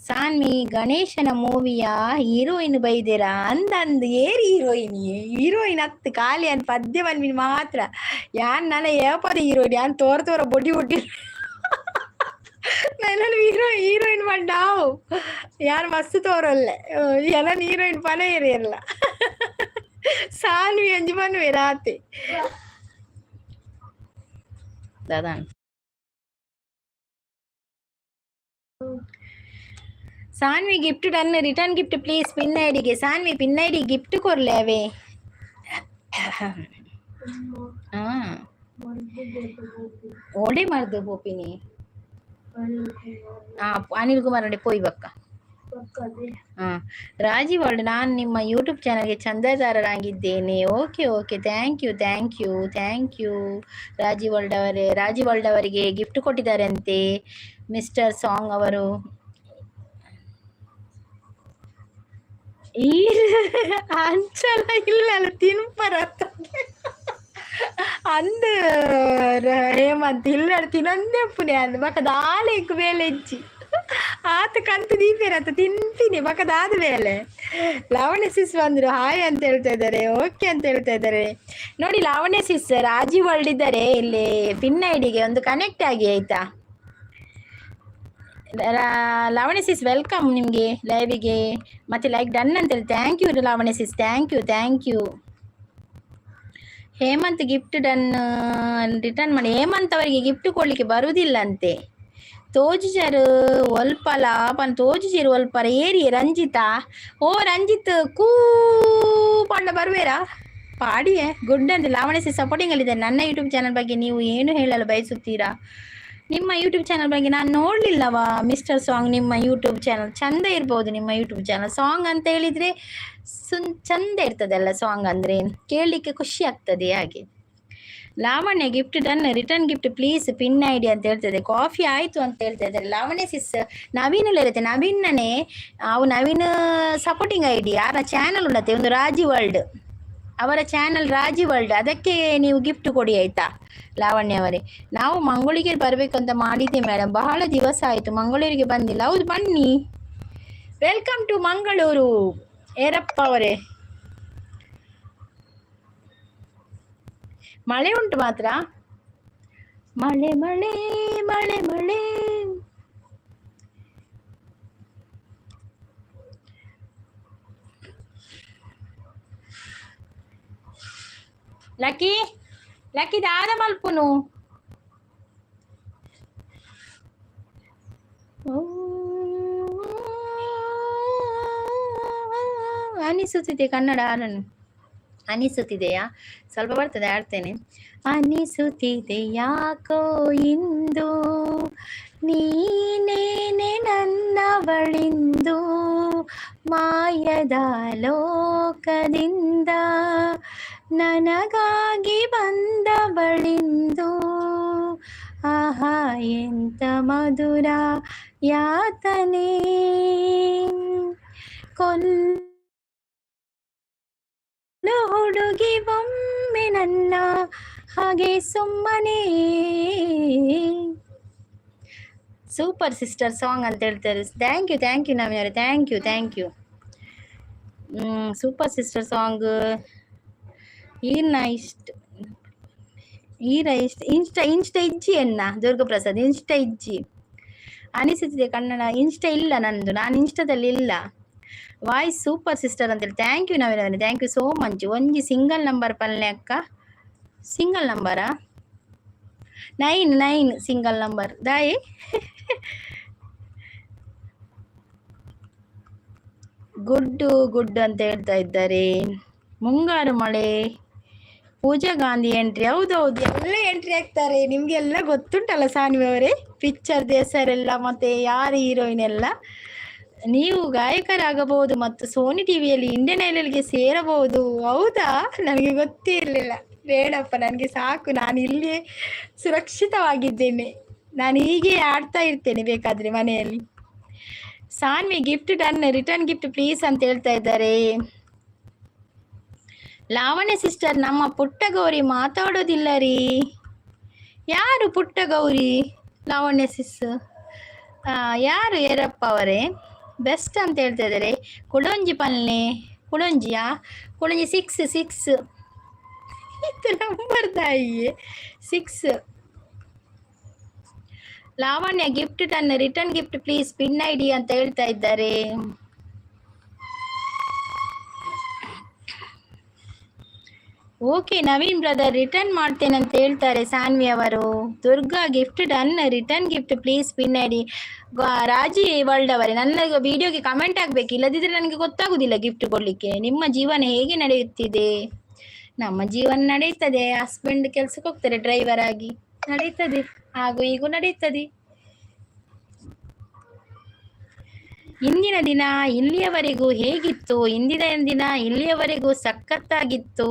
ಸಾನ್ವಿ ಗಣೇಶನ ಮೂವಿಯ ಹೀರೋಯಿನ್ ಬೈದಿರಾ ಅಂದಂದು ಏರಿ ಹೀರೋಯಿನ್ ಹೀರೋಯಿನ್ ಅತ್ತು ಖಾಲಿ ಅನ್ ಪದ್ಯ ಮನ್ಮಿನ್ ಮಾತ್ರ ಯಾನ್ ನನ ಏಪದ ಹೀರೋಯಿನ್ ಯಾನ್ ತೋರ ತೋರ ಬೊಡಿ ಬೊಡಿ ನನ್ನ ಹೀರೋಯಿನ್ ಪಂಡಾವು ಯಾರು ಮಸ್ತ್ ತೋರಲ್ಲೆ ಎನನ್ ಹೀರೋಯಿನ್ ಪನ ಏರಿಯಲ್ಲ ಸಾನ್ವಿ ಅಂಜಿ ಪನ್ವೆ ರಾತಿ ದಾದಾ. Saanvi gift done, return gift please pin ಐಡಿಗೆ. Saanvi pin ID gift ಕೊರ್ಲೆ ಅವೇ. ಹಾ ಓಡೆ ಮರ್ದು ಪೋಪಿನಿ. ಹಾ ಅನಿಲ್ ಕುಮಾರ್ ಅಂಡೆ ಪೋಯ್ ಬಕ್ಕ. ಹಾ ರಾಜಿ ವರ್ಲ್ಡ್, ನಾನು ನಿಮ್ಮ ಯೂಟ್ಯೂಬ್ ಚಾನಲ್ಗೆ ಚಂದಾದಾರರಾಗಿದ್ದೇನೆ. Okay okay, thank you thank you thank you Raji world ಅವರೇ. ರಾಜಿ ವರ್ಲ್ಡ್ ಅವರಿಗೆ ಗಿಫ್ಟ್ ಕೊಟ್ಟಿದ್ದಾರೆ ಅಂತೆ ಮಿಸ್ಟರ್ ಸಾಂಗ್ ಅವರು. ಈ ಅಂಚಲ ಇಲ್ಲ ತಿನ್ಪರ ಅಂದ್ ಹೇಮಂತ್ ಇಲ್ಲ ತಿನ್ನಂದೇ ಪುಣೆ ಅಂದ್ ಬಕ ದಾಲೆ ಬೇಲೆ ಇಜ್ಜಿ ಆತ ಕಂತು ದೀಪೇರ ಆತ ತಿಂತೀನಿ ಬಕದಾದ ಮೇಲೆ. ಲಾವಣ್ಯ ಸಿಸ್ ಬಂದ್ರು, ಹಾಯ್ ಅಂತ ಹೇಳ್ತಾ ಇದ್ದಾರೆ, ಓಕೆ ಅಂತ ಹೇಳ್ತಾ ಇದ್ದಾರೆ. ನೋಡಿ ಲಾವಣ್ಯ ಸಿಸ್, ರಾಜಿ ವರ್ಲ್ಡ್ ಇದ್ದಾರೆ ಇಲ್ಲಿ ಪಿನ್ ಐಡಿಗೆ ಒಂದು ಕನೆಕ್ಟ್ ಆಗಿ ಆಯ್ತಾ. ಲಾವಣ್ಯ ಸಿಸ್ welcome ನಿಮಗೆ ಲೈವಿಗೆ. ಮತ್ತೆ ಲೈಕ್ ಡನ್ ಅಂತ ಹೇಳಿ thank you Lavanya sis, thank you thank you. Hemanth gift done return ಮಾಡಿ. ಹೇಮಂತ್ ಅವರಿಗೆ ಗಿಫ್ಟ್ ಕೊಡ್ಲಿಕ್ಕೆ ಬರುವುದಿಲ್ಲ ಅಂತೆ. ತೋಜುಜರು ಒಲ್ಪಲ ಪನ್ ತೋಜುಜರು ಒಲ್ಪರ ಏರಿಯೆ ರಂಜಿತಾ. ಓ ರಂಜಿತ್ ಕೂ ಪಂಡ ಬರುವೇರಾ ಪಾಡಿಯೇ ಗುಡ್ ಅಂತ ಲಾವಣ್ಯ ಸಿಸ್ ಸಪೋರ್ಟಿಂಗ್ ಅಲ್ಲಿದ್ದಾರೆ. ನನ್ನ ಯೂಟ್ಯೂಬ್ ಚಾನಲ್ ಬಗ್ಗೆ ನೀವು ಏನು ಹೇಳಲು ಬಯಸುತ್ತೀರಾ? ನಿಮ್ಮ ಯೂಟ್ಯೂಬ್ ಚಾನಲ್ ಬಗ್ಗೆ ನಾನು ನೋಡಲಿಲ್ಲವಾ ಮಿಸ್ಟರ್ ಸಾಂಗ್. ನಿಮ್ಮ ಯೂಟ್ಯೂಬ್ ಚಾನಲ್ ಚಂದ ಇರ್ಬೋದು. ನಿಮ್ಮ ಯೂಟ್ಯೂಬ್ ಚಾನಲ್ ಸಾಂಗ್ ಅಂತ ಹೇಳಿದರೆ ಚಂದ ಇರ್ತದಲ್ಲ ಸಾಂಗ್ ಅಂದರೆ ಕೇಳಲಿಕ್ಕೆ ಖುಷಿ ಆಗ್ತದೆ. ಹಾಗೆ Lavanya gift done, return gift please pin ID ಅಂತ ಹೇಳ್ತದೆ. ಕಾಫಿ ಆಯಿತು ಅಂತ ಹೇಳ್ತಾ ಇದ್ದಾರೆ ಲಾವಣ್ಯ ಸಿಸ್. ನವೀನ್ ಇರುತ್ತೆ, ನವೀನನೇ ಅವು ನವೀನ್ ಸಪೋರ್ಟಿಂಗ್ ಐಡಿ ಯಾರ ಚಾನಲ್ ಉಂಡತ್ತೆ ಒಂದು ರಾಜಿ ವರ್ಲ್ಡ್, ಅವರ ಚಾನಲ್ ರಾಜಿ ವರ್ಲ್ಡ್, ಅದಕ್ಕೆ ನೀವು ಗಿಫ್ಟ್ ಕೊಡಿ ಆಯ್ತಾ ಲಾವಣ್ಯ ಅವರೇ. ನಾವು ಮಂಗಳೂರಿಗೆ ಬರಬೇಕು ಅಂತ ಮಾಡಿದ್ದೆ ಮೇಡಮ್, ಬಹಳ ದಿವಸ ಆಯಿತು ಮಂಗಳೂರಿಗೆ ಬಂದಿಲ್ಲ. ಹೌದು ಬನ್ನಿ, welcome to Mangaluru Erappa ಅವರೇ. ಮಳೆ ಉಂಟು ಮಾತ್ರ, ಮಳೆ ಮಳೆ ಮಳೆ ಮಳೆ. ಲಕ್ಕಿ ಲಕ್ಕಿ ದಾದ ಮಲ್ಪುನು. ಅನಿಸುತ್ತಿದೆ ಕನ್ನಡ ಹಾಡನ್ನು ಅನಿಸುತ್ತಿದೆಯಾ? ಸ್ವಲ್ಪ ಬರ್ತದೆ, ಆಡ್ತೇನೆ. ಅನಿಸುತ್ತಿದೆ ಯಾಕೋ ಇಂದು ನೀನೇನೆ ನನ್ನವಳಿಂದು, ಮಾಯದ ಲೋಕದಿಂದ ನನಗಾಗಿ ಬಂದವಳಿಂದು, ಆಹಾ ಎಂತ ಮಧುರ ಯಾತನೆ, ಕೊಲ್ಲ ಹುಡುಗಿ ಒಮ್ಮೆ ನನ್ನ ಹಾಗೆ ಸುಮ್ಮನೆ. ಸೂಪರ್ ಸಿಸ್ಟರ್ ಸಾಂಗ್ ಅಂತ ಹೇಳ್ತಾರೆ. Thank you, thank you Naveen ಅವರೇ, thank you, thank you. Super sister song. ಈರ್ನ ಇಷ್ಟ ಈರ ಇಷ್ಟ ಇನ್ಸ್ಟಾ ಇನ್ಸ್ಟಾ ಇಜ್ಜಿ ಎನ್ನ ದುರ್ಗಪ್ರಸಾದ್ ಇನ್ಸ್ಟಾ ಇಜ್ಜಿ ಅನಿಸುತ್ತಿದೆ. ಕನ್ನಡ ಇನ್ಸ್ಟಾ ಇಲ್ಲ ನಂದು, ನಾನು ಇನ್ಸ್ಟಾದಲ್ಲಿ ಇಲ್ಲ. ವಾಯ್ಸ್ ಸೂಪರ್ ಸಿಸ್ಟರ್ ಅಂತೇಳಿ. Thank you Naveen ಅವರೇ, thank you so much. ಒಂಜಿ ಸಿಂಗಲ್ ನಂಬರ್ ಪಲ್ಲೆ ಅಕ್ಕ. ಸಿಂಗಲ್ ನಂಬರಾ? 9 9 ಸಿಂಗಲ್ ನಂಬರ್ ದಾಯಿ. ಗುಡ್ಡು ಗುಡ್ ಅಂತ ಹೇಳ್ತಾ ಇದ್ದಾರೆ. ಮುಂಗಾರು ಮಳೆ, ಪೂಜಾ ಗಾಂಧಿ ಎಂಟ್ರಿ. ಹೌದೌದು, ಎಲ್ಲ ಎಂಟ್ರಿ ಆಗ್ತಾರೆ. ನಿಮ್ಗೆಲ್ಲ ಗೊತ್ತುಂಟಲ್ಲ ಸಾನ್ವಿ ಅವರೇ, ಪಿಕ್ಚರ್ದ ಹೆಸರೆಲ್ಲ ಮತ್ತೆ ಯಾರು ಹೀರೋಯಿನ್ ಎಲ್ಲ. ನೀವು ಗಾಯಕರಾಗಬಹುದು ಮತ್ತು ಸೋನಿ ಟಿವಿಯಲ್ಲಿ ಇಂಡಿಯನ್ ಐಡಲ್ಗೆ ಸೇರಬಹುದು. ಹೌದಾ? ನನಗೆ ಗೊತ್ತೇ ಇರಲಿಲ್ಲ. ಬೇಡಪ್ಪ, ನನಗೆ ಸಾಕು, ನಾನು ಇಲ್ಲಿಯೇ ಸುರಕ್ಷಿತವಾಗಿದ್ದೇನೆ. ನಾನು ಹೀಗೆ ಆಡ್ತಾ ಇರ್ತೇನೆ ಬೇಕಾದ್ರೆ ಮನೆಯಲ್ಲಿ. Sanvi gift done, return gift please ಅಂತ ಹೇಳ್ತಾ ಇದ್ದಾರೆ. ಲಾವಣ್ಯ ಸಿಸ್ಟರ್, ನಮ್ಮ ಪುಟ್ಟ ಗೌರಿ ಮಾತಾಡೋದಿಲ್ಲ ರೀ. ಯಾರು ಪುಟ್ಟ ಗೌರಿ? ಲಾವಣ್ಯ ಸಿಸ್ ಯಾರು? ಏರಪ್ಪ ಅವರೇ ಬೆಸ್ಟ್ ಅಂತ ಹೇಳ್ತಾ ಇದ್ದಾರೆ. ಕುಡೊಂಜಿ ಪಲ್ನೆ, ಕುಡೊಂಜಿಯಾ? ಕುಡೊಂಜಿ 6 6 ಇದು ನಂಬರ್ ತಾಯಿ 6. Lavanya gift done, return gift please, pin ID ಅಂತ ಹೇಳ್ತಾ ಇದ್ದಾರೆ. ಓಕೆ ನವೀನ್ ಬ್ರದರ್, ರಿಟರ್ನ್ ಮಾಡ್ತೇನೆ ಅಂತ ಹೇಳ್ತಾರೆ ಸಾನ್ವಿ ಅವರು. Durga gift done, return gift please, pin ID. Raji world ಅವರೇ, ನನ್ನ ವಿಡಿಯೋಗೆ ಕಮೆಂಟ್ ಆಗಬೇಕು, ಇಲ್ಲದಿದ್ದರೆ ನನಗೆ ಗೊತ್ತಾಗುದಿಲ್ಲ ಗಿಫ್ಟ್ ಕೊಡಲಿಕ್ಕೆ. ನಿಮ್ಮ ಜೀವನ ಹೇಗೆ ನಡೆಯುತ್ತಿದೆ? ನಮ್ಮ ಜೀವನ ನಡೆಯುತ್ತದೆ, ಹಸ್ಬೆಂಡ್ ಕೆಲ್ಸಕ್ಕೆ ಹೋಗ್ತಾರೆ ಡ್ರೈವರ್ ಆಗಿ, ನಡೀತದೆ, ಹಾಗೂ ಈಗೂ ನಡೀತದೆ. ಇಂದಿನ ದಿನ ಇಲ್ಲಿಯವರೆಗೂ ಹೇಗಿತ್ತು? ಇಂದಿನ ದಿನ ಇಲ್ಲಿಯವರೆಗೂ ಸಖತ್ತಾಗಿತ್ತು.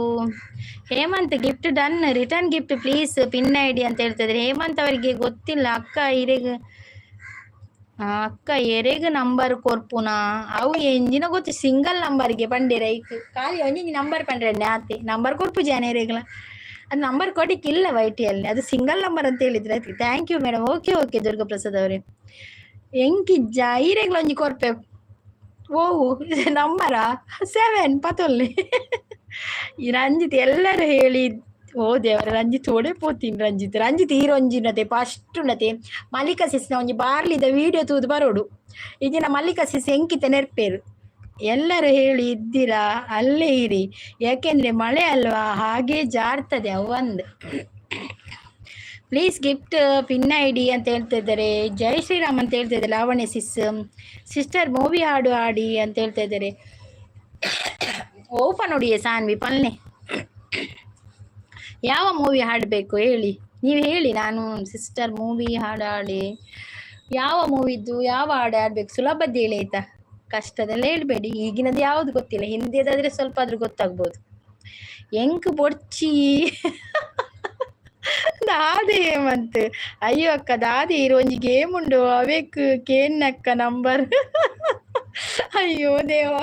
Hemanth gift done, return gift please, pin ID ಅಂತ ಹೇಳ್ತಾ ಇದ್ದಾರೆ. ಹೇಮಂತ್ ಅವರಿಗೆ ಗೊತ್ತಿಲ್ಲ ಅಕ್ಕ ಇರೆಗ್ ಅಕ್ಕ ಎರೆಗ್ ನಂಬರ್ ಕೊರ್ಪುನ ಅವು ಎಂಜಿನ ಗೊತ್ತು. ಸಿಂಗಲ್ ನಂಬರ್ಗೆ ಪಂಡೇರ ಐಕ್ ಖಾಲಿ ಒಂಜಿ ನಂಬರ್ ಪಂಡ್ರೆ ಆತೆ ನಂಬರ್ ಕೊರ್ಪು ಜಾನ ಎರೆಗ್ಲ. ಅದು ನಂಬರ್ ಕೊಡಿಕ್ಕಿಲ್ಲ ವೈಟಿಯಲ್ಲಿ, ಅದು ಸಿಂಗಲ್ ನಂಬರ್ ಅಂತ ಹೇಳಿದ್ರೆ ಆಯ್ತು. Thank you madam. Okay okay Durga Prasad ಅವರೇ. ಎಂಕಿಜ್ಜ ಈರೆಗ್ಲ ಒಂಜಿ ಕೊರ್ಪೆ. ಓವು ನಂಬರಾ? 7 ಪತೊಲ್ಲೆ. ಈ ರಂಜಿತ್ ಎಲ್ಲರೂ ಹೇಳಿ ಓ ದೇವರ, ರಂಜಿತ್ ಓಡೆ ಪೋತೀನಿ. ರಂಜಿತ್ ರಂಜಿತ್ ಈರೊಂಜಿನತೆ ಫಸ್ಟ್ ಉಂಡತೆ ಮಲ್ಲಿಕಾ ಸಿಸ್ನ ಒಂಜಿ ಬಾರ್ಲಿದ ವಿಡಿಯೋ ತೂದು ಬರೋಡು. ಈಗಿನ ಮಲ್ಲಿಕಾ ಸಿಸ್ ಎಂಕಿತ ನೆರ್ಪೇರು. ಎಲ್ಲರೂ ಹೇಳಿ ಇದ್ದೀರಾ ಅಲ್ಲೇ ಇರಿ, ಯಾಕೆಂದ್ರೆ ಮಳೆ ಅಲ್ವಾ, ಹಾಗೆ ಜಾರ್ತದೆ ಅವು ಒಂದು. ಪ್ಲೀಸ್ ಗಿಫ್ಟ್ ಪಿನ್ ಐಡಿ ಅಂತ ಹೇಳ್ತಾ ಇದ್ದಾರೆ. ಜೈ ಶ್ರೀರಾಮ್ ಅಂತ ಹೇಳ್ತಾ ಇದ್ದಾರೆ. ಲಾವಣ್ಯ ಸಿಸ್ಟರ್ ಮೂವಿ ಹಾಡು ಹಾಡಿ ಅಂತ ಹೇಳ್ತಾ ಇದ್ದಾರೆ. ಓಪನ್ ನೋಡಿಯೇ ಸಾನ್ವಿ ಪಲ್ನೆ. ಯಾವ ಮೂವಿ ಹಾಡಬೇಕು ಹೇಳಿ, ನೀವು ಹೇಳಿ. ನಾನು ಸಿಸ್ಟರ್ ಮೂವಿ ಹಾಡು ಹಾಡಿ, ಯಾವ ಮೂವಿದ್ದು ಯಾವ ಹಾಡು ಹಾಡ್ಬೇಕು? ಸುಲಭದ್ದು ಹೇಳಿ ಆಯ್ತಾ, ಕಷ್ಟದೆಲ್ಲ ಹೇಳ್ಬೇಡಿ. ಈಗಿನದ್ದು ಯಾವುದು ಗೊತ್ತಿಲ್ಲ, ಹಿಂದೆದಾದ್ರೆ ಸ್ವಲ್ಪ ಆದ್ರೂ ಗೊತ್ತಾಗ್ಬೋದು. ಎಂಕ್ ಬೊಡ್ಚಿ ದಾದೆ ಹೇಮಂತ್. ಅಯ್ಯೋ ಅಕ್ಕ ದಾದೆ ಇರು ಒಂಜಿ ಗೇಮ್ ಉಂಡು ಅವೇಕ್ ಕೇನ್ನಕ್ಕ ನಂಬರ್. ಅಯ್ಯೋ ದೇವ.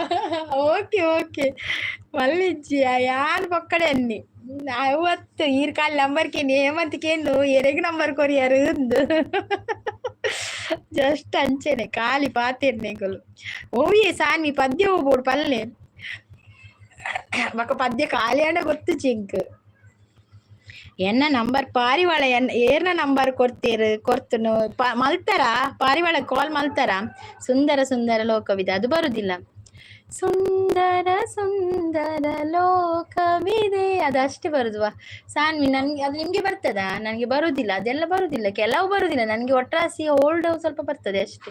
ಓಕೆ ಓಕೆ ಮಲ್ಲಿಜ್ಜಿ ಯಾನ್ ಪೊಕ್ಕಡೆ ಅನ್ನಿ ಅವತ್ತು ಈರ್ ಕಾಲ್ ನಂಬರ್ ಕೇನಿ ಹೇಮಂತ್ ಕೇಂದು ಎರೆಗ್ ನಂಬರ್ ಕೊರಿಯರು ಅಂದು. ಜಸ್ಟ್ ಅಂಚೆನೆ ಖಾಲಿ ಪಾತೆರ್ನೆಗುಲು. ಓವಿಯೇ ಸಾನ್ವಿ ಪದ್ಯ ಹೋಗ್ಬೋಡು ಪಲ್ಲೆ ಬೊಕ ಪದ್ಯ ಖಾಲಿ ಆಂಡ ಗೊತ್ತು ಚಿಂಕ್. ಎನ್ನ ನಂಬರ್ ಪಾರಿವಾಳ ಎನ್ನ ಏರ್ನ ನಂಬರ್ ಕೊಡ್ತೀರು ಕೊರ್ತುನು ಮಲ್ತಾರ ಪಾರಿವಾಳ ಕಾಲ್ ಮಲ್ತಾರ. ಸುಂದರ ಸುಂದರ ಲೋಕವಿದೆ ಅದು ಬರುದಿಲ್ಲ. ಸುಂದರ ಸುಂದರ ಲೋಕವಿದೆ ಅದು ಅಷ್ಟೇ ಬರುದುವಾ ಸಾನ್ವಿ. ನನ್ಗೆ ಅದು ನಿಮ್ಗೆ ಬರ್ತದಾ? ನನಗೆ ಬರುದಿಲ್ಲ, ಅದೆಲ್ಲ ಬರುದಿಲ್ಲ, ಕೆಲವು ಬರುದಿಲ್ಲ ನನಗೆ. ಒಟ್ರಾಸಿ ಓಲ್ಡ್ ಸ್ವಲ್ಪ ಬರ್ತದೆ ಅಷ್ಟೇ.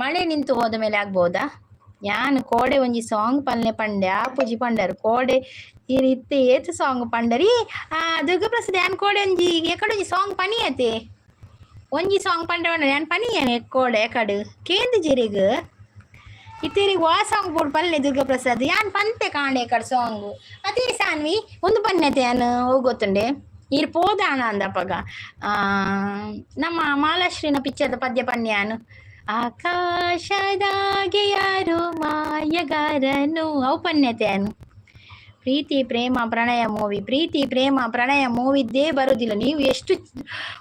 ಮಳೆ ನಿಂತು ಹೋದ ಮೇಲೆ ಆಗ್ಬೋದಾ? ಯಾನ್ ಕೋಡೆ ಒಂಜಿ ಸಾಂಗ್ ಪಲ್ನೆ ಪಂಡೆ ಆಪುಜಿ ಪಂಡರು ಕೋಡೆ ಈರ್ ಇತ್ತೆ ಏತ್ ಸಾಂಗ್ ಪಂಡರಿ. ಆ ದುರ್ಗಪ್ರಸಾದ್ ಯಾನ್ ಕೋಡೆ ಒಂಜಿ ಎಕಡೆ ಒಂಜಿ ಸಾಂಗ್ ಪನಿಯತೆ, ಒಂಜಿ ಸಾಂಗ್ ಪಂಡ ಯಾನ್ ಪನಿಯನೆ ಕೋಡೆ ಎಕಡು ಕೇಂದು ಜೆರೆಗ್ ಇತ್ತೀರಿಗೆ ವಾ ಸಾಂಗ್ ಬೋಡು ಪಲ್ಲೆ ದುರ್ಗಪ್ರಸಾದ್ ಯಾನ್ ಪಂತೆ ಕಾಂಡೆ ಎಕಡ್ ಸಾಂಗ್ ಅದೇ ಸಾನ್ವಿ ಒಂದು ಪನ್ನೆತೆ ಯಾನ್ ಹೋಗೋತುಂಡೆ ಈರ್ ಪೋದಾಣ ಅಂದಪಗ ನಮ್ಮ ಮಾಲಾಶ್ರೀನ ಪಿಕ್ಚರ್ದ ಪದ್ಯ ಪನ್ಯಾನು. ಆಕಾಶದಾಗೆ ಯಾರು ಮಾಯಗಾರನು ಅವು ಪನ್ಯತೆ ಯಾನು. ಪ್ರೀತಿ ಪ್ರೇಮ ಪ್ರಣಯ ಮೂವಿ, ಪ್ರೀತಿ ಪ್ರೇಮ ಪ್ರಣಯ ಮೂವಿದ್ದೇ ಬರುವುದಿಲ್ಲ. ನೀವು ಎಷ್ಟು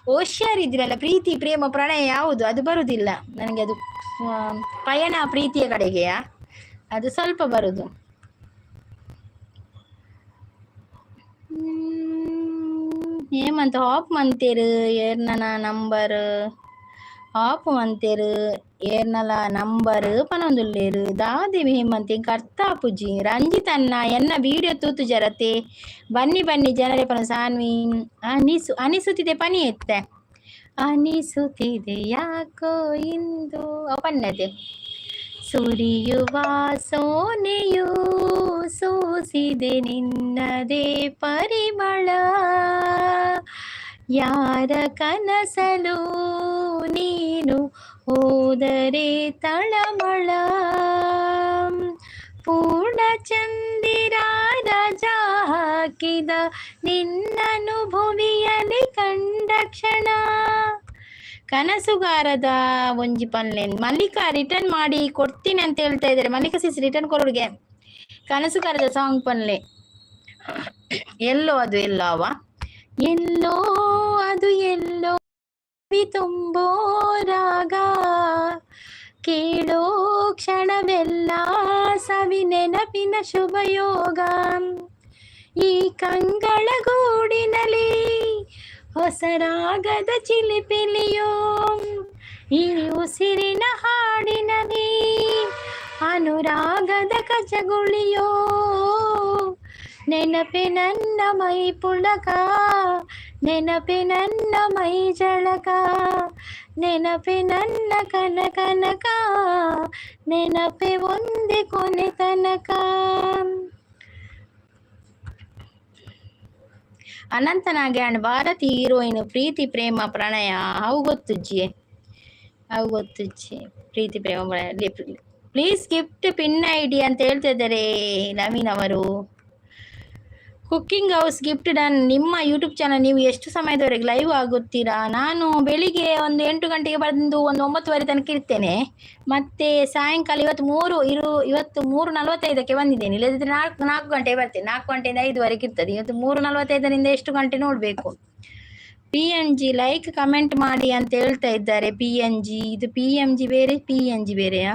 ಹುಷಾರಿದ್ದೀರಲ್ಲ, ಪ್ರೀತಿ ಪ್ರೇಮ ಪ್ರಣಯ ಯಾವುದು ಅದು ಬರುವುದಿಲ್ಲ ನನಗೆ. ಅದು ಪಯಣ ಪ್ರೀತಿಯ ಕಡೆಗೆಯಾ, ಅದು ಸ್ವಲ್ಪ ಬರುದು. ಹೇಮಂತ್ ಹಾಪ್ ಮಂತೇರು ಏರ್ನನ ನಂಬರ್, ಹಾಪ್ ಮಂತೇರು ಏರ್ನಲ ನಂಬರ್ ಪನೊಂದುಲ್ಲೇರು ದಾದೇವಿ ಹೇಮಂತ್ ಎಂಕ್ ಅರ್ಥ ಆಪುಜಿ. ರಂಜಿತ್ ಅಣ್ಣ ಎನ್ನ ವಿಡಿಯೋ ತೂತು ಜರತೆ ಬನ್ನಿ ಬನ್ನಿ ಜನರೇ ಪನ ಸಾನ್ವಿ ಅನಿಸುತ್ತಿದೆ ಪನಿ ಎತ್ತೆ ಅನಿಸುತ್ತಿದೆ ಯಾಕೋ ಇಂದು ಪನ್ನತೆ ಸುರಿಯುವ ಸೋನೆಯು ಸೋಸಿದೆ ನಿನ್ನದೇ ಪರಿಮಳ, ಯಾರ ಕನಸಲು ನೀನು ಹೋದರೆ ತಳಮಳ, ಪೂರ್ಣ ಚಂದಿರ ರಜಾ ಹಾಕಿದ ನಿನ್ನನು ಭುವಿಯಲ್ಲಿ ಕಂಡ ಕ್ಷಣ. ಕನಸುಗಾರದ ಒಂಜಿ ಪನ್ಲೆ ಮಲ್ಲಿಕಾ ರಿಟರ್ನ್ ಮಾಡಿ ಕೊಡ್ತೀನಿ ಅಂತ ಹೇಳ್ತಾ ಇದ್ದಾರೆ. ಮಲ್ಲಿಕಾ ಸಿಸ್ ರಿಟರ್ನ್ ಕೊಡುಗೆ ಕನಸುಗಾರದ ಸಾಂಗ್ ಪನ್ಲೆ. ಎಲ್ಲೋ ಅದು ಎಲ್ಲೋ ಅವ ಎಲ್ಲೋ ಅದು ಎಲ್ಲೋ ತುಂಬೋ ರಾಗ, ಕೇಳೋ ಕ್ಷಣವೆಲ್ಲ ಸವಿ ನೆನಪಿನ ಶುಭಯೋಗ, ಈ ಕಂಗಳ ಗೂಡಿನಲ್ಲಿ ಹೊಸ ರಾಗದ ಚಿಲಿಪಿಲಿಯೋ, ಈ ಉಸಿರಿನ ಹಾಡಿನಲ್ಲಿ ಅನುರಾಗದ ಕಚಗುಳಿಯೋ, ನೆನಪೆ ನನ್ನ ಮೈ ಪುಳಕ, ನೆನಪೆ ನನ್ನ ಮೈ ಜಳಕ, ನೆನಪೆ ನನ್ನ ಕನಕನಕ, ನೆನಪೆ ಒಂದೇ ಕೊನೆ ತನಕ. ಅನಂತನಾಗೆ ಅಂಡ್ ಭಾರತಿ ಹೀರೋಯಿನ್ ಪ್ರೀತಿ ಪ್ರೇಮ ಪ್ರಣಯ ಅವು ಗೊತ್ತುಜ್ಜಿ, ಅವು ಗೊತ್ತುಜ್ಜಿ Preethi Prema Pranaya. Please gift pin I D ಅಂತ ಹೇಳ್ತಾ ಇದ್ದಾರೆ ನವೀನ್ ಅವರು. Cooking house gift done. ನಿಮ್ಮ ಯೂಟ್ಯೂಬ್ ಚಾನಲ್ ನೀವು ಎಷ್ಟು ಸಮಯದವರೆಗೆ ಲೈವ್ ಆಗುತ್ತೀರಾ? ನಾನು ಬೆಳಿಗ್ಗೆ ಒಂದು 8 ಗಂಟೆಗೆ ಬಂದು ಒಂದು 9:30 ತನಕ ಇರ್ತೇನೆ. ಮತ್ತೆ ಸಾಯಂಕಾಲ ಇವತ್ತು ಇವತ್ತು 3:45ಕ್ಕೆ ಬಂದಿದ್ದೇನೆ. ಇಲ್ಲದಿದ್ದರೆ 4 ಗಂಟೆಗೆ ಬರ್ತೇನೆ. 4 ಗಂಟೆಯಿಂದ 5ವರೆಗೆ ಇರ್ತದೆ. ಇವತ್ತು 3:45ರಿಂದ ಎಷ್ಟು ಗಂಟೆ ನೋಡಬೇಕು. PNG like comment ಮಾಡಿ ಅಂತ ಹೇಳ್ತಾ ಇದ್ದಾರೆ. PNG ಇದು PMG ಬೇರೆ PNG ಬೇರೆಯಾ?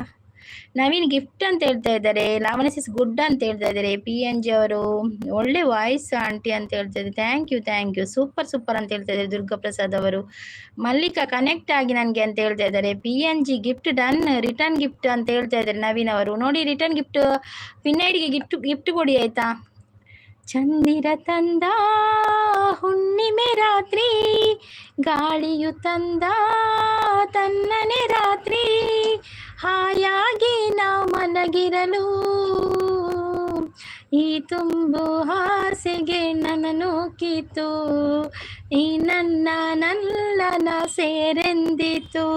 ನವೀನ್ ಗಿಫ್ಟ್ ಅಂತ ಹೇಳ್ತಾ ಇದ್ದಾರೆ. ಲಾವಣಸಿಸ್ ಗುಡ್ ಅಂತ ಹೇಳ್ತಾ ಇದ್ದಾರೆ. PNG ಅವರು ಒಳ್ಳೆ ವಾಯ್ಸ್ ಆಂಟಿ ಅಂತ ಹೇಳ್ತಾ ಇದ್ದಾರೆ. Thank you thank you, super super ಅಂತ ಹೇಳ್ತಾ ಇದ್ದಾರೆ ದುರ್ಗಾ ಪ್ರಸಾದ್ ಅವರು. ಮಲ್ಲಿಕಾ ಕನೆಕ್ಟ್ ಆಗಿ ನನಗೆ ಅಂತ ಹೇಳ್ತಾ ಇದ್ದಾರೆ. PNG gift done, return gift ಅಂತ ಹೇಳ್ತಾ ಇದ್ದಾರೆ ನವೀನ್ ಅವರು. ನೋಡಿ ರಿಟರ್ನ್ ಗಿಫ್ಟ್ ಪಿನ್ ಐಡಿಗೆ ಗಿಫ್ಟ್ ಗಿಫ್ಟ್ ಕೊಡಿ ಆಯ್ತಾ. ಚಂದಿರ ತಂದ ಹುಣ್ಣಿಮೆ ರಾತ್ರಿ, ಗಾಳಿಯು ತಂದ ತನ್ನನೆ ರಾತ್ರಿ, ಹಾಯಾಗಿ ನಾ ಮನಗಿರಲು ಈ ತುಂಬು ಹಾಸಿಗೆ ನನ್ನ ನೂಕಿತು, ಈ ನನ್ನ ನಲ್ಲನ ಸೇರೆಂದಿತು.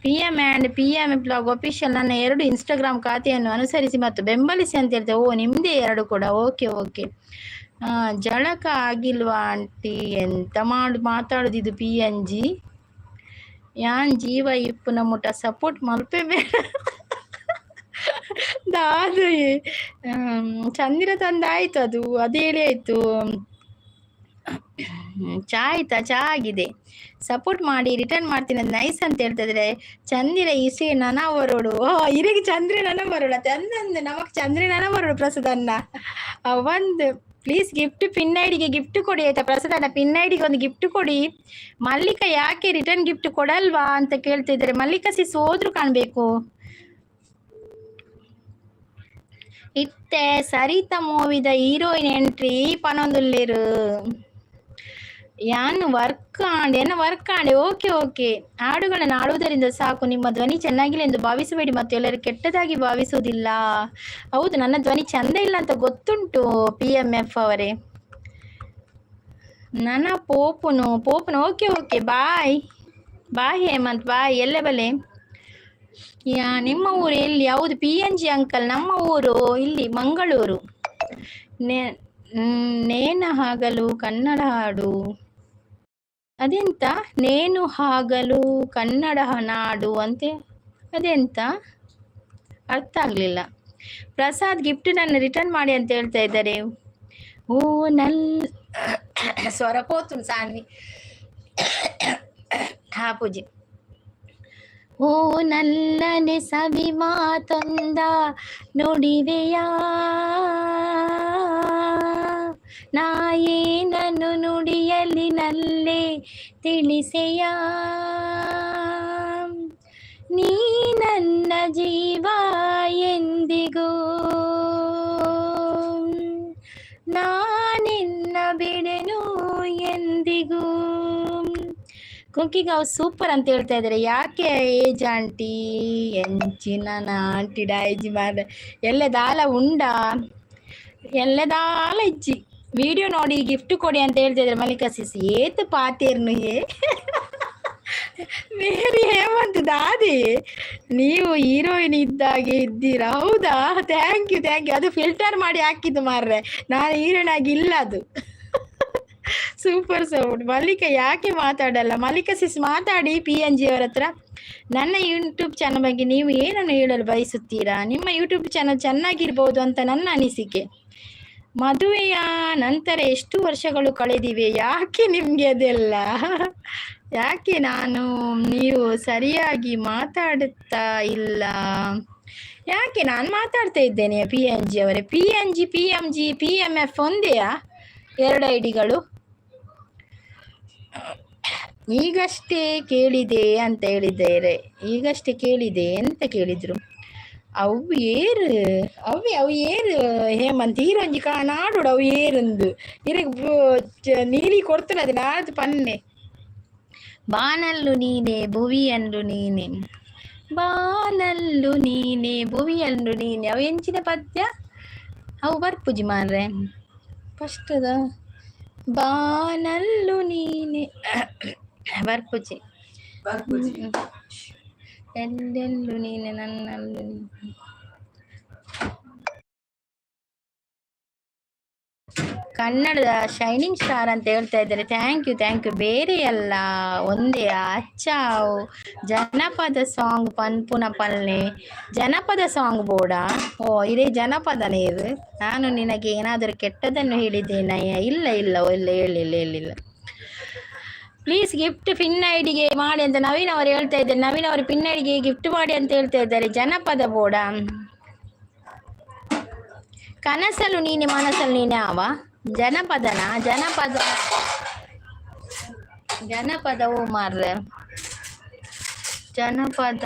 PM and PM blog official ನನ್ನ 2 ಇನ್ಸ್ಟಾಗ್ರಾಮ್ ಖಾತೆಯನ್ನು ಅನುಸರಿಸಿ ಮತ್ತು ಬೆಂಬಲಿಸಿ ಅಂತ ಹೇಳ್ತೇವೆ. ಓ ನಿಮ್ಮದೇ 2 ಕೂಡ, ಓಕೆ ಓಕೆ. ಜಳಕ ಆಗಿಲ್ವಾ ಆಂಟಿ? ಎಂತ ಮಾತಾಡೋದಿದು PNG. ಯಾನ್ ಜೀವ ಇಪ್ಪುನ ಮುಟ ಸಪೋರ್ಟ್ ಮಲ್ಪೆ ಬೇಡ ದಾದು. ಚಂದಿರ ತಂದ ಆಯ್ತು, ಅದು ಅದೇಳಿ ಆಯ್ತು. ಚಾ ಆಯ್ತಾ? ಚಾ ಆಗಿದೆ. ಸಪೋರ್ಟ್ ಮಾಡಿ ರಿಟರ್ನ್ ಮಾಡ್ತೀನಿ ಅದು ನೈಸ್ ಅಂತ ಹೇಳ್ತಾ ಇದ್ರೆ. ಚಂದಿರ ಇಸೆ ನನ ಬರೋಡು. ಓ ಇರಿಗೆ ಚಂದ್ರ ನನ ಬರೋಡ ಚಂದಂದು ನಮಗ್ ಚಂದ್ರ ನನ ಬರೋಡು ಪ್ರಸಾದನ್ನ ಒಂದು ಪ್ಲೀಸ್ ಗಿಫ್ಟ್ ಪಿನ್ ಐಡಿಗೆ ಗಿಫ್ಟ್ ಕೊಡಿ ಆಯ್ತಾ ಪ್ರಸಾದಣ್ಣ. ಪಿನ್ ಐಡಿಗೆ ಒಂದು ಗಿಫ್ಟ್ ಕೊಡಿ. ಮಲ್ಲಿಕಾ ಯಾಕೆ ರಿಟರ್ನ್ ಗಿಫ್ಟ್ ಕೊಡಲ್ವಾ ಅಂತ ಕೇಳ್ತಾ ಇದ್ದಾರೆ. ಮಲ್ಲಿಕಾ ಸಿಸ್ ಹೋದ್ರು ಕಾಣ್ಬೇಕು. ಇತ್ತೆ ಸರಿತಾ ಮೂವಿದ ಹೀರೋಯಿನ್ ಎಂಟ್ರಿ ಪನೊಂದುಲ್ಲೇರು. ಯಾನ್ ವರ್ಕ್ ಆಂಡ್ ಎನ್ನ ವರ್ಕ್ ಆಂಡೆ. Okay okay. ಹಾಡುಗಳನ್ನು ಹಾಡುವುದರಿಂದ ಸಾಕು, ನಿಮ್ಮ ಧ್ವನಿ ಚೆನ್ನಾಗಿಲ್ಲ ಎಂದು ಭಾವಿಸಬೇಡಿ ಮತ್ತು ಎಲ್ಲರೂ ಕೆಟ್ಟದಾಗಿ ಭಾವಿಸುವುದಿಲ್ಲ. ಹೌದು, ನನ್ನ ಧ್ವನಿ ಚಂದ ಇಲ್ಲ ಅಂತ ಗೊತ್ತುಂಟು PMF ಅವರೇ. ನನ್ನ ಪೋಪುನು ಪೋಪುನು okay okay, bye bye Hemanth bye. ಎಲ್ಲೆ ಬಲೆ. ನಿಮ್ಮ ಊರು ಎಲ್ಲಿ? ಹೌದು PNG uncle, ನಮ್ಮ ಊರು ಇಲ್ಲಿ ಮಂಗಳೂರು. ನೇನ ಹಾಗಲು ಕನ್ನಡ ಹಾಡು ಅದೆಂತ? ನೇನು ಹಾಗಲು ಕನ್ನಡ ನಾಡು ಅಂತೆ, ಅದೆಂತ ಅರ್ಥ ಆಗಲಿಲ್ಲ. ಪ್ರಸಾದ್ ಗಿಫ್ಟ್ ನನ್ನ ರಿಟರ್ನ್ ಮಾಡಿ ಅಂತ ಹೇಳ್ತಾ ಇದ್ದಾರೆ. ಓ ನಲ್ ಸ್ವರ ಪೋತು ಸಾನ್ವಿ. ಹಾ ಪೂಜೆ. ಓ ನಲ್ಲನೆ ಸವಿ ಮಾತೊಂದ ನುಡಿವೆಯ, ನಾಯೇನನು ನುಡಿಯಲಿ ನಲ್ಲೆ ತಿಳಿಸೆಯ, ನೀ ನನ್ನ ಜೀವ ಎಂದಿಗೂ, ನಾನಿನ್ನ ಬಿಡೆನು ಎಂದಿಗೂ. ಕುಂಕಿಗಾವ್ ಸೂಪರ್ ಅಂತ ಹೇಳ್ತಾ ಇದ್ದಾರೆ. ಯಾಕೆ ಏಜ್ ಆಂಟಿ ಎಂಚಿನ ಆಂಟಿ ಡಾಯ್ಜಿ ಮಾರ ಎಲ್ಲ ದಾಲ ಉಂಡಾ ಎಲ್ಲ ದಾಲ ಇಜ್ಜಿ. ವಿಡಿಯೋ ನೋಡಿ ಗಿಫ್ಟ್ ಕೊಡಿ ಅಂತ ಹೇಳ್ತಾ ಇದ್ದಾರೆ ಮಲ್ಲಿಕಾ ಸಿಸಿ. ಏತು ಪಾತೇರ್ನು ಏ ಮೇರಿ ಹೇಮಂತ್ ದಾದಿ, ನೀವು ಹೀರೋಯಿನ್ ಇದ್ದಾಗೆ ಇದ್ದೀರಾ? ಹೌದಾ, thank you thank you. ಅದು ಫಿಲ್ಟರ್ ಮಾಡಿ ಹಾಕಿದ್ದು ಮಾರ್ರೆ, ನಾನು ಹೀರೋಯಿನ್ ಆಗಿ ಇಲ್ಲ ಅದು. Super sound. ಮಲ್ಲಿಕಾ ಯಾಕೆ ಮಾತಾಡಲ್ಲ? ಮಲ್ಲಿಕಾ ಸಿಸ್ ಮಾತಾಡಿ ಪಿ ಎನ್ ಜಿ ಅವರ ಹತ್ರ. ನನ್ನ ಯೂಟ್ಯೂಬ್ ಚಾನಲ್ ಬಗ್ಗೆ ನೀವು ಏನನ್ನು ಹೇಳಲು ಬಯಸುತ್ತೀರಾ? ನಿಮ್ಮ ಯೂಟ್ಯೂಬ್ ಚಾನಲ್ ಚೆನ್ನಾಗಿರ್ಬೋದು ಅಂತ ನನ್ನ ಅನಿಸಿಕೆ. ಮದುವೆಯ ನಂತರ ಎಷ್ಟು ವರ್ಷಗಳು ಕಳೆದಿವೆ? ಯಾಕೆ ನಿಮಗೆ ಅದೆಲ್ಲ ಯಾಕೆ? ನಾನು ನೀವು ಸರಿಯಾಗಿ ಮಾತಾಡುತ್ತಾ ಇಲ್ಲ. ಯಾಕೆ ನಾನು ಮಾತಾಡ್ತಾ ಇದ್ದೇನೆ ಪಿ ಎನ್ ಜಿ ಅವರೇ. P N G, P M G, P M F ಒಂದೆಯಾ ಎರಡು I ಡಿಗಳು? ಈಗಷ್ಟೇ ಕೇಳಿದೆ ಅಂತ ಹೇಳಿದ್ದಾರೆ. ಈಗಷ್ಟೇ ಕೇಳಿದೆ ಅಂತ ಕೇಳಿದ್ರು. ಅವು ಏರು ಅವೆ ಅವು ಏರು ಹೇಮಂತ್ ಈರೊಂಜಿ ಕಾ ನಾಡೋಡು ಅವು ಏರುಂದು ಇರಗ್ ನೀಲಿ ಕೊಡ್ತದೆ ನಾದು ಪನ್ನೆ. ಬಾನಲ್ಲು ನೀನೆ ಭುವಿಯಲ್ಲು ನೀನೆ, ಬಾನಲ್ಲು ನೀನೆ ಭುವಿಯಲ್ಲು ನೀನೆ. ಅವು ಎಂಚಿನ ಪದ್ಯ? ಅವು ಬರ್ಪುಜಿ ಮಾರ್ರೆ ಫಸ್ಟದ ಬಾನಲ್ಲು ನೀನೆ ಬರ್ಪುಜಿ. ಎಲ್ಲೆಲ್ಲು ನೀನೆ ನನ್ನಲ್ಲು ನೀನೆ. ಕನ್ನಡದ ಶೈನಿಂಗ್ ಸ್ಟಾರ್ ಅಂತ ಹೇಳ್ತಾ ಇದ್ದಾರೆ. Thank you thank you. ಬೇರೆ ಅಲ್ಲ ಒಂದೇ ಅಚ್ಚಾವ್ ಜನಪದ ಸಾಂಗ್ ಪನ್ಪುನ ಪಲ್ನೆ ಜನಪದ ಸಾಂಗ್ ಬೋಡ. ಓ ಇದೇ ಜನಪದನೇ ಇದು. ನಾನು ನಿನಗೆ ಏನಾದರೂ ಕೆಟ್ಟದನ್ನು ಹೇಳಿದ್ದೇನಯ್ಯ? ಇಲ್ಲ ಇಲ್ಲ ಇಲ್ಲ, ಹೇಳಿಲ್ಲ ಹೇಳಿಲ್ಲ. ಪ್ಲೀಸ್ ಗಿಫ್ಟ್ ಪಿನ್ ಐಡಿಗೆ ಮಾಡಿ ಅಂತ ನವೀನ್ ಅವರು ಹೇಳ್ತಾ ಇದ್ದಾರೆ. ನವೀನ್ ಅವರು ಪಿನ್ ಐಡಿಗೆ ಗಿಫ್ಟ್ ಮಾಡಿ ಅಂತ ಹೇಳ್ತಾ ಇದ್ದಾರೆ. ಜನಪದ ಬೋಡ. ಕನಸಲು ನೀನೆ ಮನಸಲು ನೀನೆ ಅವ ಜನಪದನ? ಜನಪದ ಜನಪದವು ಮಾರ್ರೆ ಜನಪದ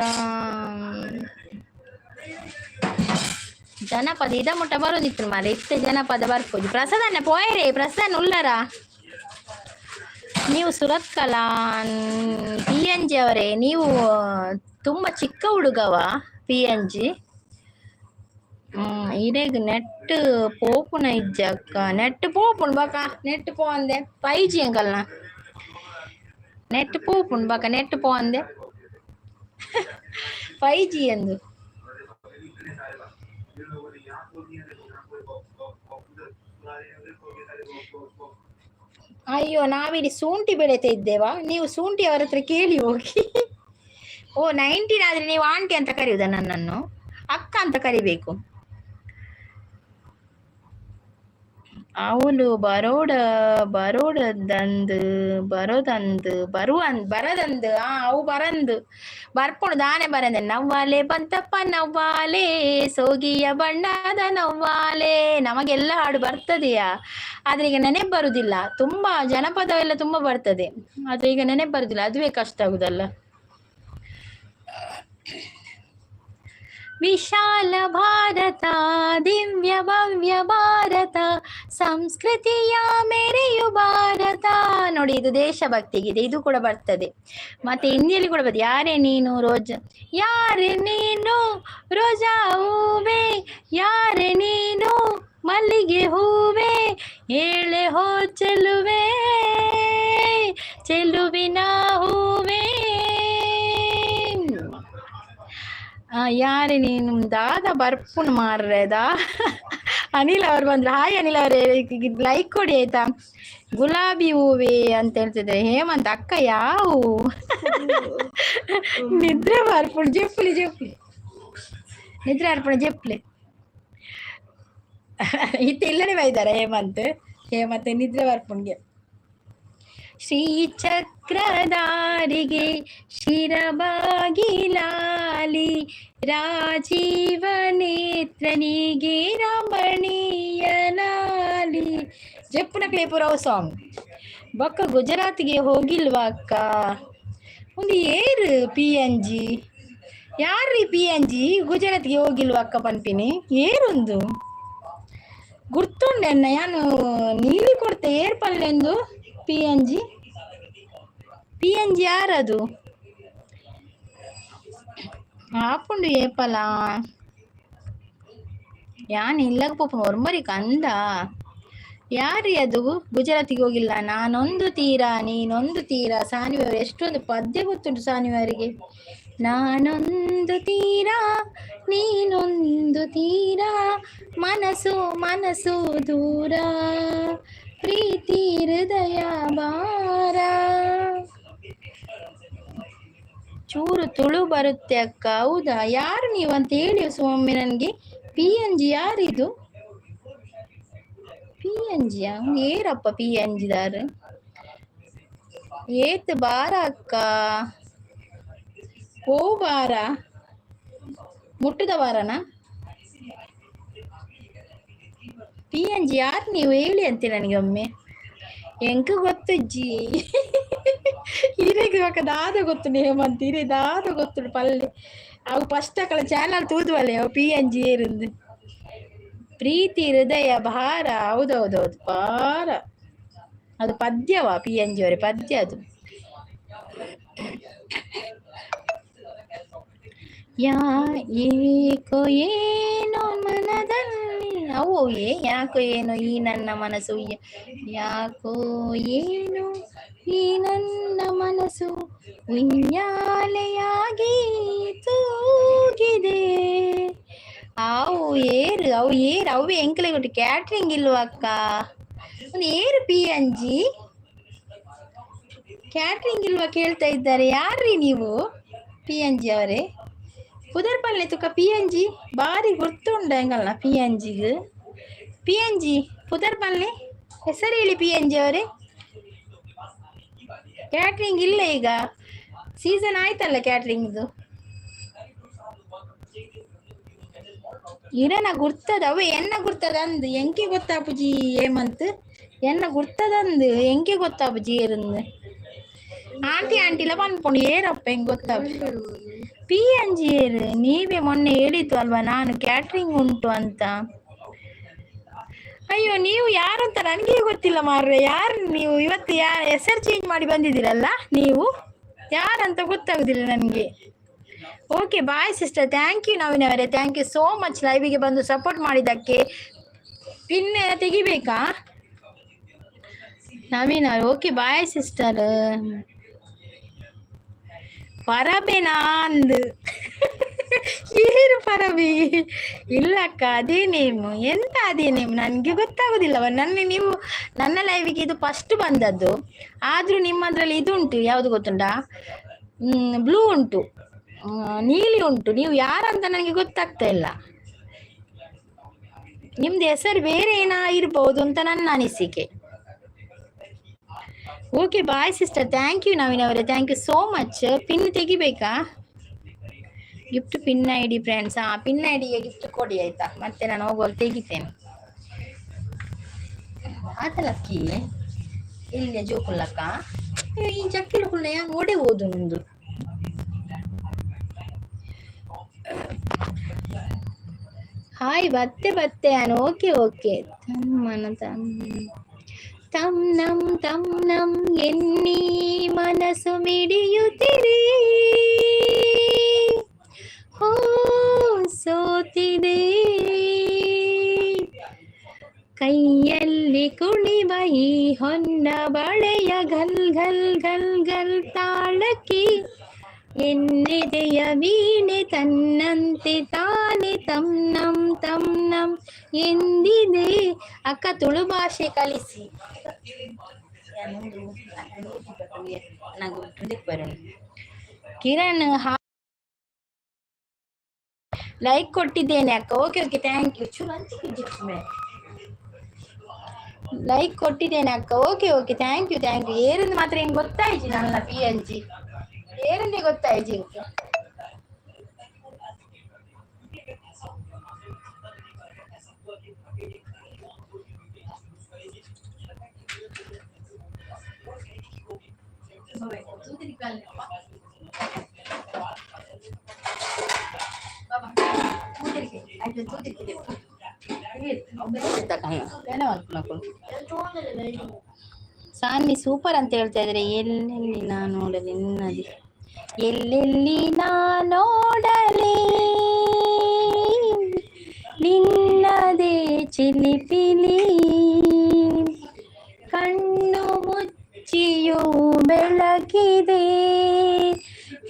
ಜನಪದ ಇದ ಮುಟ್ಟ ಬರೋದಿತ್ತು ಮಾರ್ರೆ. ಇತ್ತೆ ಜನಪದ ಬರ್ಪುಜಿ. ಪ್ರಸಾದನ್ನ ಪೋಯರೆ ಪ್ರಸಾದನ ಉಲ್ಲರ ನೀವು ಸುರತ್ಕಲ ಪಿ ಎನ್ ಜಿ ಅವರೇ, ನೀವು ತುಂಬ ಚಿಕ್ಕ ಹುಡುಗವ ಪಿ ಎನ್ ಜಿ. ಇರೆಗ್ ನೆಟ್ ಪೋಪುನ ಇಜ್ಜಕ್ಕ? ನೆಟ್ ಪೋಪುಂಡು ಬಕ ನೆಟ್ ಪೋ ಅಂದೆ 5G ಅಂಕಲ್ನ ನೆಟ್ ಪೋಪುಂಡು ಬಕ ನೆಟ್ ಪೋ ಅಂದೆ 5G ಎಂದು. ಅಯ್ಯೋ ನಾವಿಲ್ಲಿ ಶುಂಠಿ ಬೆಳೀತಾ ಇದ್ದೇವಾ? ನೀವು ಶುಂಠಿ ಅವರ ಹತ್ರ ಕೇಳಿ ಹೋಗಿ. ಓ 19 ಆದ್ರೆ ನೀವು ಆಂಟಿ ಅಂತ ಕರೆಯುವುದಾ ನನ್ನನ್ನು? ಅಕ್ಕ ಅಂತ ಕರಿಬೇಕು. ಅವಳು ಬರೋಡ ಬರೋಡದಂದು ಬರೋದಂದು ಬರುವಂದ್ ಬರದಂದು ಆ ಅವು ಬರಂದು ಬರ್ಪುಣು ದಾನೆ ಬರಂದೆ. ನವ್ವಾಲೆ ಬಂತಪ್ಪ ನವ್ವಾಲೆ ಸೋಗಿಯ ಬಣ್ಣದ ನವ್ವಾಲೆ. ನಮಗೆಲ್ಲ ಹಾಡು ಬರ್ತದೆಯಾ, ಆದ್ರೆ ಈಗ ನೆನಪು ಬರುದಿಲ್ಲ. ತುಂಬಾ ಜನಪದ ಎಲ್ಲ ತುಂಬಾ ಬರ್ತದೆ, ಆದ್ರೆ ಈಗ ನೆನಪು ಬರುದಿಲ್ಲ, ಅದುವೇ ಕಷ್ಟ ಆಗುದಲ್ಲ. ವಿಶಾಲ ಭಾರತ ದಿವ್ಯ ಭವ್ಯ ಭಾರತ ಸಂಸ್ಕೃತಿಯ ಮೆರೆಯು ಭಾರತ. ನೋಡಿ ಇದು ದೇಶಭಕ್ತಿಗಿದೆ, ಇದು ಕೂಡ ಬರ್ತದೆ. ಮತ್ತೆ ಹಿಂದಿಯಲ್ಲಿ ಕೂಡ ಬರ್ತದೆ. ಯಾರೇ ನೀನು ರೋಜ, ಯಾರೇ ನೀನು ರೋಜಾ ಹೂವೆ, ಯಾರೇ ನೀನು ಮಲ್ಲಿಗೆ ಹೂವೆ, ಏಳೆ ಹೋ ಚೆಲುವೆ ಚೆಲುವಿನ ಹೂವೆ. ಯಾರೇ ನೀನು ದಾದ ಬರ್ಪುಣ್ ಮಾರ್ರೆದಾ. ಅನಿಲ್ ಅವರು ಬಂದ್ರು. ಹಾಯ್ ಅನಿಲ್ ಅವರೇ, ಲೈಕ್ ಕೊಡಿ ಆಯ್ತಾ. ಗುಲಾಬಿ ಹೂವೆ ಅಂತ ಹೇಳ್ತಿದ್ದಾರೆ ಹೇಮಂತ್ ಅಕ್ಕ. ಯಾವ ನಿದ್ರೆ ಬರ್ಪುಣ್ ಜೆಪ್ಲಿ ಜೆಪ್ಲಿ ನಿದ್ರೆ ಅರ್ಪಣ ಜೆಪ್ಲಿ. ಇತ್ತೆ ಇಲ್ಲಡೆ ಬೈದಾರ ಹೇಮಂತ್. ಹೇಮಂತ್ ನಿದ್ರೆ ಬರ್ಪುಂಗೆ. ಶ್ರೀ ಚಕ್ರಧಾರಿಗೆ ಶಿರಬಾಗಿಲಾಲಿ, ರಾಜೀವ ನೇತ್ರನಿಗೆ ರಮಣೀಯಲಾಲಿ. ಜಪ್ಪುನ ಕ್ಲೇಪುರವ್ ಸಾಂಗ್. ಬೊಕ್ಕ ಗುಜರಾತ್ಗೆ ಹೋಗಿಲ್ವಾ ಅಕ್ಕ? ಒಂದು ಏರು ಪಿ ಎನ್ ಜಿ, ಯಾರ್ರಿ ಪಿ ಎನ್ ಜಿ ಗುಜರಾತ್ಗೆ ಹೋಗಿಲ್ವಾ ಅಕ್ಕ ಪನ್ಪಿನಿ? ಏರುಂದು ಗುರ್ತುಂಡೆನ್ನ ಯಾನು ನೀಲಿ ಕೊಡ್ತೆ ಏರ್ ಪಲ್ಲೆಂದು. P N G, P N G ಯಾರದು? ಆಪುಂಡು ಏಪಲ ಯಾನ್ ಇಲ್ಲಗ ಪೋಪುನು ಒರ್ಮರಿ ಕಂದ. ಯಾರಿ ಅದು ಗುಜರಾತಿಗೆ ಹೋಗಿಲ್ಲ? ನಾನೊಂದು ತೀರ ನೀನೊಂದು ತೀರ. ಸಾನಿವರು ಎಷ್ಟೊಂದು ಪದ್ಯ ಗೊತ್ತುಂಟು ಸಾನಿವರಿಗೆ. ನಾನೊಂದು ತೀರ ನೀನೊಂದು ತೀರ, ಮನಸ್ಸು ಮನಸ್ಸು ದೂರ, ಪ್ರೀತಿ ಹೃದಯ ಭಾರ. ಚೂರು ತುಳು ಬರುತ್ತೆ ಅಕ್ಕ. ಹೌದಾ? ಯಾರು ನೀವು ಅಂತ ಹೇಳಿ ಒಮ್ಮೆ ನನಗೆ. ಪಿ ಎನ್ ಜಿ ಯಾರಿದು? ಪಿ ಎನ್ ಜಿ ಏರಪ್ಪ ಪಿ ಎನ್ ಜಿದಾರು? ಏತ್ ಬಾರ ಅಕ್ಕ? ಓ ಬಾರ ಮುಟ್ಟದ ಬಾರನಾ? ಪಿ ಎನ್ ಜಿ ಯಾರು ನೀವು ಹೇಳಿ ಅಂತೆ ನನಗೆ ಒಮ್ಮೆ. ಎಂಕ್ ಗೊತ್ತುಜ್ಜಿ ಇರೆಗ್ ಬೊಕ ದಾದ ಗೊತ್ತುಂಡು ಹೇಮಂತ್, ಇರೆ ದಾದ ಗೊತ್ತುಂಡು ಪಲ್ಲೆ. ಅವು ಫಸ್ಟ್ ಅಕಲ ಚಾನಲ್ ತೂದುವಲೆ ಅವು ಪಿ ಎನ್ ಜಿ ಏರಿಂದು. ಪ್ರೀತಿ ಹೃದಯ ಭಾರ. ಹೌದೌದೌದು ಭಾರ. ಅದು ಪದ್ಯವಾ ಪಿ ಎನ್ ಜಿ ಅವರೇ? ಪದ್ಯ ಅದು. ಯಾ ಏಕೋ ಏನೋ ಮನದಲ್ಲಿ, ಅವು ಏ ಯಾಕೋ ಏನೋ ಈ ನನ್ನ ಮನಸ್ಸು, ಯಾಕೋ ಏನೋ ಈ ನನ್ನ ಮನಸ್ಸು ಉಯ್ಯಾಲೆಯಾಗಿ ತೂಗಿದೆ. ಅವು ಏರು ಅವು ಏರು ಅವು ಎಂಕಲೆ ಕೊಟ್ಟು ಕ್ಯಾಟ್ರಿಂಗ್ ಇಲ್ವಾ ಅಕ್ಕ? ಒಂದು ಏರು ಪಿ ಎನ್ ಜಿ ಕ್ಯಾಟ್ರಿಂಗ್ ಇಲ್ವಾ ಕೇಳ್ತಾ ಇದ್ದಾರೆ. ಯಾರ್ರಿ ನೀವು ಪಿ ಎನ್ ಜಿ ಅವರೇ? ಪುದರ್ ಪಲ್ಲೆ ತುಕ ಪಿ ಎನ್ ಜಿ ಬಾರಿ ಗುರ್ತುಂಡು ಎಂಗಲ್ನ ಪಿ ಎನ್ ಜಿಗ್. ಪಿ ಎನ್ ಜಿ ಪುದರ್ ಪಲ್ಲೆ ಹೆಸರು ಹೇಳಿ ಪಿ ಎನ್ ಜಿ ಅವರೇ. ಕ್ಯಾಟ್ರಿಂಗ್ ಇಲ್ಲ ಈಗ, ಸೀಸನ್ ಆಯ್ತಲ್ಲ ಕ್ಯಾಟ್ರಿಂಗ್ದು. ಇರನ ಗುರ್ತದ ಅವೆ ಎನ್ನ ಗುರ್ತದ ಅಂದ್ ಎಂಕೆ ಗೊತ್ತಾಪುಜಿ ಏಮಂತ್ ಎನ್ನ ಗುರ್ತದಂದು ಎಂಕೆ ಗೊತ್ತಾಪುಜಿ ಏರಂದು. ಆಂಟಿ ಆಂಟಿಲ ಪನ್ಪುಂಡು ಏರಪ್ಪ ಹೆಂಗ್ ಗೊತ್ತಾಪು ಪಿ ಎನ್ ಜಿ ಏರು? ನೀವೇ ಮೊನ್ನೆ ಹೇಳಿದ್ದು ಅಲ್ವಾ ನಾನು ಕ್ಯಾಟ್ರಿಂಗ್ ಉಂಟು ಅಂತ. ಅಯ್ಯೋ ನೀವು ಯಾರಂತ ನನಗೆ ಗೊತ್ತಿಲ್ಲ ಮಾರ್ರೆ. ಯಾರು ನೀವು? ಇವತ್ತು ಯಾರ ಹೆಸರು ಚೇಂಜ್ ಮಾಡಿ ಬಂದಿದ್ದೀರಲ್ಲ ನೀವು, ಯಾರಂತ ಗೊತ್ತಾಗುದಿಲ್ಲ ನನಗೆ. Okay bye sister, thank you Naveen ಅವರೇ, thank you so much ಲೈವಿಗೆ ಬಂದು ಸಪೋರ್ಟ್ ಮಾಡಿದ್ದಕ್ಕೆ. ಪಿನ್ ತೆಗಿಬೇಕಾ ನವೀನ್ ಅವರು? Okay bye sister. ಪರಬೆನಾ ಅಂದು ಏನು ಪರಬಿ? ಇಲ್ಲ ಅಕ್ಕ ಅದೇ ನೇಮು. ಎಂತ ಅದೇ ನೇಮ್ ನನಗೆ ಗೊತ್ತಾಗುದಿಲ್ಲ. ನನ್ನ ನೀವು ನನ್ನ ಲೈವಿಗೆ ಇದು ಫಸ್ಟ್ ಬಂದದ್ದು. ಆದ್ರೂ ನಿಮ್ಮದ್ರಲ್ಲಿ ಇದು ಉಂಟು, ಯಾವುದು ಗೊತ್ತುಂಟಾ? ಬ್ಲೂ ಉಂಟು, ನೀಲಿ ಉಂಟು. ನೀವು ಯಾರಂತ ನನಗೆ ಗೊತ್ತಾಗ್ತಾ ಇಲ್ಲ. ನಿಮ್ದು ಹೆಸರು ಬೇರೆ ಏನಾ ಇರ್ಬೋದು ಅಂತ ನನ್ನ ಅನಿಸಿಕೆ. Okay bye sister, thank you Naveen ಅವರೇ, thank you so much. Pin ತೆಗಿಬೇಕಾ? Gift pin I D friends. ಹಾ ಪಿನ್ I ಡಿಗೆ ಗಿಫ್ಟ್ ಕೊಡಿ ಆಯ್ತಾ, ಮತ್ತೆ ನಾನು ಹೋಗುವಾಗ ತೆಗಿತೇನೆ. ಆತಲಕ್ಕಿ ಇಲ್ಲಿ ಜೋಕುಲ್ಲಕ್ಕ ಈ ಚಕ್ಕಿಲು ಕುಲ್ಲ ಯಾನ್ ಓಡೆ ಹೋದು ನಿಂದು. ಹಾಯ್ ಬತ್ತೆ ಬತ್ತೆ ಅನು. Okay okay. ತಮ್ಮನ ತಮ್ಮ ತಂ ನಂ ತಂ ನಂ ಎನ್ನಿ ಮನಸ್ಸು ಮಿಡಿಯುತ್ತಿದೆ, ಹೋ ಸೋತಿದೆ. ಕೈಯಲ್ಲಿ ಕುಣಿವ ಈ ಹೊನ್ನ ಬಳೆಯ ಘಲ್ ಘಲ್ ಘಲ್ ಘಲ್ ತಾಳಕ್ಕೆ ಎನ್ನೆದೆಯ ವೀಣೆ ತನ್ನಂತೆ ತಾನೆ ತಂ ನಂ ತಂ ನಂ ಎಂದಿದೆ. ಅಕ್ಕ ತುಳು ಭಾಷೆ ಕಲಿಸಿ. ಕಿರಣ್ ಲೈಕ್ ಕೊಟ್ಟಿದ್ದೇನೆ ಅಕ್ಕ. Okay okay thank you. ಚೂರು ಅಂಚಿಗೆ. ಲೈಕ್ ಕೊಟ್ಟಿದ್ದೇನೆ ಅಕ್ಕ. Okay okay, thank you thank you. ಏರಿಂದ ಮಾತ್ರ ಹಿಂಗೆ ಗೊತ್ತಾಯ್ತು ನನ್ನ ಪಿ ಎನ್ ಜಿ ಏರಿಂದೇ ಗೊತ್ತಾಯ್ತು ಇಂಕ. ಸಾನ್ವಿ ಸೂಪರ್ ಅಂತ ಹೇಳ್ತಾ ಇದ್ರೆ. ಎಲ್ಲೆಲ್ಲಿ ನಾ ನೋಡಲಿ ನಿನ್ನದಿ, ಎಲ್ಲೆಲ್ಲಿ ನಾ ನೋಡಲಿ ನಿನ್ನದೇ ಚಿಲಿಪಿಲಿ, ಕಣ್ಣು ಮುಚ್ಚಿಯೂ ಬೆಳಕಿದೆ,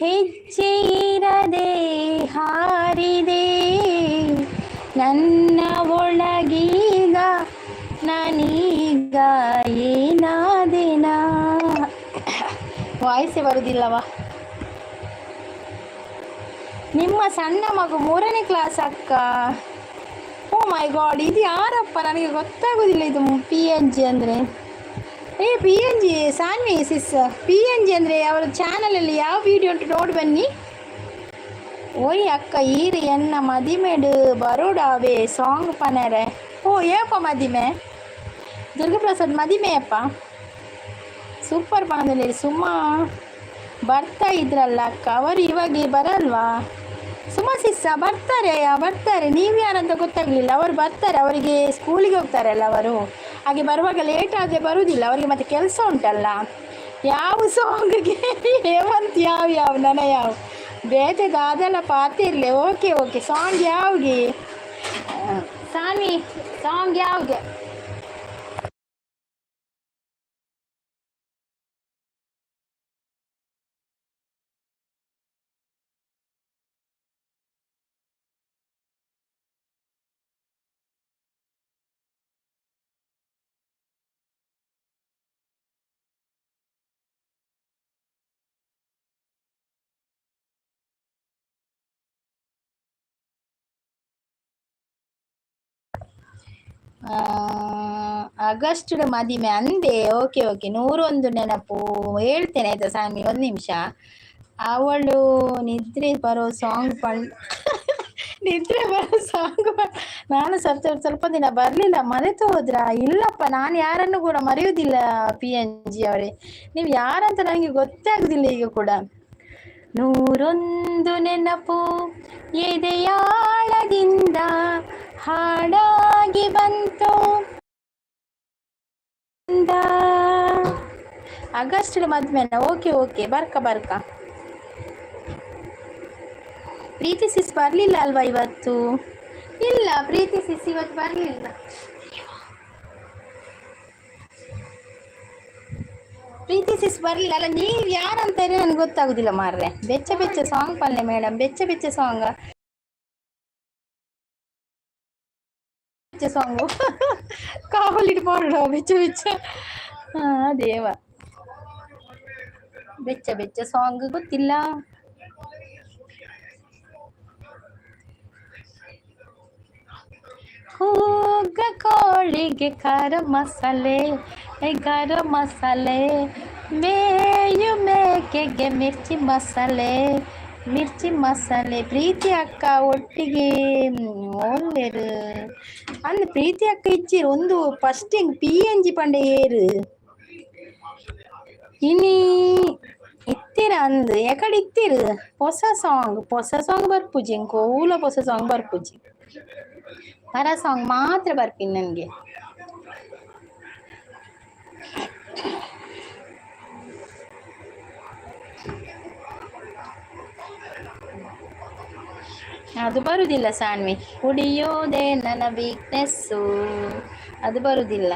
ಹೆಜ್ಜೆ ಇರದೆ ಹಾರಿದೆ, ನನ್ನ ಒಳಗೀಗ ನಾನೀಗ ಏನಾದೆನಾ. ವಾಯ್ಸೇ ಬರುದಿಲ್ಲವಾ? ನಿಮ್ಮ ಸಣ್ಣ ಮಗು 3ನೇ ಕ್ಲಾಸ್ ಅಕ್ಕ. ಓ ಮೈ ಗಾಡ್, ಇದು ಯಾರಪ್ಪ? ನನಗೆ ಗೊತ್ತಾಗೋದಿಲ್ಲ ಇದು ಪಿ ಎನ್ ಜಿ ಅಂದರೆ. ಏ P N G Sanvi sis, P N G ಅಂದರೆ ಅವರ ಚಾನಲಲ್ಲಿ ಯಾವ ವಿಡಿಯೋ ಉಂಟು ನೋಡಿ ಬನ್ನಿ. ಓಯ್ ಅಕ್ಕ ಈರು ಎನ್ನ ಮದಿಮೆಡು ಬರೋಡಾವೆ ಸಾಂಗ್ ಪನರೆ. ಓ ಏಪ ಮದಿಮೆ? ದುರ್ಗಪ್ರಸಾದ್ ಮದಿಮೆಯಪ್ಪ. ಸೂಪರ್ ಪಣದಲ್ಲಿ ಸುಮಾ ಬರ್ತಾ ಇದ್ರಲ್ಲ ಅಕ್ಕ, ಅವರು ಇವಾಗ ಬರಲ್ವಾ? ಸುಮಾ ಸಿಸ್ಸ ಬರ್ತಾರೆ ಬರ್ತಾರೆ, ನೀವು ಯಾರಂತ ಗೊತ್ತಾಗಲಿಲ್ಲ. ಅವರು ಬರ್ತಾರೆ, ಅವರಿಗೆ ಸ್ಕೂಲಿಗೆ ಹೋಗ್ತಾರಲ್ಲ ಅವರು, ಹಾಗೆ ಬರುವಾಗ ಲೇಟ್ ಆದರೆ ಬರುವುದಿಲ್ಲ ಅವರಿಗೆ, ಮತ್ತೆ ಕೆಲಸ ಉಂಟಲ್ಲ. ಯಾವ ಸಾಂಗ್ಗೆ ಹೇಮಂತ್ ಯಾವ ಯಾವ ನನ ಯಾವ ಬೇತೆ ದಾದಲ ಪಾತಿರ್ಲೆ. ಓಕೆ ಓಕೆ, ಸಾಂಗ್ ಯಾವ್ಗೆ ಸಾನ್ವಿ? ಸಾಂಗ್ ಯಾವ್ಗೆ? ಆಗಸ್ಟ್ ಮದಿಮೆ ಅಂದೆ. ಓಕೆ ಓಕೆ, 101 ನೆನಪು ಹೇಳ್ತೇನೆ ಆಯ್ತಾ ಸ್ವಾಮಿ, ಒಂದು ನಿಮಿಷ. ಅವಳು ನಿದ್ರೆ ಬರೋ ಸಾಂಗ್ ಪಣ್ ನಿದ್ರೆ ಬರೋ ಸಾಂಗ್. ನಾನು ಸ್ವಲ್ಪ ಸ್ವಲ್ಪ ದಿನ ಬರಲಿಲ್ಲ, ಮರೆತು ಹೋದ್ರಾ? ಇಲ್ಲಪ್ಪ, ನಾನು ಯಾರನ್ನು ಕೂಡ ಮರೆಯುವುದಿಲ್ಲ ಪಿ ಎನ್ ಜಿ ಅವರೇ. ನೀವು ಯಾರಂತ ನನಗೆ ಗೊತ್ತಾಗುದಿಲ್ಲ ಈಗ ಕೂಡ. 101 ನೆನಪು ಎದೆಯಾಳದಿಂದ ಹಾಡಾಗಿ ಬಂತು. ಆಗಸ್ಟ್ ಮದ್ಮೆನ? ಓಕೆ ಓಕೆ, ಬರ್ಕ ಬರ್ಕ. ಪ್ರೀತಿ ಸಿಸ್ ಬರಲಿಲ್ಲ ಅಲ್ವಾ ಇವತ್ತು? ಇಲ್ಲ, ಪ್ರೀತಿ ಸಿಸ್ ಇವತ್ತು ಬರಲಿಲ್ಲ. ಪ್ರೀತಿ ಸಿಸ್ ಬರಲಿಲ್ಲ ಅಲ್ಲ. ನೀವು ಯಾರಂತಾರೆ ನನಗೆ ಗೊತ್ತಾಗುದಿಲ್ಲ ಮಾರ್ರೆ. ಬೆಚ್ಚ ಬೆಚ್ಚ ಸಾಂಗ್ ಪಲ್ಲೆ ಮೇಡಮ್, ಬೆಚ್ಚ ಬೆಚ್ಚ ಸಾಂಗ್, ಬೆಚ್ಚ ಸಾಂಗು ಕಾವಲಿಟ್ಟು ಮಾಡೋಣ. ಬೆಚ್ಚ ಬೆಚ್ಚ, ಹಾ ದೇವ, ಬೆಚ್ಚ ಬೆಚ್ಚ ಸಾಂಗ್ ಗೊತ್ತಿಲ್ಲ. ಕೂಗ ಕೋಳಿಗೆ ಖಾರ ಮಸಾಲೆ, ಗರಂ ಮಸಾಲೆ, ಮೇಯು ಮೇಕೆಗೆ ಮಿರ್ಚಿ ಮಸಾಲೆ, ಮಿರ್ಚಿ ಮಸಾಲೆ. ಪ್ರೀತಿ ಅಕ್ಕ ಒಟ್ಟಿಗೆ ಓಲ್ಲೇರು ಅಂದ್ ಪ್ರೀತಿ ಅಕ್ಕ ಇಚ್ಚಿರು ಒಂದು ಫಸ್ಟ್ ಪಿ ಎನ್ ಜಿ ಪಂಡೆ ಏರು ಇನಿ ಇತ್ತೀರ ಅಂದ್ ಎಕಡೆ ಇತ್ತೀರು. ಹೊಸ ಸಾಂಗ್, ಹೊಸ ಸಾಂಗ್ ಬರ್ಪುಜಿ ಎಂಕೋಲ, ಹೊಸ ಸಾಂಗ್ ಬರ್ಪುಜಿ, ಪರ ಸಾಂಗ್ ಮಾತ್ರ ಬರ್ಪಿನಿ ನನಗೆ. ಅದು ಬರುದಿಲ್ಲ ಸಾನ್ವಿ, ಕುಡಿಯೋದೇ ನನ್ನ ವೀಕ್ನೆಸ್ಸು, ಅದು ಬರುದಿಲ್ಲ.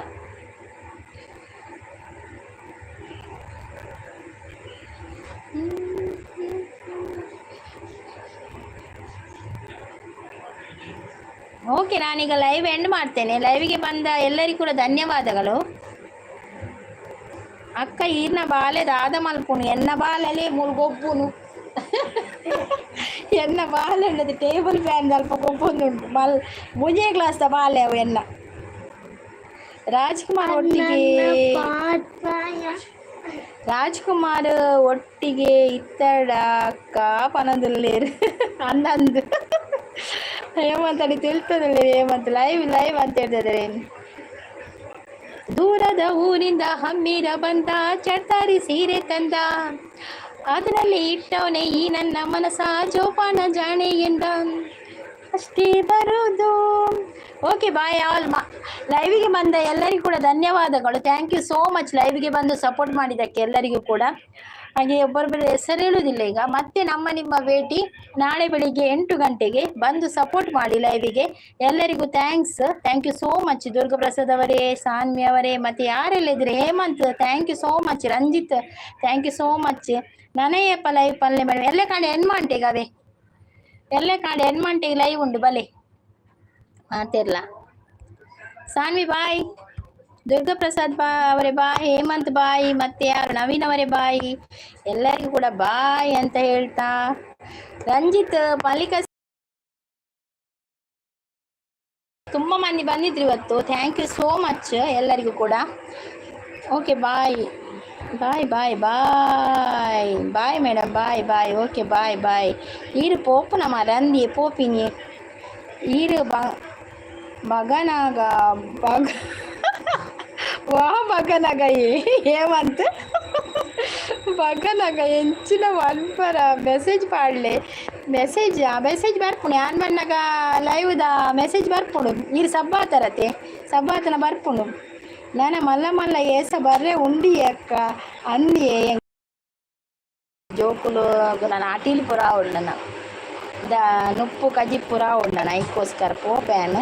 ಓಕೆ, ನಾನೀಗ ಲೈವ್ ಎಂಡ್ ಮಾಡ್ತೇನೆ. ಲೈವಿಗೆ ಬಂದ ಎಲ್ಲರಿಗೂ ಕೂಡ ಧನ್ಯವಾದಗಳು. ಅಕ್ಕ ಈರ್ನ ಬಾಲೆ ದಾದ ಮಲ್ಪುನು, ಎನ್ನ ಬಾಲಲೆ ಮುಲ್ಗೊಬ್ಬುನು, ಎನ್ನ ಬಾಲೆ ಅನ್ನೋದು ಟೇಬಲ್ ಫ್ಯಾನ್ ಸ್ವಲ್ಪ ಗೊಬ್ಬೊಂದುಂಟು ಮಲ್ ಮುಂಜೆ ಗ್ಲಾಸ್ದ ಬಾಲೆ ಅವು ಎನ್ನ. ರಾಜ್ಕುಮಾರ್ ಒಟ್ಟಿಗೆ, ರಾಜ್ಕುಮಾರ್ ಒಟ್ಟಿಗೆ ಇತ್ತಡಕ್ಕ ಪನೊಂದುಲ್ಲೆರ್. ಅಂದಂದು ಹೇಮಂತ್ ಅಡಿ ತಿಳ್ತದಿಲ್ಲ. ಹೇಮಂತ್ ಲೈವ್ ಲೈವ್ ಅಂತ ಹೇಳ್ತಿದ್ದಾರೆ. ದೂರದ ಊರಿಂದ ಹಮ್ಮಿರ ಬಂದ, ಚಡ್ತಾರಿ ಸೀರೆ ತಂದ, ಅದರಲ್ಲಿ ಇಟ್ಟವನೇ ಈ ನನ್ನ ಮನಸ, ಜೋಪಾನ ಜಾಣೆ ಎಂದ, ಅಷ್ಟೇ ಬರುವುದು. ಓಕೆ, ಬಾಯ್ ಆಲ್. ಲೈವಿಗೆ ಬಂದ ಎಲ್ಲರಿಗೂ ಕೂಡ ಧನ್ಯವಾದಗಳು. Thank you so much ಲೈವ್ಗೆ ಬಂದು ಸಪೋರ್ಟ್ ಮಾಡಿದ್ದಕ್ಕೆ ಎಲ್ಲರಿಗೂ ಕೂಡ. ಹಾಗೆ ಒಬ್ಬರೊಬ್ಬರ ಹೆಸರು ಹೇಳುವುದಿಲ್ಲ ಈಗ. ಮತ್ತೆ ನಮ್ಮ ನಿಮ್ಮ ಭೇಟಿ ನಾಳೆ ಬೆಳಿಗ್ಗೆ 8 ಗಂಟೆಗೆ. ಬಂದು ಸಪೋರ್ಟ್ ಮಾಡಿ ಲೈವಿಗೆ. ಎಲ್ಲರಿಗೂ thanks, thank you so much. Durga Prasad ಅವರೇ, ಸಾನ್ವಿ ಅವರೇ, ಮತ್ತೆ ಯಾರೆಲ್ಲ ಇದ್ರೆ, Hemant, thank you so much. Ranjit, thank you so much. ನನಯಪ್ಪ live ಪಲ್ಲೆ ಮೇಡಮ್. ಎಲ್ಲೆ ಕಾಂಡೆ ಎನ್ಮಾಂಟೆಗೆ ಅವೇ, ಎಲ್ಲೆ ಕಾಂಡೆ ಎನ್ಮಂಟೆಗೆ ಲೈವ್ ಉಂಡು ಬಲೆ ಮಾತಿರ್ಲ. ಸಾನ್ವಿ ಬಾಯ್, ದುರ್ಗಾ ಪ್ರಸಾದ್ ಬಾ ಅವರೇ ಬಾಯ್, ಹೇಮಂತ್ ಬಾಯ್, ಮತ್ತೆ ಯಾರು, ನವೀನ್ ಅವರೇ ಬಾಯ್. ಎಲ್ಲರಿಗೂ ಕೂಡ ಬಾಯ್ ಅಂತ ಹೇಳ್ತಾ. ರಂಜಿತ್, ಮಲ್ಲಿಕಾ, ತುಂಬ ಮಂದಿ ಬಂದಿದ್ರು ಇವತ್ತು. Thank you so much ಎಲ್ಲರಿಗೂ ಕೂಡ. Okay, bye bye bye bye bye madam, bye bye. Okay, bye bye. ಈರು ಪೋಪುನ ರಂದಿ ಪೋಪಿನಿ. ಈರು ಬ ಬಗನಾಗ ಬಗ ವಾ ಬಗನಾಗ. ಹೇಮಂತ್, ಬಗನಾಗ ಎಂಚಿನ ಮನ್ಪರ? ಮೆಸೇಜ್ ಪಾಡ್ಲೆ. ಮೆಸೇಜ್, ಮೆಸೇಜ್ ಬರ್ಪುಂಡು. ಯಾನ್ ಬನ್ನಗ ಲೈವ್ದ ಮೆಸೇಜ್ ಬರ್ಪುಂಡು. ಈರು ಸಬ್ಬಾತರತೆ, ಸಬ್ಬಾತನ ಬರ್ಪುಂಡು. ನನ ಮಲ್ಲ ಮಲ್ಲ ಏಸ ಬರ್ರೆ ಉಂಡಿ ಅಕ್ಕ ಅಂದಿಯೇ. ಜೋಕುಲು ನನ್ನ ಅಟಿಲ್ ಪೂರ ಉಂಡನ the ನುಪ್ಪು ಕಜಿಪು ಪೂರ ಉಂಡನ. ಐಕ್ಕೋಸ್ಕರ ಪೋಪ್ಯಾನ್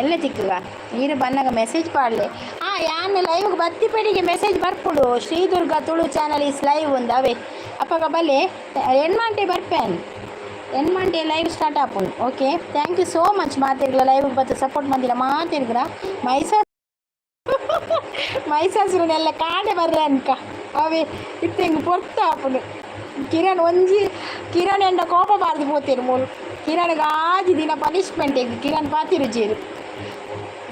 ಎಲ್ಲ ತಿಕ್ಕುಗ. ನೀರು ಬನ್ನಗ ಮೆಸೇಜ್ ಪಾಡ್ಲೆ. ಹಾಂ, ಯಾನ್ ಲೈವ್ಗೆ ಬತ್ತಿ ಪೆಡಿಗೆ ಮೆಸೇಜ್ ಬರ್ಪುಡು, "Shri Durga Tulu channel is live" ಒಂದು ಅವೇ. ಅಪ್ಪಗ ಬಲ್ಲೆ, ಎಣ್ಮಂಟೆ ಬರ್ಪೇನ್, ಎಣ್ಮಂಟೆ ಲೈವ್ ಸ್ಟಾರ್ಟ್ ಆಪುಂಡು. Okay, thank you so much. ಮಾತೆರ್ಗ್ಲ, live ಬತ್ತು ಸಪೋರ್ಟ್ ಮಂದಿರ ಮಾತೆರ್ಗ್ಲ. ಮೈಸೂರು ಮೈಸಾಸುರನೆಲ್ಲ ಕಾಡೆ ಬರ್ರೆ ಅನ್ಕ ಅವೇ. ಇತ್ತೆ ಹಿಂಗೆ ಪೊರ್ತ ಆಪುಂಡು. ಕಿರಣ್ ಒಂಜಿ ಕಿರಣ್ ಎಂಡ ಕೋಪ ಬಾರ್ದು ಪೋತೇರು ಮೂಲು. ಕಿರಣ್ ಆಜಿ ದಿನ ಪನಿಷ್ಮೆಂಟ್. ಈಗ ಕಿರಣ್ ಪಾತಿರುಜೇರು.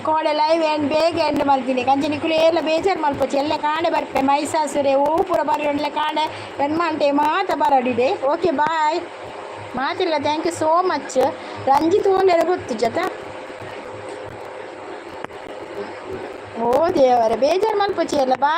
ಕೋಡೆ ಲೈವ್ ಎಂಡ್ ಬೇಗ ಎಂಡ್ ಮಲ್ತೀನಿ. ಕಂಚೆ ನಿಕುಲು ಏರ್ಲ ಬೇಜಾರು ಮಲ್ಪೊಚ್ಚಿ. ಎಲ್ಲ ಕಾಂಡೆ ಬರ್ಪೆ. ಮೈಸಾಸುರೆ ಓ ಪೂರ ಬರ್ರೆ ಕಾಂಡೆ ಎಣ್ಮಂಟೆ ಮಾತ ಬರಡಿದೆ. ಓಕೆ, ಬಾಯ್ ಮಾತಿಲ್ಲ. Thank you so much. Ranjith ಓನೆಲ್ಲ ಗೊತ್ತು ಜತ. ಓ ದೇವರೇ, ಬೇಜಾರು ಮಲ್ಪೊಚ್ಚಿ ಎಲ್ಲ. ಬಾಯ್.